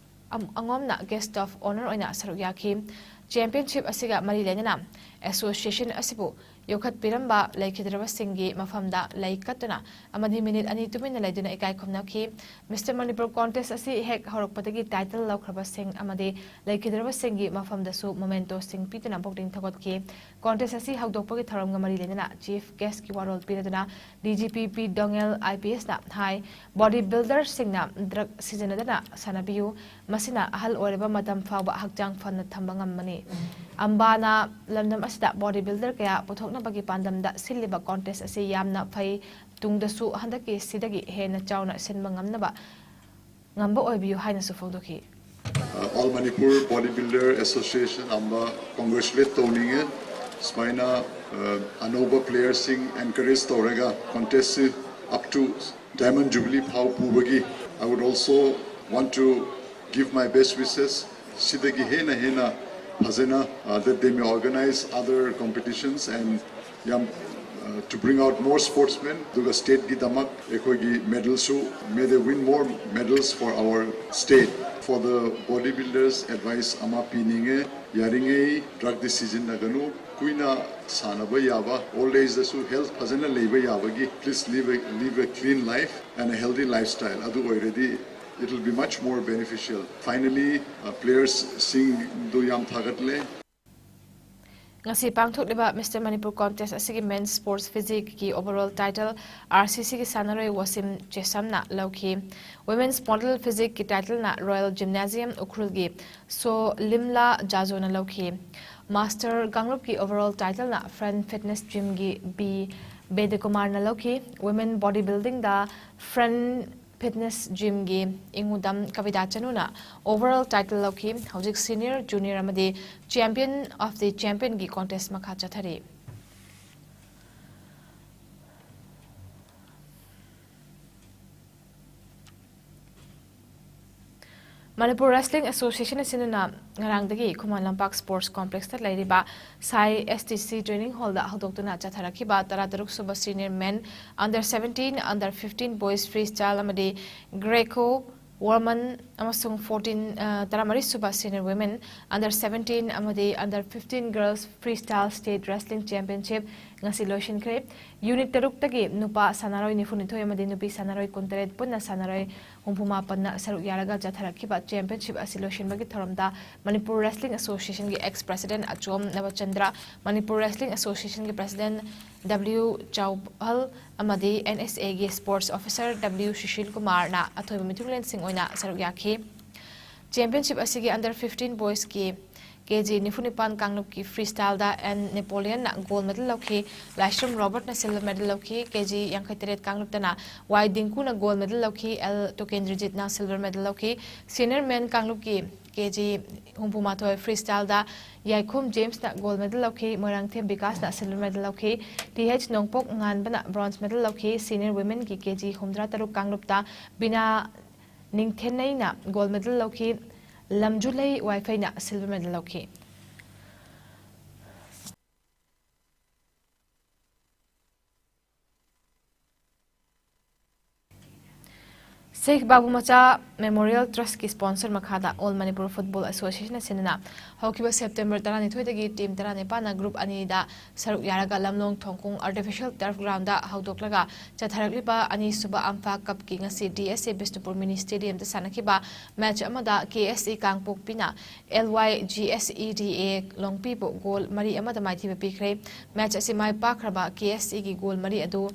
ꯑꯝ-, ꯑꯉꯣꯝꯅ Guest of Honour ꯑꯣꯏꯅ ꯁꯔꯨꯛ ꯌꯥꯈꯤ꯫ Championship ꯑꯁꯤꯒ ꯃꯔꯤ ꯂꯩꯅꯅ Association ꯑꯁꯤꯕꯨ ꯌꯣꯛꯈꯠꯄꯤꯔꯝꯕ ꯂꯩꯈꯤꯗ꯭ꯔꯕꯁꯤꯡꯒꯤ ꯃꯐꯝꯗ ꯂꯩ ꯀꯠꯇꯨꯅ ꯑꯃꯗꯤ ꯃꯤꯅꯤꯠ ꯑꯅꯤ ꯇꯨꯃꯤꯟꯅ ꯂꯩꯗꯨꯅ ꯏꯀꯥꯏ ꯈꯨꯝꯅꯈꯤ꯫ Mister Manipur Contest ꯑꯁꯤ ꯍꯦꯛ ꯍꯧꯔꯛꯄꯗꯒꯤ title ꯂꯧꯈ꯭ꯔꯕꯁꯤꯡ ꯑꯃꯗꯤ ꯂꯩꯈꯤꯗ꯭ꯔꯕꯁꯤꯡꯒꯤ ꯃꯐꯝꯗꯁꯨ mementoꯁꯤꯡ ꯄꯤꯗꯨꯅ ꯄꯨꯛꯅꯤꯡ ꯊꯧꯒꯠꯈꯤ꯫ Contest ꯑꯁꯤ ꯍꯧꯗꯣꯛꯄꯒꯤ ꯊꯧꯔꯝꯒ ꯃꯔꯤ ꯂꯩꯅꯅ Chief Guestꯀꯤ ꯋꯥꯔꯣꯜ ꯄꯤꯔꯗꯨꯅ D G P P Doungel, I P ꯑꯦꯁꯅ high, body builderꯁꯤꯡꯅ drug ꯁꯤꯖꯤꯟꯅꯗꯅ ꯁꯥꯟꯅꯕꯤꯌꯨ, ꯃꯁꯤꯅ ꯑꯍꯜ ꯑꯣꯏꯔꯕ ꯃꯇꯝ ꯐꯥꯎꯕ ꯍꯛꯆꯥꯡ ꯐꯅ ꯊꯝꯕ ꯉꯝꯕꯅꯤ꯫ ꯑꯝꯕꯥꯅ ꯂꯝꯗꯝ ꯑꯁꯤꯗ body builder ꯀꯌꯥ ꯄꯨꯊꯣꯛꯅꯕꯒꯤ ꯄꯥꯟꯗꯝꯗ ꯁꯤꯜꯂꯤꯕ contest ꯑꯁꯤ ꯌꯥꯝꯅ ꯐꯩ, ꯇꯨꯡꯗꯁꯨ ꯍꯟꯗꯛꯀꯤ ꯁꯤꯗꯒꯤ ꯍꯦꯟꯅ ꯆꯥꯎꯅ ꯁꯤꯟꯕ ꯉꯝꯅꯕ, ꯉꯝꯕ ꯑꯣꯏꯕꯤꯌꯨ ꯍꯥꯏꯅꯁꯨ ꯐꯣꯡꯗꯣꯛꯈꯤ꯫ Uh, All Manipur Bodybuilder Association ꯑꯝꯕ congratulate ꯇꯧꯅꯤꯡꯉꯦ꯫ ꯁꯨꯃꯥꯏꯅ, uh, ꯑꯅꯧꯕ playerꯁꯤꯡ encourage ꯇꯧꯔꯒ contestꯁꯤ up to Diamond Jubilee ꯐꯥꯎ ꯄꯨꯕꯒꯤ, I would also want to give my best wishes꯫ ꯁꯤꯗꯒꯤ ꯍꯦꯟꯅ ꯍꯦꯟꯅ ꯐꯖꯅ, uh, that they may organize other competitions and ꯌꯥꯝ, uh, to bring out more sportsmen, ꯑꯗꯨꯒ stateꯀꯤꯗꯃꯛ ꯑꯩꯈꯣꯏꯒꯤ medalꯁꯨ, may they win more medals for our state꯫ For the bodybuilders advice ꯑꯃ ꯄꯤꯅꯤꯡꯉꯦ, ꯌꯥꯔꯤꯉꯩ drugꯇꯤ ꯁꯤꯖꯤꯟꯅꯒꯅꯨ, ꯀꯨꯏꯅ ꯁꯥꯟꯅꯕ ꯌꯥꯕ, old ageꯗꯁꯨ health ꯐꯖꯅ ꯂꯩꯕ ꯌꯥꯕꯒꯤ, please live a, live a clean life and a healthy lifestyle꯫ ꯑꯗꯨ ꯑꯣꯏꯔꯗꯤ it will be much more beneficial꯫ Finally, uh, playersꯁꯤꯡꯗꯨ ꯌꯥꯝ ꯊꯥꯒꯠꯂꯦ꯫ ꯉꯁꯤ ꯄꯥꯡꯊꯣꯛꯂꯤꯕ Mister Manipur Contest ꯑꯁꯤꯒꯤ Men's Sports Physicꯀꯤ overall title R C Cꯒꯤ ꯁꯥꯟꯅꯔꯣꯏ ꯋꯥꯁꯤꯝ ꯆꯦꯁꯝꯅ ꯂꯧꯈꯤ꯫ Women's Model Physicꯀꯤ titleꯅ Royal Gymnasium ꯎꯈ꯭ꯔꯨꯜꯒꯤ ꯁꯣ ꯂꯤꯝꯂꯥ ꯖꯥꯖꯣꯅ ꯂꯧꯈꯤ꯫ Master ꯀꯥꯡꯂꯨꯞꯀꯤ overall titleꯅ Fran Fitness Gymꯒꯤ ꯕꯤ ꯕꯦꯗꯀꯨꯃꯥꯔꯅ ꯂꯧꯈꯤ꯫ Women body buildingꯗ Front Fitness Gymꯒꯤ ꯏꯉꯨꯗꯝ ꯀꯕꯤꯇꯥ ꯆꯅꯨꯅ overall title ꯂꯧꯈꯤ꯫ ꯍꯧꯖꯤꯛ senior, junior ꯑꯃꯗꯤ Champion of the Championꯒꯤ contest ꯃꯈꯥ ꯆꯠꯊꯔꯤ꯫ ꯃꯅꯤꯄꯨꯔ Wrestling Association ꯑꯁꯤꯅ ꯉꯔꯥꯡꯗꯒꯤ ꯈꯨꯃꯟ ꯂꯝꯄꯥꯛ Sports Complexꯇ ꯂꯩꯔꯤꯕ ꯁꯥꯏ S T C training hallꯗ ꯍꯧꯗꯣꯛꯇꯨꯅ ꯆꯠꯊꯔꯛꯈꯤꯕ ꯇꯔꯥꯇꯔꯨꯛ ꯁꯨꯕ senior men, under seventeen, under fifteen boys freestyle ꯑꯃꯗꯤ Greco Roman ꯑꯃꯁꯨꯡ fourteen, ꯑ, ꯇꯔꯥꯃꯔꯤ ꯁꯨꯕ senior women, under seventeen ꯑꯃꯗꯤ under fifteen girls freestyle state wrestling championship ꯉꯁꯤ ꯂꯣꯏꯁꯤꯟꯈ꯭ꯔꯦ꯫ Unit ꯇꯔꯨꯛꯇꯒꯤ ꯅꯨꯄꯥ ꯁꯥꯟꯅꯔꯣꯏ ꯅꯤꯐꯨꯅꯤꯊꯣꯏ ꯑꯃꯗꯤ ꯅꯨꯄꯤ ꯁꯥꯟꯅꯔꯣꯏ ꯀꯨꯟꯇꯔꯦꯠ ꯄꯨꯟꯅ ꯁꯥꯟꯅꯔꯣꯏ ꯍꯨꯝꯐꯨ ꯃꯥꯄꯟꯅ ꯁꯔꯨꯛ ꯌꯥꯔꯒ ꯆꯠꯊꯔꯛꯈꯤꯕ championship ꯑꯁꯤ ꯂꯣꯏꯁꯤꯟꯕꯒꯤ ꯊꯧꯔꯝꯗ ꯃꯅꯤꯄꯨꯔ Wrestling Associationꯒꯤ ex president ꯑꯆꯣꯝ ꯅꯕꯆꯟꯗ꯭ꯔ, ꯃꯅꯤꯄꯨꯔ Wrestling Associationꯒꯤ president W ꯆꯥꯎꯍꯜ ꯑꯃꯗꯤ N S Aꯒꯤ sports officer W Sushil ꯀꯨꯃꯥꯔꯅ ꯑꯊꯣꯏꯕ ꯃꯤꯊꯨꯡꯂꯦꯟꯁꯤꯡ ꯑꯣꯏꯅ ꯁꯔꯨꯛ ꯌꯥꯈꯤ꯫ Championship ꯑꯁꯤꯒꯤ under fifteen boysꯀꯤ K G ꯅꯤꯐꯨ ꯅꯤꯄꯥꯟ ꯀꯥꯡꯂꯨꯞꯀꯤ freestyleꯗ N ꯅꯦꯄꯣꯂꯤꯌꯟꯅ gold medal ꯂꯧꯈꯤ, ꯂꯥꯏꯁ꯭ꯔꯝ ꯔꯣꯕꯔꯠꯅ silver medal ꯂꯧꯈꯤ, K G ꯌꯥꯡꯈꯩ ꯇꯔꯦꯠ ꯀꯥꯡꯂꯨꯞꯇꯅ Y ꯗꯤꯡꯀꯨꯅ gold medal ꯂꯧꯈꯤ, L ꯇꯣꯀꯦꯟꯗ꯭ꯔꯖꯤꯠꯅ silver medal ꯂꯧꯈꯤ꯫ Senior men ꯀꯥꯡꯂꯨꯞꯀꯤ K G ꯍꯨꯝꯐꯨ ꯃꯥꯊꯣꯏ freestyleꯗ ꯌꯥꯏꯈꯣꯝ ꯖꯦꯝꯁꯅ gold medal ꯂꯧꯈꯤ, ꯃꯣꯏꯔꯥꯡꯊꯦꯝ ꯕꯤꯀꯥꯁꯅ silver medal ꯂꯧꯈꯤ, T H ꯅꯣꯡꯄꯣꯛ ꯉꯥꯟꯕꯅ bronze medal ꯂꯧꯈꯤ꯫ Senior womenꯒꯤ K G ꯍꯨꯝꯗ꯭ꯔꯥ ꯇꯔꯨꯛ ꯀꯥꯡꯂꯨꯞꯇ ꯕꯤꯅꯥ ꯅꯤꯡꯊꯦꯟꯅꯩꯅ gold medal ꯂꯧꯈꯤ, ꯂꯝꯖꯨꯂꯩ ꯋꯥꯏꯐꯩꯅ silver medal ꯂꯧꯈꯤ꯫ ꯁꯦꯈ ꯕꯥꯕꯨ ꯃꯆꯥ Memorial Trustꯀꯤ sponsor ꯃꯈꯥꯗ All Manipur Football Association ꯑꯁꯤꯅ ꯍꯧꯈꯤꯕ September ꯇꯔꯥꯅꯤꯊꯣꯏꯗꯒꯤ team ꯇꯔꯥꯅꯤꯄꯥꯟꯅ group ꯑꯅꯤꯗ ꯁꯔꯨꯛ ꯌꯥꯔꯒ ꯂꯝꯂꯣꯡ ꯊꯣꯡꯈꯣꯡ artificial turf groundꯗ ꯍꯧꯗꯣꯛꯂꯒ ꯆꯠꯊꯔꯛꯂꯤꯕ ꯑꯅꯤꯁꯨꯕ ꯑꯝꯐꯥ cupꯀꯤ ꯉꯁꯤ D S A Bishnupur mini stadiumꯗ ꯁꯥꯟꯅꯈꯤꯕ match ꯑꯃꯗ K S E ꯀꯥꯡꯄꯣꯛꯄꯤꯅ L Y G S E D A ꯂꯣꯡꯄꯤꯕꯨ goal ꯃꯔꯤ ꯑꯃꯗ ꯃꯥꯏꯊꯤꯕ ꯄꯤꯈ꯭ꯔꯦ꯫ Match ꯑꯁꯤ ꯃꯥꯏ ꯄꯥꯛꯈ꯭ꯔꯕ K S Eꯒꯤ goal ꯃꯔꯤ ꯑꯗꯨ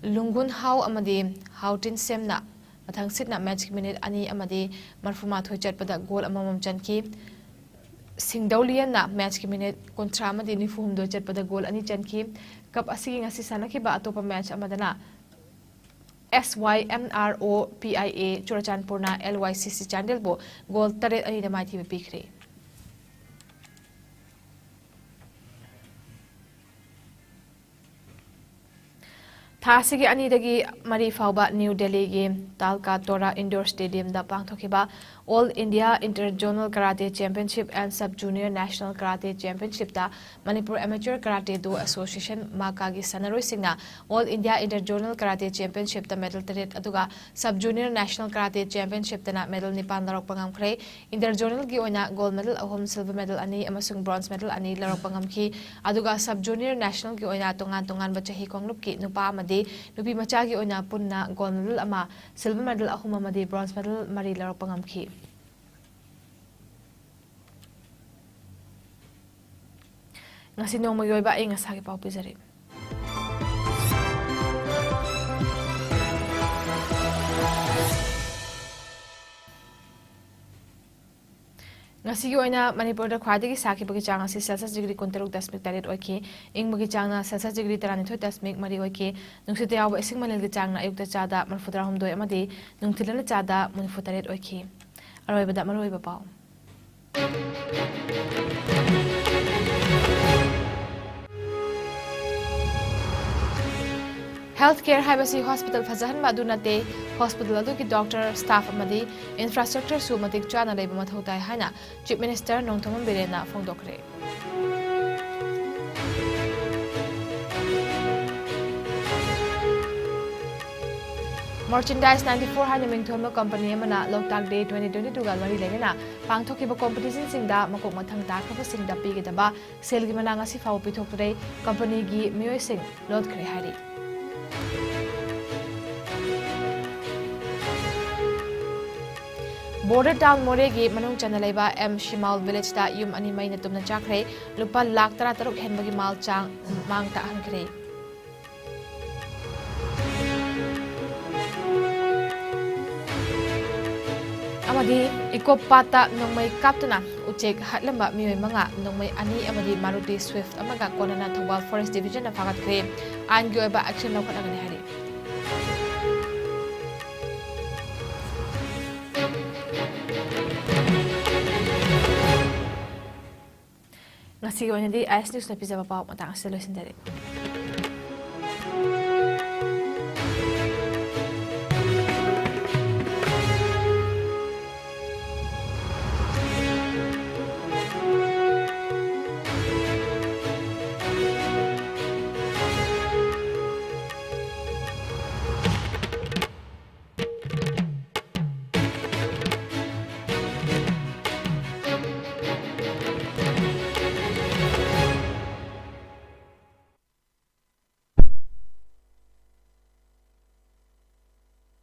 ꯂꯨꯡꯒꯨꯟ ꯍꯥꯎ ꯑꯃꯗꯤ ꯍꯥꯎꯇꯤꯟ ꯁꯦꯝꯅ ꯃꯊꯪꯁꯤꯠꯅ matchꯀꯤ minute ꯑꯅꯤ ꯑꯃꯗꯤ ꯃꯔꯐꯨꯃꯥꯊꯣꯏ ꯆꯠꯄꯗ goal ꯑꯃꯃꯝ ꯆꯟꯈꯤ꯫ ꯁꯤꯡꯗꯧꯂꯤꯌꯟꯅ matchꯀꯤ minute ꯀꯨꯟꯊ꯭ꯔꯥ ꯑꯃꯗꯤ ꯅꯤꯐꯨꯍꯨꯝꯗꯣꯏ ꯆꯠꯄꯗ goal ꯑꯅꯤ ꯆꯟꯈꯤ꯫ ꯀꯞ ꯑꯁꯤꯒꯤ ꯉꯁꯤ ꯁꯥꯟꯅꯈꯤꯕ ꯑꯇꯣꯞꯄ ꯃꯦꯆ ꯑꯃꯗꯅ S Y M R O P I A ꯆꯨꯔꯆꯥꯟꯄꯨꯔꯅ L Y C C ꯆꯥꯟꯗꯦꯜꯕꯨ ꯒꯣꯜ ꯇꯔꯦꯠ ꯑꯅꯤꯗ ꯃꯥꯏꯊꯤꯕ ꯄꯤꯈ꯭ꯔꯦ꯫ ꯊꯥ ꯑꯁꯤꯒꯤ ꯑꯅꯤꯗꯒꯤ ꯃꯔꯤ ꯐꯥꯎꯕ ꯅ꯭ꯌꯨ ꯗꯦꯜꯂꯤꯒꯤ ꯇꯥꯜꯀꯥꯇꯣꯔꯥ ꯏꯟꯗꯣꯔ ꯁ꯭ꯇꯦꯗꯤꯌꯝꯗ ꯄꯥꯡꯊꯣꯛꯈꯤꯕ All India Inter Zonal Karate Championship and Sub Junior National Karate Championshipꯇ Manipur Amateur Karate Do Association, ꯃꯥꯀꯥꯒꯤ ꯁꯥꯟꯅꯔꯣꯏꯁꯤꯡꯅ All India Inter Zonal Karate Championshipꯇ ꯃꯦꯗꯜ ꯇꯔꯦꯠ, ꯑꯗꯨꯒ Sub Junior National Karate Championshipꯇꯅ ꯃꯦꯗꯜ ꯅꯤꯄꯥꯟ ꯂꯧꯔꯛꯄ ꯉꯝꯈ꯭ꯔꯦ꯫ ꯏꯟꯇꯔ ꯖꯣꯅꯦꯜꯒꯤ ꯑꯣꯏꯅ ꯒꯣꯜ ꯃꯦꯗꯜ ꯑꯍꯨꯝ, ꯁꯤꯜꯚꯔ ꯃꯦꯗꯜ ꯑꯅꯤ ꯑꯃꯁꯨꯡ ꯕ꯭ꯔꯣꯟꯖ ꯃꯦꯗꯜ ꯑꯅꯤ ꯂꯧꯔꯛꯄ ꯉꯝꯈꯤ꯫ ꯑꯗꯨꯒ ꯁꯕ ꯖꯨꯅꯤꯌꯔ ꯅꯦꯁꯅꯦꯜꯒꯤ ꯑꯣꯏꯅ ꯇꯣꯉꯥꯟ ꯇꯣꯉꯥꯟꯕ ꯆꯍꯤ ꯀꯥꯡꯂꯨꯞꯀꯤ ꯅꯨꯄꯥ ꯑꯃꯗꯤ ꯅꯨꯄꯤ ꯃꯆꯥꯒꯤ ꯑꯣꯏꯅ ꯄꯨꯟꯅ ꯒꯣꯜ ꯃꯦꯗꯜ ꯑꯃ, ꯁꯤꯜꯚꯔ ꯃꯦꯗꯜ ꯑꯍꯨꯝ ꯑꯃꯗꯤ ꯕ꯭ꯔꯣꯟꯖ ꯃꯦꯗꯜ ꯃꯔꯤ ꯂꯧꯔꯛꯄ ꯉꯝꯈꯤ꯫ ꯉꯁꯤ ꯅꯣꯡꯃꯒꯤ ꯑꯣꯏꯕ ꯑꯏꯪ ꯑꯁꯥꯒꯤ ꯄꯥꯎ ꯄꯤꯖꯔꯤ꯫ ꯉꯁꯤꯒꯤ ꯑꯣꯏꯅ ꯃꯅꯤꯄꯨꯔꯗ ꯈ꯭ꯋꯥꯏꯗꯒꯤ ꯁꯥꯈꯤꯕꯒꯤ ꯆꯥꯡ ꯑꯁꯤ ꯁꯦꯜꯁꯤꯌꯁ ꯗꯤꯒ꯭ꯔꯤ ꯀꯨꯟꯇꯔꯨꯛ ꯗꯁꯃꯤꯛ ꯇꯔꯦꯠ ꯑꯣꯏꯈꯤ꯫ ꯏꯪꯕꯒꯤ ꯆꯥꯡꯅ ꯁꯦꯜꯁꯤꯌꯁ ꯗꯤꯒ꯭ꯔꯤ ꯇꯔꯥꯅꯤꯊꯣꯏ ꯗꯁꯃꯤꯛ ꯃꯔꯤ ꯑꯣꯏꯈꯤ꯫ ꯅꯨꯡꯁꯤꯠꯇ ꯌꯥꯎꯕ ꯏꯁꯤꯡ ꯃꯅꯤꯜꯒꯤ ꯆꯥꯡꯅ ꯑꯌꯨꯛꯇ ꯆꯥꯗ ꯃꯔꯤꯐꯨꯇꯔꯥꯍꯨꯝꯗꯣꯏ ꯑꯃꯗꯤ ꯅꯨꯡꯊꯤꯜꯗꯅ ꯆꯥꯗ ꯃꯔꯤꯐꯨꯇꯔꯦꯠ ꯑꯣꯏꯈꯤ꯫ ꯑꯔꯣꯏꯕꯗ ꯃꯔꯨꯑꯣꯏꯕ ꯄꯥꯎ꯫ ꯍꯦꯜꯊ ꯀꯦꯌꯔ ꯍꯥꯏꯕꯁꯤ ꯍꯣꯁꯄꯤꯇꯥꯜ ꯐꯖꯍꯟꯕ ꯑꯗꯨ ꯅꯠꯇꯦ, ꯍꯣꯁꯄꯤꯇꯥꯜ ꯑꯗꯨꯒꯤ ꯗꯣꯛꯇꯔ, ꯁ꯭ꯇꯥꯐ ꯑꯃꯗꯤ ꯏꯟꯐ꯭ꯔꯥꯁ꯭ꯇ꯭ꯔꯛꯆꯔꯁꯨ ꯃꯇꯤꯛ ꯆꯥꯅ ꯂꯩꯕ ꯃꯊꯧ ꯇꯥꯏ ꯍꯥꯏꯅ ꯆꯤꯐ ꯃꯤꯅꯤꯁꯇꯔ ꯅꯣꯡꯊꯣꯝꯕꯝ ꯕꯤꯔꯦꯟꯅ ꯐꯣꯡꯗꯣꯛꯈ꯭ꯔꯦ꯫ Merchandise ninety four ꯍꯥꯏꯅ ꯃꯤꯡꯊꯣꯟꯕ ꯀꯝꯄꯅꯤ ꯑꯃꯅ ꯂꯣꯛꯇꯥꯛ ꯗꯦ twenty twenty twoꯒ ꯃꯔꯤ ꯂꯩꯅꯅ ꯄꯥꯡꯊꯣꯛꯈꯤꯕ ꯀꯣꯝꯄꯤꯇꯤꯁꯟꯁꯤꯡꯗ ꯃꯀꯣꯛ ꯃꯊꯪ ꯇꯥꯈ꯭ꯔꯕꯁꯤꯡꯗ ꯄꯤꯒꯗꯕ ꯁꯦꯜꯒꯤ ꯃꯅꯥ ꯉꯁꯤ ꯐꯥꯎꯕ ꯄꯤꯊꯣꯛꯇ꯭ꯔꯦ꯫ ꯀꯝꯄꯅꯤꯒꯤ ꯃꯤꯑꯣꯏꯁꯤꯡ ꯂꯣꯠꯈ꯭ꯔꯦ ꯍꯥꯏꯔꯤ꯫ ꯕꯣꯔꯗꯔ ꯇꯥꯎꯟ ꯃꯣꯔꯦꯒꯤ ꯃꯅꯨꯡ ꯆꯟꯅ ꯂꯩꯕ ꯑꯦꯝ ꯁꯤꯃꯥꯜ ꯚꯤꯂꯦꯖꯇ ꯌꯨꯝ ꯑꯅꯤ ꯃꯩꯅ ꯇꯨꯝꯅ ꯆꯥꯛꯈ꯭ꯔꯦ꯫ ꯂꯨꯄꯥ ꯂꯥꯈ ꯇꯔꯥꯇꯔꯨꯛ ꯍꯦꯟꯕꯒꯤ ꯃꯥꯜ ꯆꯥꯡ ꯃꯥꯡ ꯇꯥꯛꯍꯟꯈ꯭ꯔꯦ꯫ ꯑꯃꯗꯤ ꯏꯀꯣꯞ ꯄꯥꯠꯇ ꯅꯣꯡꯃꯩ ꯀꯥꯞꯇꯨꯅ ꯎꯆꯦꯛ ꯍꯥꯠꯂꯝꯕ ꯃꯤꯑꯣꯏ ꯃꯉꯥ, ꯅꯣꯡꯃꯩ ꯑꯅꯤ ꯑꯃꯗꯤ ꯃꯥꯔꯨꯇꯤ ꯁ꯭ꯋꯤꯐ꯭ꯠ ꯑꯃꯒ ꯀꯣꯟꯅꯅ ꯊꯧꯕꯥꯜ ꯐꯣꯔꯦꯁꯠ ꯗꯤꯕꯤꯖꯟꯅ ꯐꯥꯒꯠꯈ꯭ꯔꯦ꯫ ꯑꯥꯏꯟꯒꯤ ꯑꯣꯏꯕ ꯑꯦꯛꯁꯟ ꯂꯧꯈꯠꯂꯒꯅꯤ ꯍꯥꯏꯔꯤ꯫ ꯉꯁꯤꯒꯤ ꯑꯣꯏꯅꯗꯤ ꯑꯥꯏ ꯑꯦꯁ ꯅ꯭ꯌꯨꯁꯅ ꯄꯤꯖꯕ ꯄꯥꯎ ꯃꯇꯥꯡ ꯑꯁꯤꯗ ꯂꯣꯏꯁꯤꯟꯖꯔꯦ꯫